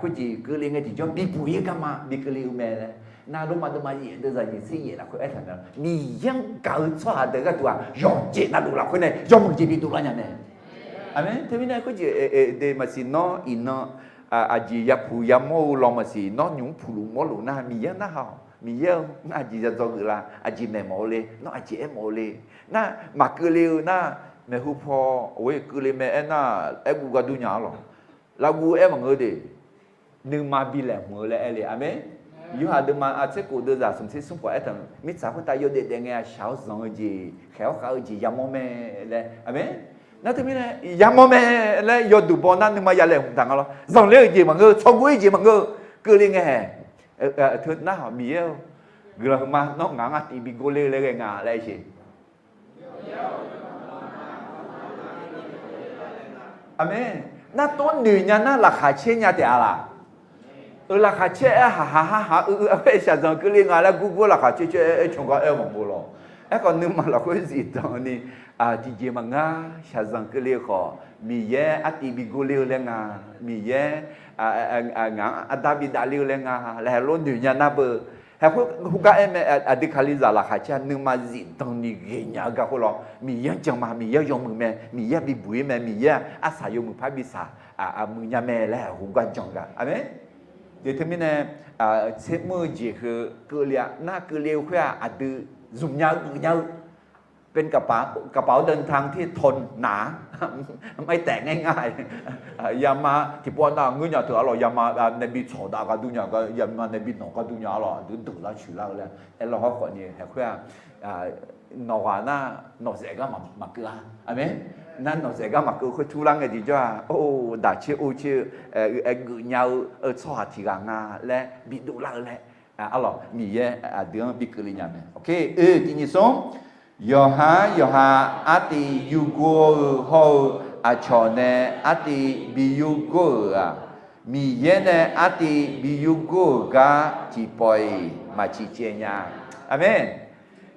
khoerjeq keuvle ngae tiqjawr bibuq-ir garma bi keuvle-eu mae laer. Nar, Lormav deuvma yaef deuvzaq nyiq tser yaef lafkhoer aertaq mae, Miqyaer-anr gaq-eu tsawrhaq deuq gharduq-aq, yawqjeq navluf lafkhoer nae yawmuiq jeq bi dovlar nya mae. Aqmeq. Teumirnae khoerjeq de maqsiq nawr iqnan aqjeq yapuq yamawr-eu law maqsiq, nawr nymq-mr puqluf mawrluf nar, Miqyaer-anr narhaq-awq. Miqyaer-eu, ngar aqjeq ya dzawgeuf la, aqjeq maeq mawf-eu le, nawr aqjeq aer mawf-eu le. Nar, maqkeuvle-eu nar, maeqhu paw, awq-aer keuvle mae aernar, aerguv gar dur nya-a lawq. Lavguv aer maqngeur de. Nuima bi laeqhmq-eu laer aer le. Aqmeq. Yorhaq deuvma tser kof deuvzaq smq tser smr khawf aertaq, mirtsaq khoertav yawdaef daef ngae-a, shaq-awr zanq-eu jeq, khaeq-awr khav-eu jeq yamawr mae laer. Aqmeq. Nar teumirnae yamawr mae laer yawduq baw nar nuima ya laeqhmq taq nga lawr. Zanqler-eu jeq maqngeur, tsawrgor-ir jeq maqngeur, keuvle ngae haeq teu narhaq, Miqyaer-eu, guiqlanq huiqma, nawr ngaq-anr artiv bi gor ler-eu laer ghae nga laer aer sheq. Aqmeq. Nar tov noeq nya nar laqkhaq caer nya taef-a laq. Eu, laqkhaq caer-aer haqhaq haqhaq-eu, eu, aer shaqzanq keuvle nga laer gurgur laqkhaq caer caer-aer can gar aer-eu maqngeur lawq. Aerkhawf nuima lafkhoer zifdan ni, tiqjeq maqngeur, shaqzanq keuvle-eu khawf, Miqyaer artiv bi gorle-eu laer nga, Miqyaer ngaq-anr arda bi davle-eu laer nga laer haeq lof noeq nya nar beu. Haeq khoer heugar aer mae, aqdui Kalizaq laqkhaq caer-a nuima zifdan ni ghaenya-eu gar khoer lawr, Miqyaer-anr jan ma, Miqyaer-anr yawmuiq mae, Miqyaer-anr bibuq-ir mae, Miqyaer-aq arsaq yawmuiq par bi saq muiq nya mae laer haeq heugar jan gaq. Aqmeq. Deuq teumirnae, tsermr-eu jeq heu keuvle-a nar keuvle-eu khoer-aq aqdui zmqnya-eu geufnya-eu เป็นกระเป๋า กระเป๋าเดินทางที่ทนหนา ไม่แตกง่ายๆ yama tiqpov nav ngeur nya teu arlawq, yama nae bi tsawq dav gar dur nya, yama nae bi nawq gar dur nya arlawq, aqdui deuq lar coeq lar-eu laer aerlawr hawrkhawf ni haeq khoer-aq, nawq ghaq nar nawqsaef gar maqkeuv-a. Aqmeq. Nar nawqsaef gar maqkeuv khoer turlar ngae jeq jawr-aq, or daq coer or coer-eu aer geufnya-eu tsawrhaq tiq ghaq nga laer bidov lar-eu laer arlawq, Miqyaer aqdui-anr bi keuvle nya mae. Oe, tiqnyif smr, yawqha-anr yawqha artiv yurgor-eu hawr-eu aqcawq nae artiv bi yurgor-euq-aq, Miqyaer nae artiv bi yurgor-euq gar tiqpawf-iq maq ciqcaev nya. Aqmeq.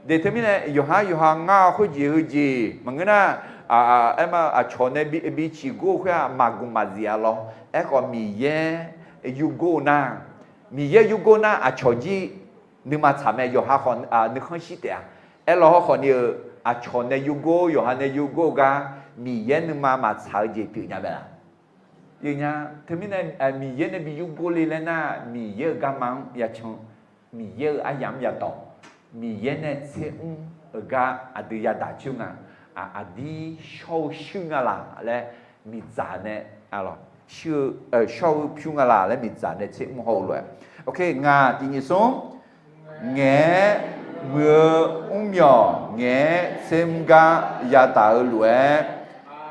Deuq teumirnae yawqha yawqha ngar khoerjeq heujeq maqngeur nar, aerma aqcawq nae bi ciqgor-eu khoer-aq maqgmq maqzif-a lawr. Aerkhawf Miqyaer yurgor-eu nar, Miqyaer yurgor nar aqcawq jir nuima tsaq mae, yawqha khawf nuikhanr shir taef-a. Aerlawr hawrkhawf ni-eu, aqcawq nae yurgor yawqha nae yurgor-eu gar Miqyaer nuima maqtsaq-eu jeq pyeuf nya mae laq? Pyeuf nya. Teumirnae Miqyaer nae bi yurgor le laer nar, Miqyaer-euq garma-anr yacan, Miqyaer-euq aryamq-anr yadawq, Miqyaer nae tser mr-euq gar aqdui yadaq coer nga, aqdir shawr-eu shuir nga laq laer miqdzaq nae, shawr-eu pyur nga laq laer miqdzaq nae tser mr haw-eu lof-aer. Oe, ngaq tiqnyif smr, ngaeq-aer muiq-eu mrmyawq ngaeq-aer tser mr gar yadaq-eu lof-aer,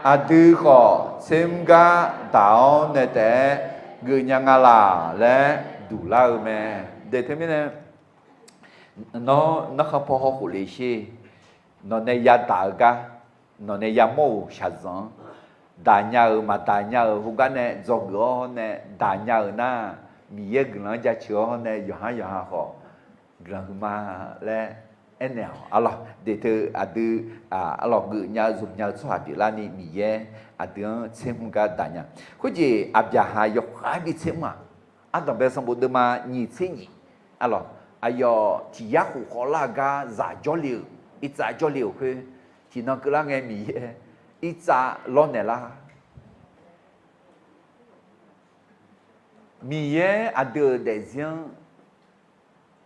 aqdui khawf tser mr gar daq-awr nae taef-aer geufnya nga laq laer duq lar-eu mae. Deuq teumirnae, nawr narkhan paw hawkhof le sher. Nawq nae yadaq-eu gar, nawq nae yamawr-euq shaqzanq-anr daq nya-euq maqdaq nya-euq heugar nae dzawgeuf-awr nae daq nya-euq nar, Miqyaer guiqlanq-anr jaceuq-awr nae yawqha yawqha khawf guiqlanq huiqma laer aernaeq-awq arlawq. Deuq teu aqdui arlawq geufnya-eu zmqnya-eu tsawrhaq pyeuflarni Miqyaer aqdui-anr tser mr gar daq nya. Khoerjeq Aqbyaqhaq yawkhav-aer bi tser mr-aq, ardanqbae sanqbof deuvma nyiq tser nyiq arlawq, aqyawf tiq yar khof khawvlar-eu gar zaq jawrle-euq, irtsav jawrle-euq khoer, tiqnan keuvlar ngae Miqyaer irtsav lawrnaeq lar. Miqyaer aqdui-euq daefzir-anr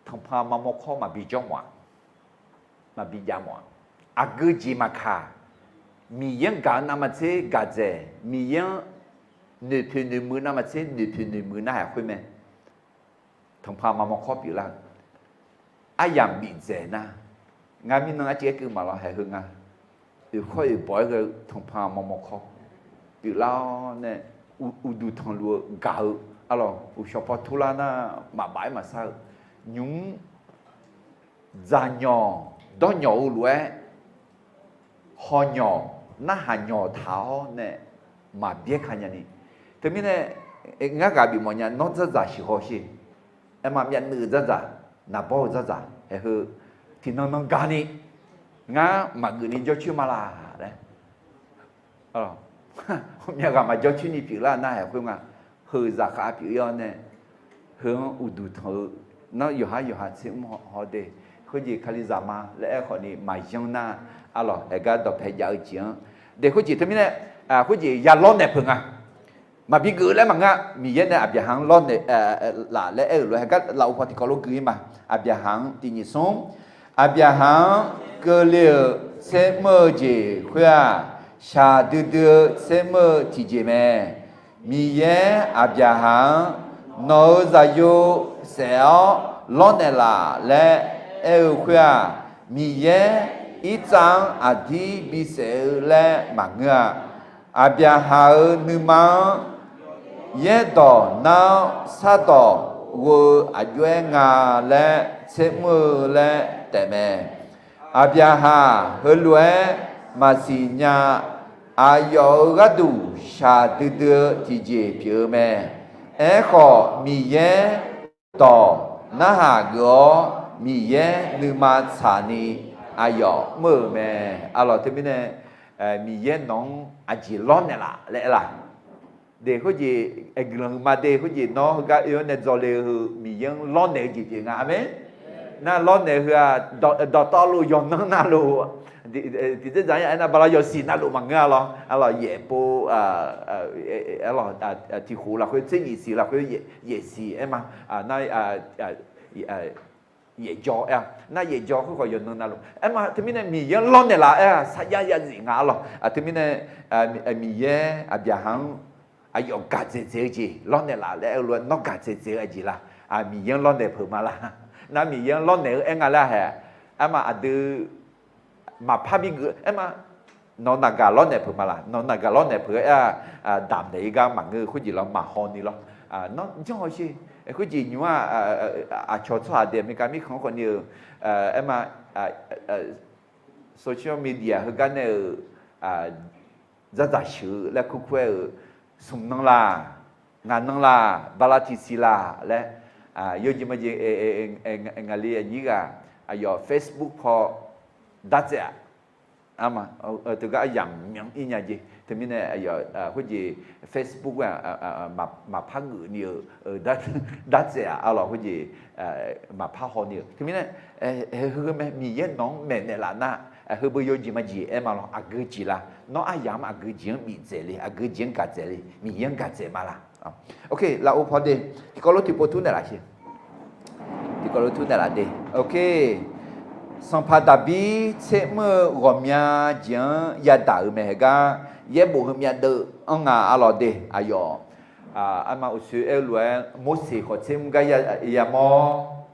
tanqpanq maqmawr kawr maqbi jawr mawf-aq, maqbi jav mawf-aq, aqgeu jeq maqkaq, Miqyaer-anr gaq-eu navmaqtser gaq dzaeq, Miqyaer-anr noeqpoeq noeqmuiq navmaqtser noeqpoeq noeqmuiq narhaq khoer mae. Tanqpanq maqmawr kawr pyeuflar-eu aryamq bif dzaeq nar, ngar mirnan arciv aerkeuv maqlawr haeq heu nga. Oeqkawr oeqbawq-aer ghae-eu tanqpanq maqmawr kawr pyeuflar-awr nae, uqduq tanqluf-eu gaq-eu arlawq, uqshawq paw turlar nar maqbaf-aer maqsar-eu, nymq mr dzaqnyawq dawrnyawq-eu lof-aer hawnyawq narhaq nyawq taq-awr nae maqbyaer ka nyani. Teumirnae ngar ghaq bif mawf nya, nawr dzardzaq sheuqhaw sher. Aerma myavnuiv-eu dzardzaq, naqbawr-eu dzardzaq haeq heu tiqnan nan gani ngar maqgeuf ni jawrcoer ma laq laer, myavghaq maqjawr coer ni pyeuflar nar haeq khoer nga. Heu zaqkhav pyeuf-ir-awr nae heu-anr uqduq tanq-eu, nawr yawqhar yawqha tser mr haw de. Khoerjeq Kalizaq ma laer aerkhawf ni maqyan nar, arlawq haeq gar dawqpae jav-eu jeq-anr de. Khoerjeq teumirnae, khoerjeq ya lawrnaeq peuq nga. Maqbi geuf laer maqngeur-a. Miqyaer nae Aqbyaqhaq-anr lawrnaeq laf laer aer-euq lof-aer haeq gar laf-eu paw tiqkawv lof gui-ir ma. Aqbyaqhaq-anr tiqnyif smr, Aqbyaqhaq-anr keuvle-euq tser mr-eu jeq khoer-aq, shaqdui dui-eu tser mr-eu tiqjeq mae. Miqyaer Aqbyaqhaq-anr nawq-euq zaqyo saef-awr lawrnaeq laf laer aer-eu khoer-aq, Miqyaer irtsav-anr aqdir bisaef-eu laer maqngeur-a. Aqbyaqhaq-euq nuima-anr yaerdawq nar-awr shardawq ghov-eu aqjox-aer nga laer tser mr-eu laer taefmae. Aqbyaqhaq heulof-aer maqsiq nya. Aqyawf-euq gharduq shaqdui dui-eu tiqjeq pyeuf-eu mae. Aerkhawf, Miqyaer dawq narhaq geuf-awr, Miqyaer nuima tsaqni aqyawf mr-euq mae. Arlawq, teumirnae Miqyaer nawq-anr aqjeq lawrnaeq laf laer aer-a. De khoerjeq, aqguiqlanq huiqma de khoerjeq nawr heugar oe-anr nae dzawle-eu heu Miqyaer-anr lawrnaeq-eu jeq pyeuf nga. Aqmeq. Nar lawrnaeq heu-aq, dawqtawvluf yawqnan navluf, tiqdzer dzaq-anr ya aernar bala yawsiq navluf maqngeur-a lawr. Arlawq, yaef pov, tiq khof lafkhoer tser nyiq siq lafkhoer yaef siq aer ma. Nar yaef jaw aer-a. Nar yaef jaw khoerkhawf yawqnan navluf aer ma. Teumirnae Miqyaer-anr lawrnaeq laf aer-a, sarjax yazif nga arlawq. Teumirnae Miqyaer Aqbyaqhaq-anr aqyawf gaq dzaeqdzaeq-eu jeq lawrnaeq laf laer aer-eu lof-aer nawr gaq dzaeqdzaeq-eu aqjeq la? Miqyaer-anr lawrnaeq peuq ma la? Nar Miqyaer-anr lawrnaeq-eu aer nga laer hae. Aer ma aqdui maqpar bigeuf aer ma. Nawq naqgaq lawrnaeq peuq ma la? Nawq naqgaq lawrnaeq peuq-aer aer-a, damq naeq-ir gar maqngeur-eu khoerjeq lawr maqhaw ni lawr. Nawr janr haw sher. Khoerjeq nymr-aq, aqcawq tsawrhaq daef America mirkhanq-anr khawf ni-euq, aer ma, social media heugar nae-euq dzardzaq sheuq-eu laer kurkur aer-euq, smq nan la, ngaq nan la, bala tiqsiq la laer, yawjeq majeq, ngaqli aqnyir ghaq aqyawf Facebook paw dartsaev-aq, teugar aryamq myanr ir nya jeq. Teumirnae aqyawf khoerjeq Facebook-aer maqpar geuf ni-euq, dartsaev-aq arlawq khoerjeq maqpar haw ni-euq. Teumirnae heu mae, Miqyaer nawq-anr maeqnaeq laf nar, heubeu yawjeq majeq aer ma lawr, aqgeu jeq la? Nawr aryamq-anr aqgeu jeq-anr bif dzaeq le, aqgeu jeq-anr gaq dzaeq le, Miqyaer-anr gaq dzaeq ma la? Ok, lafov paw de, tiqkawv lof tiqpov tur naeqlaf sher. Tiqkawv lof tur naeqlaf de. Ok. Sanqpaq Daqbir tser mr-eu ghawqmya jeq-anr yadaq-euq mae. Heugar yaerbof heumyav deuv-anr nga arlawq de, aqyawf, arma uqsoer aer-eu lof-aer Morseq khawf tser mr gar yamawr.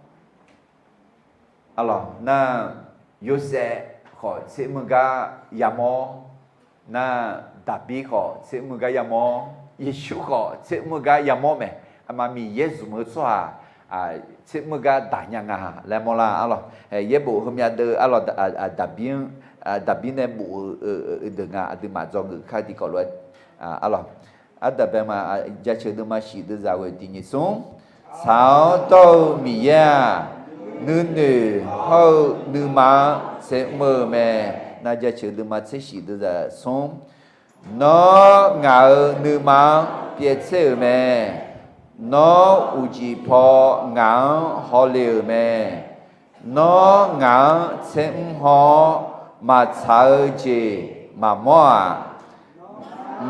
Arlawq nar, Yorsaev khawf tser mr-eu gar yamawr. Nar, Daqbir khawf tser mr-eu gar yamawr. Yeqsur khawf tser mr-eu gar yamawr mae. Arma Miqyaer zmq-eu tsawrhaq tser mr-eu gar daq nya nga laer mawrlar arlawq. Yaerbof heumyav deuv arlawq, Daqbir-anr, Daqbir nae bof-eu deuq nga, aqduimaf dzawgeuf kar tiqkawv lof-aer arlawq. Ardaq bae ma, jaceuq deuvma shif deuvzaq ghoe tiq nyiq smr. Tsaq-awr dawr-eu Miqyaer-aq, nuinoeq hawr-eu nuima-anr tser mr-eu mae. Nar, jaceuq deuvma tser shif deuvzaq smr. Nawr ngaq-euq nuima-anr pyaev tser-euq mae. Nawr uqcif paw ngaq-anr hawle-euq mae. Nawr ngaq-anr tser mr haw-awr, maqtsaq-eu jeq maqmawr-aq,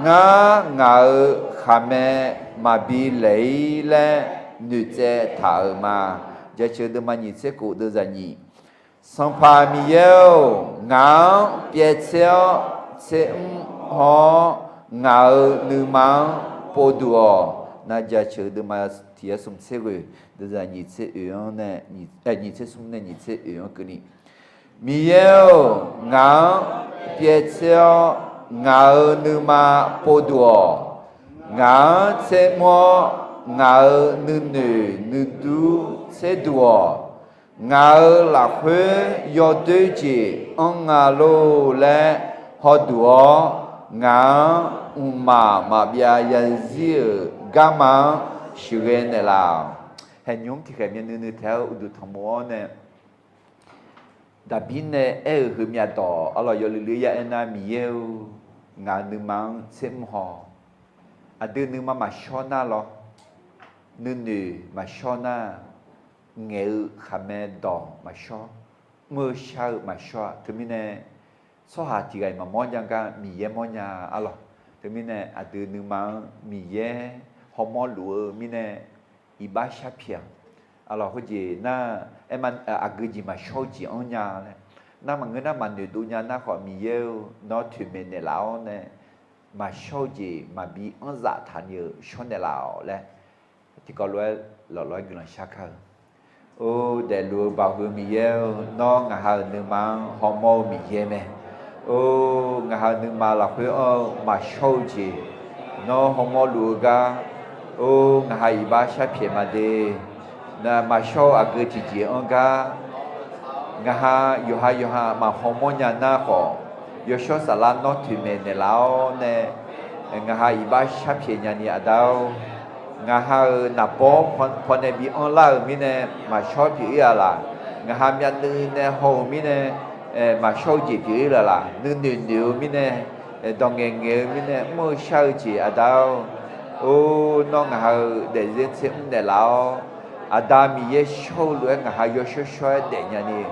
ngar ngaq-euq khaqmae maqbi laeq-ir laer noeqtsaev taq-euq ma. Jaceuq deuvma nyiq tser kof deuvzaq nyiq. Sanqpaq Miqyaer-or, ngaq-anr pyaev tser-awr tser mr haw-awr, ngaq-euq nuima-anr povduq-awq. Nar, jaceuq deuvma tiq yar smq tser ghoe deuvzaq nyiq tser oeq-anr nae, nyiq tser smr nae nyiq tser oeq-anr keuvni, Miqyaer-or, ngaq-anr pyaev tser-awr ngaq-euq nuima povduq-awq. Ngaq-anr tser mr-awr, ngaq-euq nuinoeq nuidur tser duq-awq. Ngaq-euq lafkhoer yawdoer jeq anr nga lor laer hawduq-awr, ngaq-anr mqmaq maqbyav yazir-euq garma-anr sheuqghae naeqlaf-awq. Haeqnymr tiqkhaeq myavnuiv nuiv taeq-awr uqduq tanqmov-awr nae, Daqbir nae aer-euq heumyav dawq arlawq yawluiv luiv ya aernar, Miqyaer-or, ngaq-euq nuima-anr tser mr haw. Aqdui nuima maqshawr nar lawr, nuinoeq maqshawr nar, ngaeq-eu khaqmae dawq maqshawr, mr-eu shar-eu maqshawr-a. Teumirnae tsawrhaq tiq ghaq-iq maqmawr nya gar Miqyaer mawrnya arlawq. Teumirnae aqdui nuima-anr Miqyaer hawmawr luf-eu mirnae iqbax sharpyaeq-awq. Arlawq khoerjeq nar, aer ma, aqgeu jeq maqshawr-eu jeq anr nya laer. Nar maqngeur nar maqnoeq dov nya nar khawf, Miqyaer-or, nawr toeqmaeq naeqlaf-awr nae, maqshawr-eu jeq maqbi anr zaf taqni-eu shawr naeqlaf-awq laer, tiqkawv lof-aer lawqlawr-aer guiqlanq shar kar-eu. Or, daefluf-eu baoq heu Miqyaer-or, nawr ngaq ha-euq nuima-anr hawmawr-eu Miqyaer mae. Or, ngaq ha-euq nuima lafkhoer anr-eu maqshawr-eu jeq nawr hawmawr luf-eu gar, or, ngaq ha iqbax sharpyaeq ma de. Nar maqshawr-eu aqgeu tiqjeq anr gar, ngaq ha yawqha yawqha maqhaw mawrnya nar khawf, yawshawr saflar nawr toeqmaeq naeqlaf-awr nae, ngaq ha iqbax sharpyaeq nyani Aqda-or, ngaq ha-euq naqbawr pawnae bi anrlar-euq mirnae maqshawr pyeuf-ir-a laf. Ngaq ha myavnuiv nae haw-euq mirnae, maqshawr-eu jeq pyeuf-ir laf laf, nuinoeq noeq-eu mirnae, dawq ngaeq ngaeq-eu mirnae mr-eu shar-eu jeq Aqda-or, or, nawr ngaq ha-eu daefzir tser mr naeqlaf-awr, Aqda Miqyaer shawr-eu lof-aer ngaq ha yawshawr shawr-aer daefnya ni,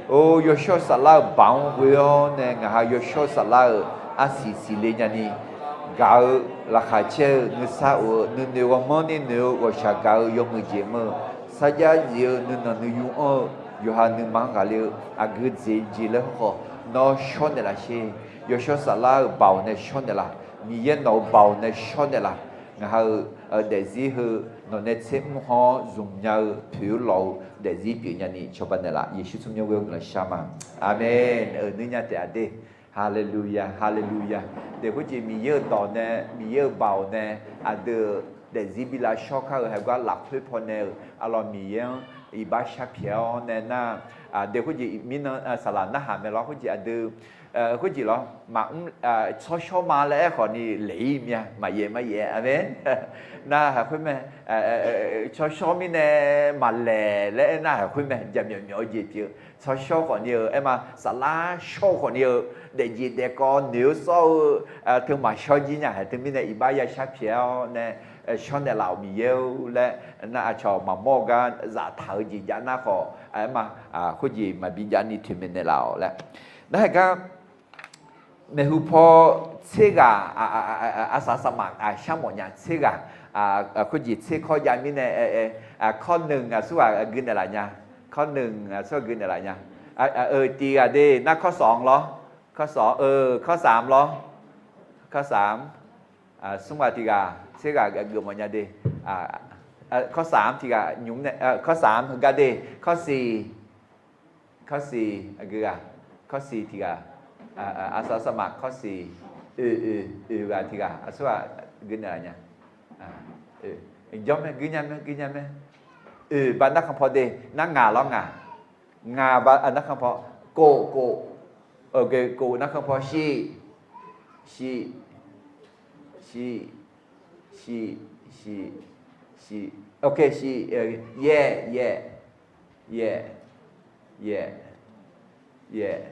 or, yawshawr saflar-euq baoq-anr ghoe-awr nae ngaq ha yawshawr saflar-euq arsiq siqle nya ni, gaq-eu laqkhaq caer-eu nuisar of-eu nuinoeq ghawrmawr ni noeq-eu ghawqshaq gaq-eu yawmuiq jeq mr-eu sarjax zif-eu nuinanq nuiyu anr-eu yawqha nuima-anr ghaqler-eu aqgeu dzeq jeq laer hawrkhawf nawr shawr naeqlaf sher. Yawshawr saflar-euq baoq nae shawr naeqlaf. Miqyaer nawq-euq baoq nae shawr naeqlaf. Ngaq ha-eu daefzir heu nawq nae tser mr hawr zmq nya-eu poeq-eu lawq-eu daefzir pyeuf nya ni cawba naeqlaf. Yeqsur tsawrmyanr ghoer-eu guiqlanq shar ma. Aqmeq. Euq nuir nya taef-a de. Haleluya, haleluya. Daef khoerjeq Miqyaer-euq dawq nae, Miqyaer-euq baoq nae, aqdui-euq daefzir bi lavshawr kar-euq haegar lafkhoer pawnae-euq arlawq Miqyaer-anr iqbax sharpyaeq-awr nae nar, daef khoerjeq mirnan saqlaq narhaq mae lawr khoerjeq aqdui, khoerjeq lawr maqmr, tsawrshawr ma laer aerkhawf ni laeq-ir mya maqyaef maqyaef aqmeq. Narhaq khoer mae, tsawrshawr mirnae maqlaeq laer aernar haq khoer mae, jaqmyawf myawf-eu jeq pyeuf-eu tsawrshawr khawf ni-eu aer ma, saflar shawr-eu khawf ni-eu, daefjeq daefkawv noeq-eu sawr-eu, teu maqshawr jir nya haeq teumirnae iqbax ya sharpyaeq-awr nae, shawr naeqlaf-awq Miqyaer-or laer, nar aqcawq maqmawr-eu gar zaftaq-eu jeq jav nar khawf aer ma, khoerjeq maqbi jav ni toeqmaeq naeqlaf-awq laer. Nar haeq gar maeqhu paw tser ghaq, arsaq saqmaf sharmawf nya tser ghaq, khoerjeq tser kawr jav mirnae, kawr neuq aqsurghaq gui naeqlaf nya, kawr neuq aqsurghaq gui naeqlaf nya, eu tiq ghaq de nar kawr sawq lawr, kawr sawq, eu kawr saq lawr, kawr saq, smr ghaq tiq ghaq tser ghaq geufmawf nya de, kawr saq tiq ghaq nymq nae kawr saq gar de, kawr siq, kawr siq aqgeu ghaq, kawr siq tiq ghaq, arsaq saqmaf kawr siq, oeq oeq oeq ghaq tiq ghaq aqsurghaq gui naeqlaf nya. Jawr mae, gui nya mae, gui nya mae. Oeq ba narkhan paw de, nar ngaq lawr ngaq, ngaq ba narkhan paw, kof kof, kof narkhan paw shiq, shiq, shiq, shiq, shiq, shiq, ok shiq, yaeq, yaeq, yaeq, yaeq, yaeq.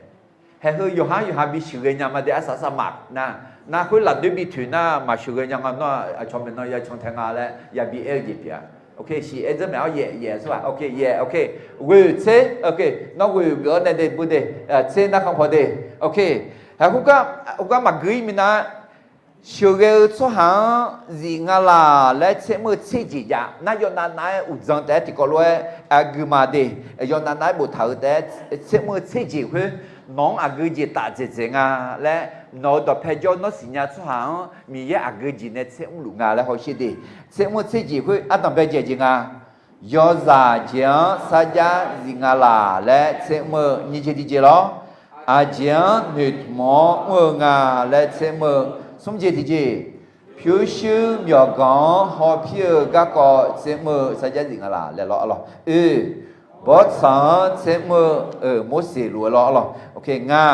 Haeq heu yawqhar yawqha bi sheuqghae nya ma de arsaq saqmaf nar, nar khoer lafdoer bi toeq nar maqsheuqghae nya nga nawr aqcawq maeqnan ya can tae nga laer yabi aer-eu jeq pyeuf-a. Ok shiq aer dzeur maeq-awr yaeq, yaeq aqsurghaq, ok yaeq, ok, ghoeq tser, ok, nawr ghoeq geuf-awr nae de bu de, tser narkhan paw de, ok. Haeq khoergar, khoergar maqgui-ir minav, sheuqghae-eu tsawrhaq-anr zif nga laq laer tser mr-eu tser jeq jav nar yawnav nav-aer uqdzan taef-aer tiqkawv lof-aer aqgeu ma de, yawnav nav-aer boftaq-euq taef-aer tser mr-eu tser jeq khoer, nawq-anr aqgeu jeq taf dzaeqdzaeq nga laer, nawq-euq dawqpae jawr nawr siqnya tsawrhaq-anr Miqyaer aqgeu jeq nae tser mrluf nga laer hawsher de. Tser mr-eu tser jeq khoer ardanq bae dzaeq jeq nga. Yawzaq jeq-anr sarjax zif nga laq laer tser mr-eu nyiq jeq tiqjeq lawr. Aqjeq-anr noeqtmq-awr mr-eu nga laer tser mr-eu smr jeq tiqjeq. Pyurshuir myawqganq-anr hawpir-eu garkawv tser mr-eu sarjax zif nga laq laer lawr arlawq. Oe, bawrtsanq-anr tser mr-eu, Morseq luf-eu lawr arlawq. Ok nga.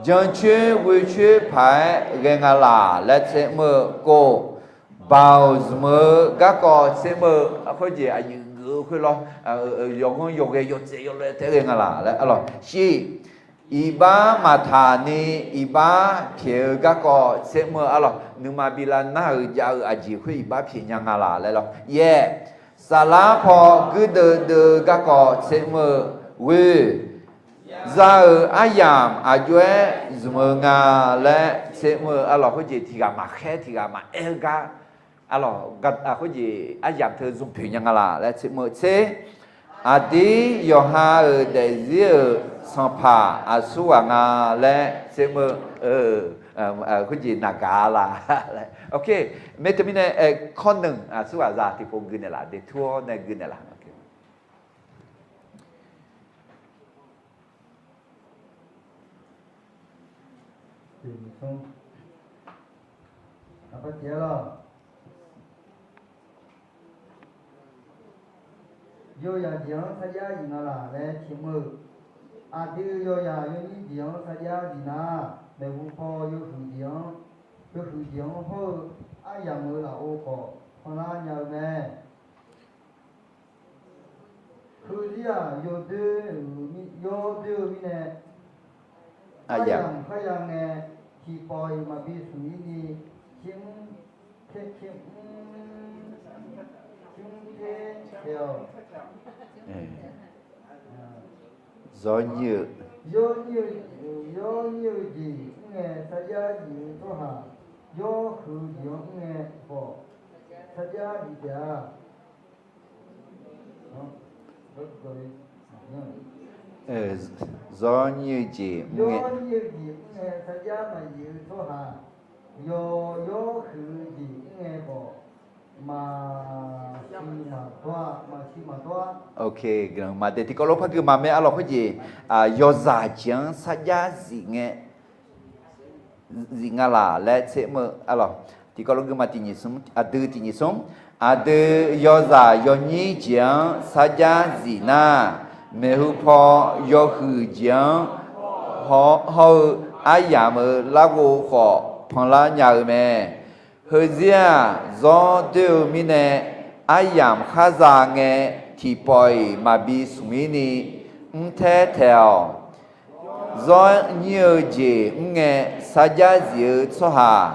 Jancoer ghoecoer paq-aer ghae nga laq laer tser mr-eu kov, baoq zmq-eu garkawv tser mr-eu khoerjeq aqyuif geuf-eu khoer lawr, yawqganr yawghae yawtsaev yawlof-aer taef-aer ghae nga laq laer arlawq. Shir, iqbax maqtaq ni iqbax pyaeq-eu garkawv tser mr-eu arlawq. Nuima bi lar nar-euq jav-eu aqjeq khoer iqbax pyaeq nya nga laq laer lawr. Yaeq, saflar paw guirdeuv deuv-eu garkawv tser mr-eu ghoe, za-euq aryamq aqjox-aer zmq-eu nga laer tser mr-eu arlawq. Khoerjeq tiq ghaq maqkhaer tiq ghaq maqaer-eu gar arlawq, khoerjeq aryamq teu zmq poeq nya nga laq laer tser mr-eu tser, aqdir yawqha-euq daefzir-euq sanqpaq aqsurghaq nga laer tser mr-eu, khoerjeq naqgaq laq. Ok, mae teumirnae, kawrneuq aqsurghaq za tiqpov gui naeqlaf de, tur-awr nae gui naeqlaf. Yawzaq jeq-anr sarjax zif nga laq laer tser mr-eu, aqdui yawzaq yawnyir jeq-anr sarjax zif nar, maeqhu paw yawhuiq jeq-anr, yawhuiq jeq-anr hawr-eu aryamq-euq lafov khawf panlar nya-eu mae. Heuzir-aq, yawdoer-euq mir-, yawdoer-eu mirnae, Aryamq kharya ngae, tiqpawf-iq maqbi smq-ir ni, tsermr ter tsermr, tsermr ter taeq-awq. Zawr nyir-eu, yawnyir-eu jeq mr ngae, sarjax zif-eu tsawrhaq yawhuiq-eu jeq-anr mr ngae khawf, sarjax zif taef-a. Zawr nyir-eu jeq mr ngae, sarjax maqzif-eu tsawrhaq yawhuiq-eu jeq mr ngae khawf, maqsiq maqdawr-a, maqsiq maqdawr-a. Maqdaef tiqkawv lof par gui ma mae arlawq khoerjeq, yawzaq jeq-anr sarjax zif ngae, zif nga laq laer tser mr-eu arlawq. Tiqkawv lof gui ma tiqnyif smr, aqdui tiqnyif smr. Aqdui yawzaq yawnyir jeq-anr sarjax zif nar, maeqhu paw yawhuiq jeq-anr hawr-eu aryamq-euq larghov khawf panlar nya-eu mae. Heuzir-aq, zawr doer-eu mirnae, aryamq kharza ngae, tiqpawf-iq maqbi smq-ir ni mr taer taeq-awq. Zawr nyir-eu jeq mr ngae, sarjax zif-eu tsawrhaq,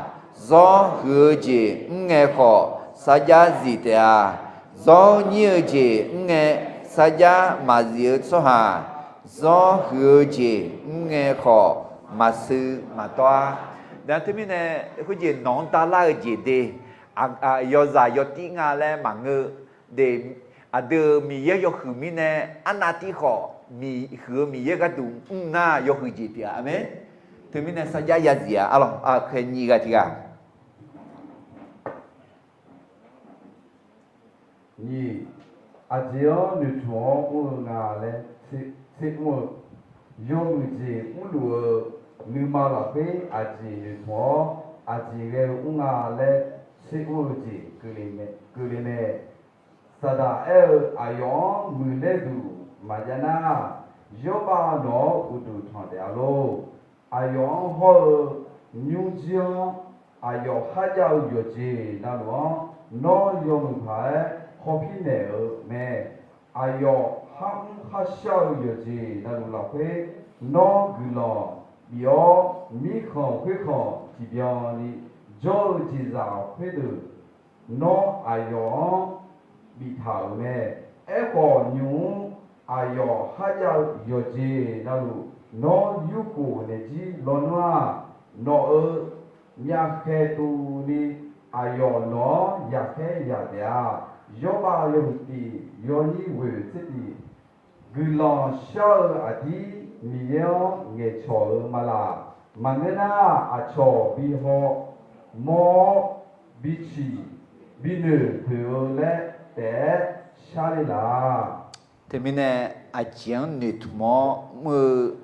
zawr huiq-eu jeq mr ngae khawf, sarjax zif taef-a. Zawr nyir-eu jeq mr ngae, sarjax maqzif-eu tsawrhaq, zawr huiq-eu jeq mr ngae khawf, maqsiq maqdawr-a. Nar teumirnae, khoerjeq nawq-anr darlar-eu jeq de, yawzaq yawtir nga laer maqngeur de. Aqdui-euq Miqyaer yawhuiq mirnae, arnav tiv khawf, huiq-eu Miqyaer gharduq mr nar yawhuiq jeq pyeuf-a. Aqmeq. Teumirnae sarjax yazif-a arlawq, aqkhaeq nyiq ghaq tiq ghaq. Nyiq, aqjeq-anr noeqtmq-awr mr-eu nga laer tser mr-eu, yawmuiq jeq mrluf-eu nuima lafkhoer aqjeq noeqtmq-awr, aqjeq ghae-eu mr nga laer tser mr-eu jeq keuvle mae. Saqdaq aer-eu, aqyawf-anr muiqlaer duq maqjav nar, yawrbav nawq-awr uqduq tanq taef-a lor. Aqyawf-anr hawr-eu nymrjir-anr, aqyawf kharjav-eu yawqjeq navluf-anr, nawr yawmuiq paq-aer hawpir naeq-eu mae. Aqyawf kharmr kharshar-eu yawqjeq navluf lafkhoer, nawr guiqlanq bif-awr, mirkhanq khoerkhanq tiqbyan ni jawr-eu jeqzaq khoerdeuq, nawr aqyawf-anr biftaq-euq mae. Aerkhawf, nymq-mr aqyawf kharjav-eu yawqjeq navluf, nawr yurkhof naeq jir lawnmr-aq, nawq-euq myavkhaeq tuvni, aqyawf nawq-anr yaqkhaer yaq taef-a. Yawrbav yawhuiq tif, yawnyir ghoeq tser tif. Guiqlanq shar-eu aqdir Miqyaer-anr ngaeqcawq-eu ma laq. Maqngeur nar, aqcawq bi haw mawr-awr, bi ciq, bi noeq poeq-eu laer taef-aer sharle laq. Teumirnae, aqjeq-anr noeqtmq-awr mr-eu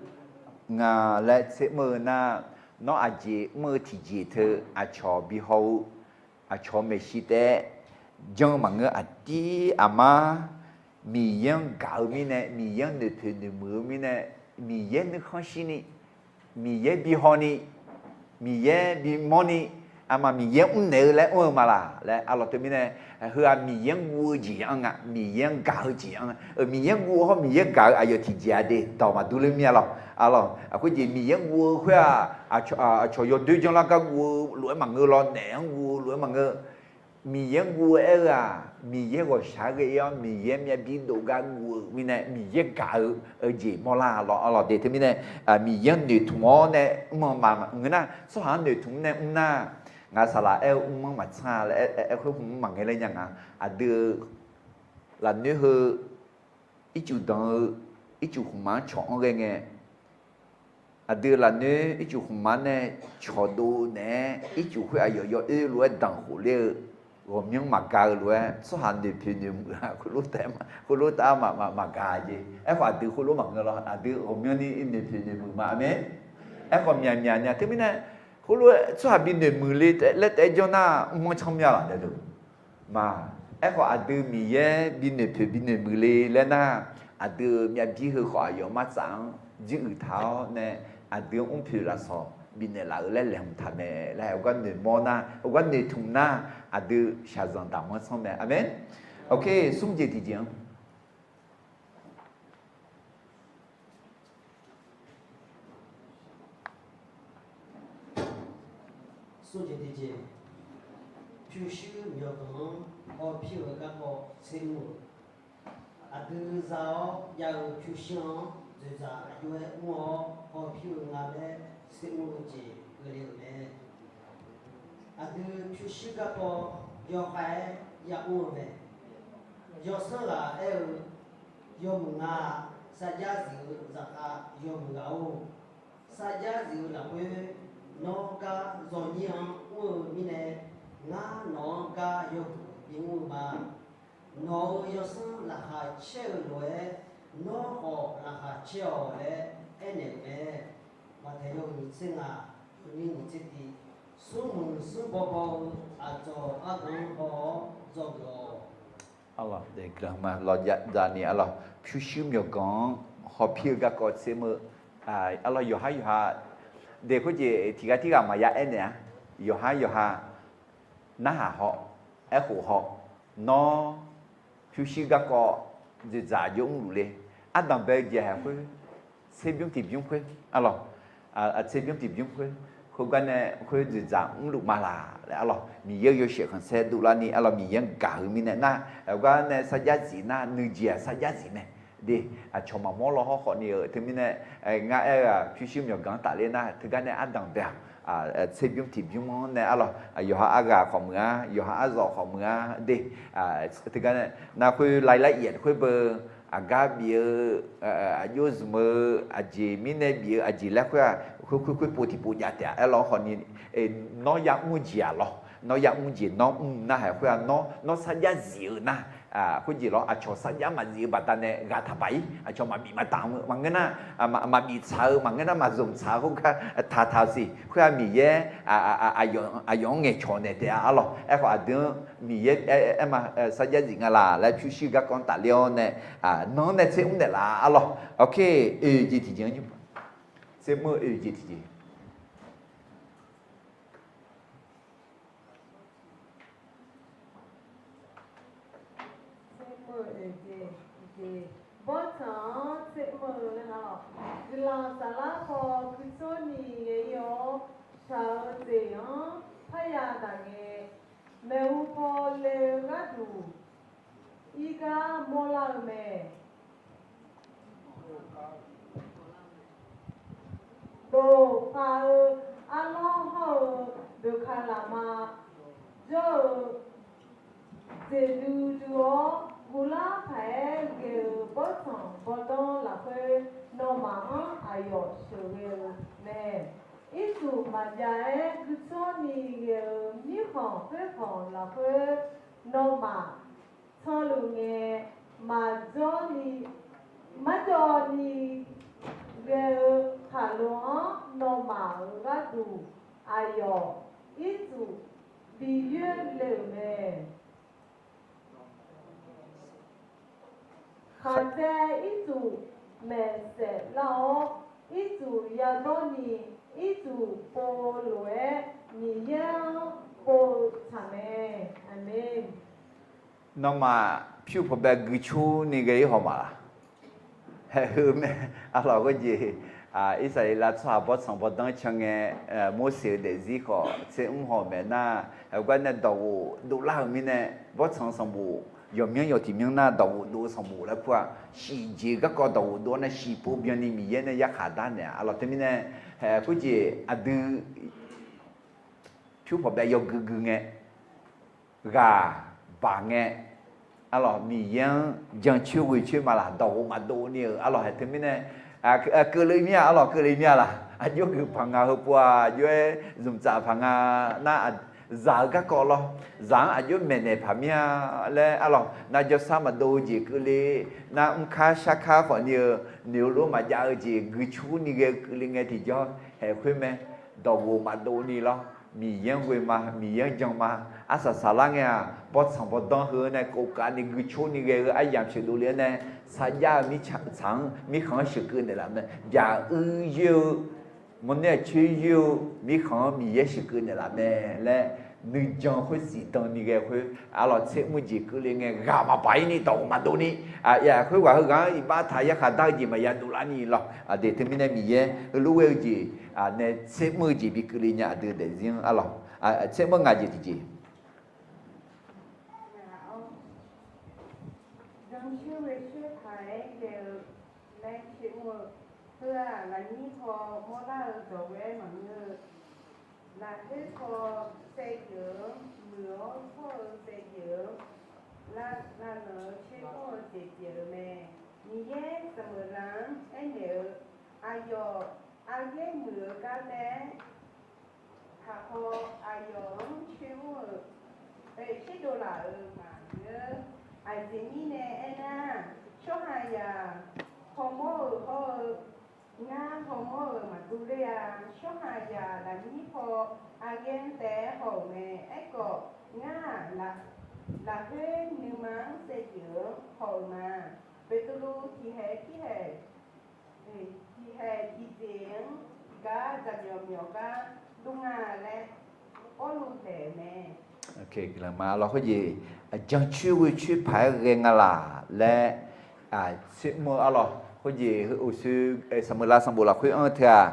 nga laer tser mr-eu nar, nawr aqjeq mr-eu tiqjeq teu aqcawq bi haw-eu, aqcawq maeqshi taef-aer janr-eu maqngeur. Aqdir aqmar Miqyaer-anr gaq-eu mirnae, Miqyaer-anr noeqpoeq noeqmuiq-eu mirnae, Miqyaer nuikhanr shirni, Miqyaer bi hawni, Miqyaer bimawrni, aqma Miqyaer mrnaeq-eu laer mr-eu ma laq laer arlawq teumirnae, heu-aq Miqyaer-anr guv-eu jeq-anr nga, Miqyaer-anr gaq-eu jeq-anr, Miqyaer-anr guv-eu hawr Miqyaer gaq-eu aqyawf tiqjeq-a de dawq maqdur ler mir-a lawq. Arlawq, aqkhoer jeq Miqyaer-anr guv-eu khoer-aq, aqcawq yawdoer janrlar gar guv-eu lof-aer maqngeur lawr, naeq-anr guv-eu lof-aer maqngeur. Miqyaer-anr guv-eu aer-eu-aq, Miqyaer ghawqshaq-aer ghae-ir-awr, Miqyaer myav bir dov gar guv-eu mirnae, Miqyaer gaq-eu jeq mawrlar lawq. Arlawq de teumirnae, Miqyaer-anr noeqtmq-awr nae mr-eu maqngeur nar, tsawrhaq-anr noeqtmq-awr nae mr nar, ngaq saqlaq aer-eu mr-anr maqtsanr-a laer aer khoer hmq mr maqngae laer nya nga. Aqdui-eu lafnoer heu ircuf danq-eu ircuf khmqmaq-anr cawq-anr ghae ngae, aqdui-eu lafnoer ircuf khmqmaq nae cawqdov naeq-aer ircuf khoer aqyawf yawoer lof-aer danq khof ler-eu ghawqmyanr maqga-eu lof-aer tsawrhaq noeqpoeq noeqmuiq-a khoerlof taef-aer maqga jeq. Aerkhawf aqdui khoerlof maqngeur lawr, aqdui ghawqmyanrni noeqpoeq noeqmuiq ma. Aqmeq. Aerkhawf myaqmyaq nya teumirnae, khoerlof-aer tsawrhaq bi noeqmuiq le laer taef-aer janr nar mr-anr canr mya laq daeduq ma. Aerkhawf aqdui Miqyaer bi noeqpoeq bi noeqmuiq le laer nar, aqdui-eu myav bir heu khawf aqyawf martsaf-anr jiruiq taq-awr nae, aqdui-anr mrpoeq lafsawq bifnaeq laf-eu laer laeqhmq taq mae laer, heugar noeqmawr nar, heugar noeqtmq nar, aqdui shaqzanq daqmanr sanr mae. Aqmeq. Oke, smr jeq tiqjeq-anr. Smr jeq tiqjeq, pyurshuir myawqganq-anr hawpir-eu garkawv tser mr-eu, aqdui za-awr jav-eu pyurshuir-anr dzoeqdzaq aqjox-aer mr-awr hawpir-eu nga laer tser mr-eu jeq keuvle-euq mae. Aqdui pyurshuir garkawv yawkhav-aer yamr-eu mae. Yawsanr ghaq aer-eu, yawmuiq nga, sarjax zif-eu zaqkhav yawmuiq ghaq-or, sarjax zif-eu lafkhoer nawr gar zawnyir-anr mr-eu mirnae, ngar nawq-anr gar yawhuiq bimr-eu ma. Nawq-euq yawsanr laqkhaq caer-eu lof-aer, nawr khawf laqkhaq caer-awq laer aernaeq-euq mae. Maqtaeq yawhuiq tser ngaq, yawnyir nyiq tser tiq, smrmuiq smrbaw baw-eu aqdzawq ardanq-anr baw-awr dzawgeuf-awq. Arlawq, deuq guiqlanq ma lawq, zaqni arlawq, pyurshuir myawqganq-anr hawpir-eu garkawv tser mr-eu, arlawq, yawqhar yawqha, deuq khoerjeq tiqghaq tirghaq maqya aernaeq-a. Yawqhar yawqha narhaq haw, aerkhof haw, nawr pyurshuir garkawv dzoeqdzaq aqjox mrluf le. Ardanq bae-eu jeq-aq khoer, tserbymr tiqbymr khoer, arlawq, tserbymr tiqbymr khoer, khoergar nae khoer dzoeqdzaq mrluf ma laq laer arlawq, Miqyaer-euq yawshaef khanqsaer dovlarni arlawq, Miqyaer-anr gaq-eu mirnae nar, aqgar nae sarjax zif nar nuijeq-aq sarjax zif mae. De, aqcawq maqmawr law hawr khawfni-euq teumirnae, ngar aer-eu-aq pyurshuir myawqganq-anr tafler nar teugar nae ardanq bae-aq, tserbymr tiqbymr-anr nae arlawq, yawqha arghaq khawf meuq-a, yawqha arzawq khawf meuq-a de. Teugar nae nar khoer รายละเอียด khoer beu, aqgar bif-eu, aqjox zmq-eu, aqjeq mirnae bif-eu aqjeq laer khoer-aq, khoer khoer khoer pov tiqpov jav taef-a. Aerlawr khawfni, nawr yamr jeq-aq lawr, nawr yamr jeq nawr mr narhaq khoer-aq, nawr sarjax zif-eu nar, khoerjeq lawr, aqcawq sarjax maqzif-eu baqdanae ghaq taqpaq-ir, aqcawq maqbif maqtaq-eu maqngeur nar, maqbif tsaq-eu maqngeur nar, maqzmq tsaq-eu khoergar taqtaq-eu siq. Khoer-aq Miqyaer aqyawf-anr ngaeqcawq naeq taef-a arlawq. Aerkhawf aqdui-anr Miqyaer aer ma, sarjax zif nga laq laer pyurshuir garkawv-anr tafler-awr nae, nan-anr nae tser mr naeqlaf arlawq. Awq, oeq jeq tiqjeq-anr nymr, tser mr-eu oeq jeq tiqjeq. Tser mr-eu oeq jeq tiqjeq, bawrtsanq-anr tser mr-eu laer nga lawq. Guiqlanq saflar paw guiqtsawrni ghae-ir-awr, shaq-eu jeq-anr parya daq ngae, maeqhu paw le-eu gharduq, irgar mawrlar-eu mae. Dov paq-eu arlawr hawr-eu boeqkaq lafma jawr-eu jeqdui dui-awr, guvlar paq-aer ghae-eu bawrtsanq bawrdanr lafkhoer, nawmaf-anr aqyawf sheuqghae-eu mae. Ircuf maqjav-aer guiqtsawrni ghae-eu mirkhanq khoerkhanq lafkhoer, nawmaf tsanrluf ngae, maqjawr ni, marjawv ni ghae-eu khaqlo-anr nawmaf-euq gharduq aqyawf ircuf bi yoer le-euq mae. Khaqdzae ircuf maeqsaef lar-awr, ircuf yadawr ni, ircuf pov lof-aer, Miqyaer-anr pov-eu tsaq mae. Aqmeq. Nawmaf pyur pawqbae guiqcurni ghae-ir haw maqlaq? Haeq heu mae. Arlawq, khoerjeq, Irsaqleqlav tsawrhaq bawrtsanq bawrdanr can ngae, Morseq-euq daefzir khawf tser mr haw maeq nar, heugar nae dawqghof dovlar-euq mirnae, bawrtsanq sanqbof yawqmyanr yawtiq myanr nar dawqghof dov-eu sanqbof laer kur-aq, shif jeq garkawv dawqghof dov-awr nae shif pov byanni Miqyaer nae yarkhaq dar naeq-a. Arlawq, teumirnae, khoerjeq aqdui pyur pawqbae yawgui gui ngae, ghaq baq ngae, arlawq, Miqyaer-anr jancoer ghoecoer ma laq, dawqghof maqdov ni-euq. Arlawq, haeq teumirnae, keuvle mir-a. Arlawq, keuvle mir-a laq? Aqjox geuf paq nga, heupov-aq aqjox-aer zmqtsaf paq nga nar, zaq-eu garkawv lawr, zaq-anr aqjox maeqnaeq paq mir-a laer, arlawq, nar jawrsar maqdov-eu jeq keuvle, nar mrkar sharkar khawfni-eu noeq-eu lof maqjav-eu jeq guiqcurni ghae-eu keuvle ngae tiqjawr haeq khoer mae. Dawqghof maqdov ni lawr, Miqyaer-anr ghoe ma, Miqyaer-anr jan ma. Arsaq saqlar ngae-aq, bawrtsanq bawrdanr heu nae kovkavni guiqcurni ghae-eu aryamq sheuqdov le-awr nae, sarjax-eu mirtsaq-anr, mirkhanq-anr sheuqkeuv naeqlaf mae. Byaq uir yoer-eu, mawrner aqcoer yoer-eu mirkhanq-anr Miqyaer sheuqkeuv naeqlaf mae laer, nuijan khoer zifdan ni ghae khoer, arlawq, tser mr jeq keuvle ngae ghaq maqbaq-ir ni dawq maqdov ni, khoerghaq heughaq-anr iqbax taq yarkhaq dar-eu jeq maqya dovlar ni lawr. Aqdui teumirnae Miqyaer heulof ghae-eu jeq nae tser mr-eu jeq bi keuvle nya, aqdui daefzir-anr arlawq. Tser mr-eu ngaq jeq tiqjeq. Jancoer ghoecoer paq-aer ghae-eu laer coer mr-eu, heu-aq lafnyir paw mawrlar-eu dawq ghae-aer maqngeur-eu, lafkhoer paw saevdzeuf-anr muiq-awr hawr-eu saevdzeuf-anr lavlanq-eu coer mr-eu jeq pyeuf-eu mae. Miqyaer Saqmeuqlav-anr aernaeq-eu, aqyawf aryaer muiq-eu gar taef-aer taqhaw aqyawf-anr coer mr-eu, sherdov laf-euq maqngeur. Aqjeq mirnae aernar, tsawrhaqzaq hawmawr-euq hawr-eu, ngar hawmawr-euq maqdur ler-a. Tsawrhaqzaq lafnyir paw aryaer-anr taef-aer haw-euq mae. Aerkhawf, ngar-aq, lafkhoer nuima-anr saevdzeuf-anr haw-euq ma. Beqtuvluv tiqhaeq tirhaeq, tiqhaeq tiqjeq-anr gar jaqmyawf myawf gar dur nga laer Pawrluv daeq-euq mae. Khoerjeq, jancoer ghoecoer paq-aer ghae nga laq laer tser mr-eu arlawq. Khoerjeq, Saqmeuqlav sanqbof lafkhoer anr-eu teu-aq,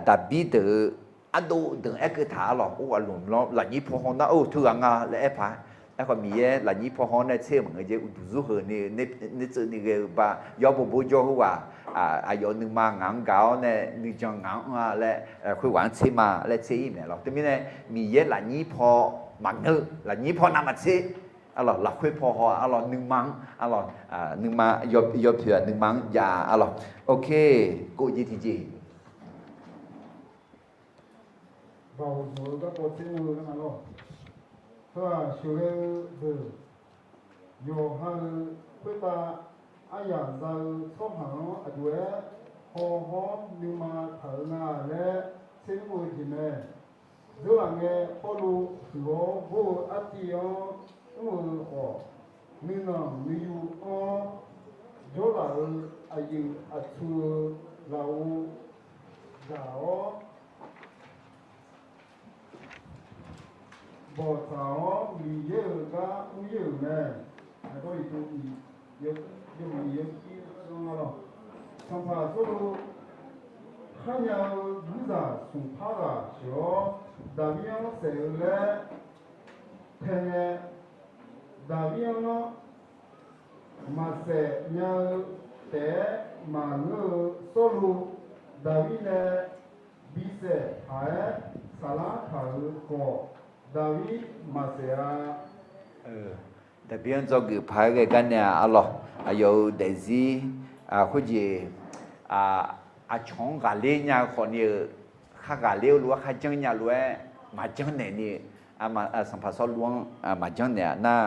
Daqbir deuq-eu ardov deuq-anr aerkeuv taq arlawq. Or, aqlmq lawr lafnyir paw haw nar, or, teughaq nga laer aer paq. Aerkhawf, Miqyaer lafnyir paw haw nae tser-eu maqngeur jeq, uqduq zurheuq ni, naertseuvni ghae-eu ba yawr bobo jawr khoerghaq, aqyawf nuima ngaq-anr gaq-awr nae nuijan ngaq-anr anr-a laer, khoerghaq-anr tser ma laer tser-ir mae lawq. Teumirnae, Miqyaer lafnyir paw maqngeur, lafnyir paw navmaqtser arlawq, lafkhoer paw haw arlawq, nuima-anr arlawq, nuima yawpoeq-aq nuima-anr jav arlawq. Ok, kov jeq tiqjeq. Baoq zmq-eu garkawv tser mr-eu gar nga lawr. Heu-aq sheuqghae-eu deuq yawqha-eu khoertav aryaq za-eu tsawrhaq-anr aqjox-aer hawhawr nuima taq-eu nga laer tser mr-eu jeq mae. Dzeurlaf ngae Pawrluv huiq-awr bor-eu artiv-anr mr-eu khawf, nuinanq nuiyu anr-awr jawrlaf-eu aqyuif aqtsu-eu lafov gaq-awr bawqtsaq-awr Miqyaer-euq gar mr-ir-euq mae. Sanqpaq Sawrluv kharnya-eu guirzaq smq par ghaq sheuq-awr, Daqbir-anr saef-eu laer tae ngae, Daqbir-anr maqsaef nya-eu taef-aer maqngeur-eu Sawrluv, Daqbir nae bisaef paq-aer saflar taq-euq khawf, Daqbir maqsaef-a. Daqbir-anr dzawgeuf paq-aer ghae gar nae-aq arlawq, aqyawf-euq daefzir khoerjeq aqcawq-anr ghaqler nya-eu khawfni-eu, kharghaqler-eu lof-aer kharjanr nya lof-aer maqjanr naeq ni, Sanqpaq Sawrluv-anr maqjanr naeq-a nar,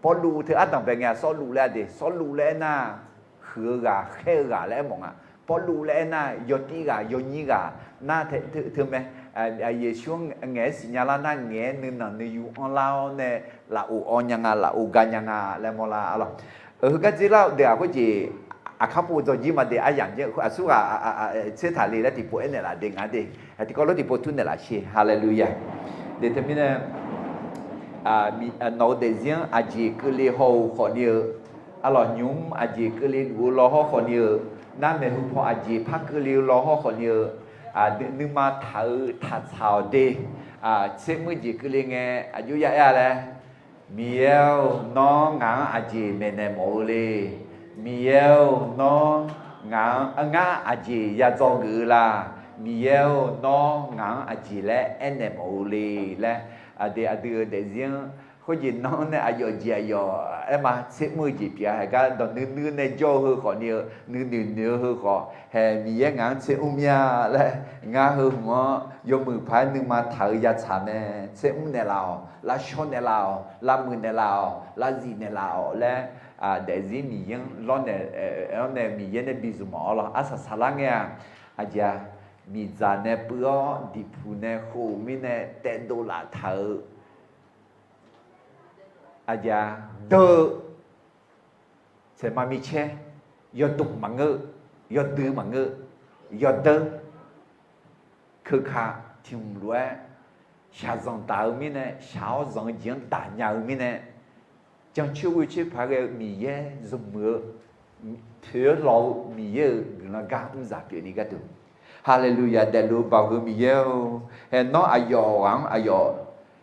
Pawrluv teu ardanq bae ngae-a Sawrluv laer-a de, Sawrluv laer aernar, huiq-eu ghaq khaer-eu ghaq laer aermawf nga. Pawrluv laer aernar, yawtir ghaq yawnyir ghaq nar teu mae. Yeqsur-anr ngaeq-aer siqnya lar nar, ngaeq-aer nuinanq nuiyu anrlar-awr nae, lafov awv nya nga, lafov ga nya nga laer mawrlar arlawq. Heugar dzer lar-eu deuq-aq khoerjeq, aqkar pov dzawjir ma de, aryamq jir aqsurghaq tser taq le laer tiqpov aernaeq laf de nga de. Tiqkawv lof tiqpov tur naeq laf sher. Haleluya. De teumirnae nawq-eu daefzir-anr aqjeq keuvle haw-eu khawfni-eu, arlawq nymq-mr aqjeq keuvle luf-eu law hawr khawfni-eu, nar maeqhu paw aqjeq par keuvle-eu law hawr khawfni-eu, nuima taq-eu taqtsaq-awq de. Tser mr jeq keuvle ngae aqjox ya aer-a laer, Miqyaer-or, nawr ngaq-anr aqjeq maeqnaeq mawf-eu le. Miqyaer-or, nawr ngaq-anr ngar aqjeq yadzaw geuf-eu la. Miqyaer-or, nawr ngaq-anr aqjeq laer aernaeq mawf-eu le laer, aqdui aqdui-eu daefzir-anr khoerjeq nan-anr nae aqyawf jeq aqyawf aer ma tser mr-eu jeq pyeuf-a. Haeq gar dawq nuinui nae jawr-eu heu khawfni-eu, nuinoeq noeq-eu heu khawf, haeq Miqyaer ngaq-anr tser mr mir-a laer, ngar heu hmq-anr yawmuiq paq-aer nuima taq-eu yatsaq mae. Tser mr naeqlaf-awq, lavshaw naeqlaf-awq, lavmuiq naeqlaf-awq, lavzif naeqlaf-awq laer, daefzir Miqyaer-anr lawrnaeq-awr nae Miqyaer nae bi zmq mawf-awr lawr. Arsaq saqlar ngae-aq, aqjeq-a, miqdzaq nae puiv-awr diqpuq nae khov-euq mirnae taevdov laftaq-euq, aqjeq-a, deur-eu saeqma micaer, yawdmq maqngeur, yawdui maqngeur, yawdeur, keuka tiq hmq lof-aer shaqzanq daq-eu mirnae, shaq-awr zanq-eu jeq-anr daq nya-eu mirnae, jancoer ghoecoer paq-aer ghae-eu Miqyaer zmq-eu, poeq-aer lawq-eu Miqyaer-euq guiqlanq gar mrzaq pyeufni gharduq, Haleluya, daefluf baoq heu Miqyaer-or, hae nawr aqyawf ghaq-anr aqyawf,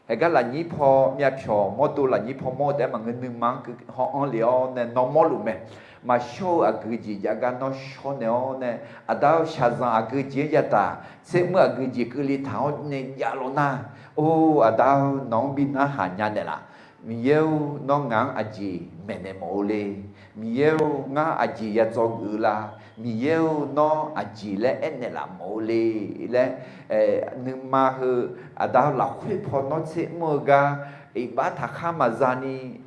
haegar lafnyir paw myavpyawq mawrdo lafnyir paw mawr-eu taef-aer maqngeur, nuima-anr keuv haw-anr lef-awr nae nawr mawrluf mae. Maqshawr-eu aqgeu jeq jav gar nawr shawr naeq-awr nae, Aqda-or, shaqzanq aqgeu jeq-anr yataq, tser mr aqgeu jeq keuvle taq-awr nae javlawq nar, or Aqda-or, nawq-anr bi narhaq nya naeqlaf. Miqyaer-or, nawr ngaq-anr aqjeq maeqnaeq mawf-eu le. Miqyaer-or, ngar aqjeq ya dzawgeuf-eu la. Miqyaer-or, nawr aqjeq laer aernaeq laf mawf-eu le laer, nuima heu Aqda-or, lafkhoer paw nawr tser mr-eu gar, iqbax taqkhar maqza ni,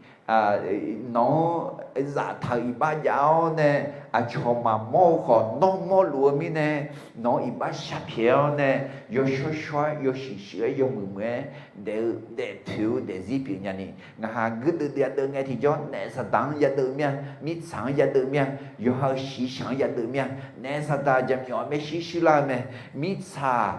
nawq-anr zaftaq-euq iqbax jav-awr nae, aqcawq maqmawr-eu khawf nawr mawrluf-eu mirnae, nawq-anr iqbax sharpyaeq-awr nae, yawshawr shawr-aer, yawshuif shuif-aer, yawmuiq muiq-aer, daef-eu daefpoeq-eu daefzir pyeuf nya ni, ngaqha guirdeuv yadeuv ngae tiqjawr naef saqdaq-anr yadeuv mir-a, mirtsaq-anr yadeuv mir-a, yawqha-euq shiqshaq-anr yadeuv mir-a. Naef saqdaq jaqmyawf maershuir shuir lar-eu mae. Mirtsaq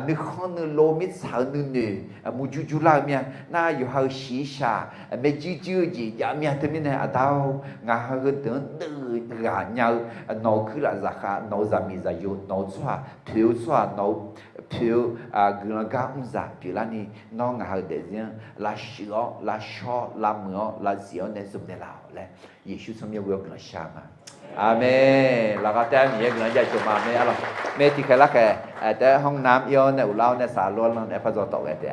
nuikhanr nuilov, mirtsaq-euq nuinoeq murjur jur lar-eu mir-a. Nar yawqha-euq shiqshaq maeqjuir juir-eu jeq jav mir-a. Teumirnae Aqda-or, ngaqha heudeuq-anr deuv ghaq nya-eu nawq-eu kuirlaf zaqkhav, nawq-eu zaqmiq zaqyo, nawq-eu tsawrhaq poeq-eu tsawrhaq, nawq-eu poeq-eu guiqlanq gar mrzaq pyeuflarni, nawr ngaqha-euq daefzir-anr lavshuif-awr, lavshawr, lavmuiq-awr, lavzif-awr nae zmq naeqlaf-awq laer, Yeqsur tsawrmyanr ghoe-awr guiqlanq shar ma. Aqmeq. Laqkhaq taef-aer Miqyaer guiqlanq jaceuq ma. Aqmeq. Arlawq, mae tiqkhaeq larkhaeq taef-aer hanrnam ir-awr nae uqlar-awr nae saqlor-anr nae par dzaw tawf ghae taef-a.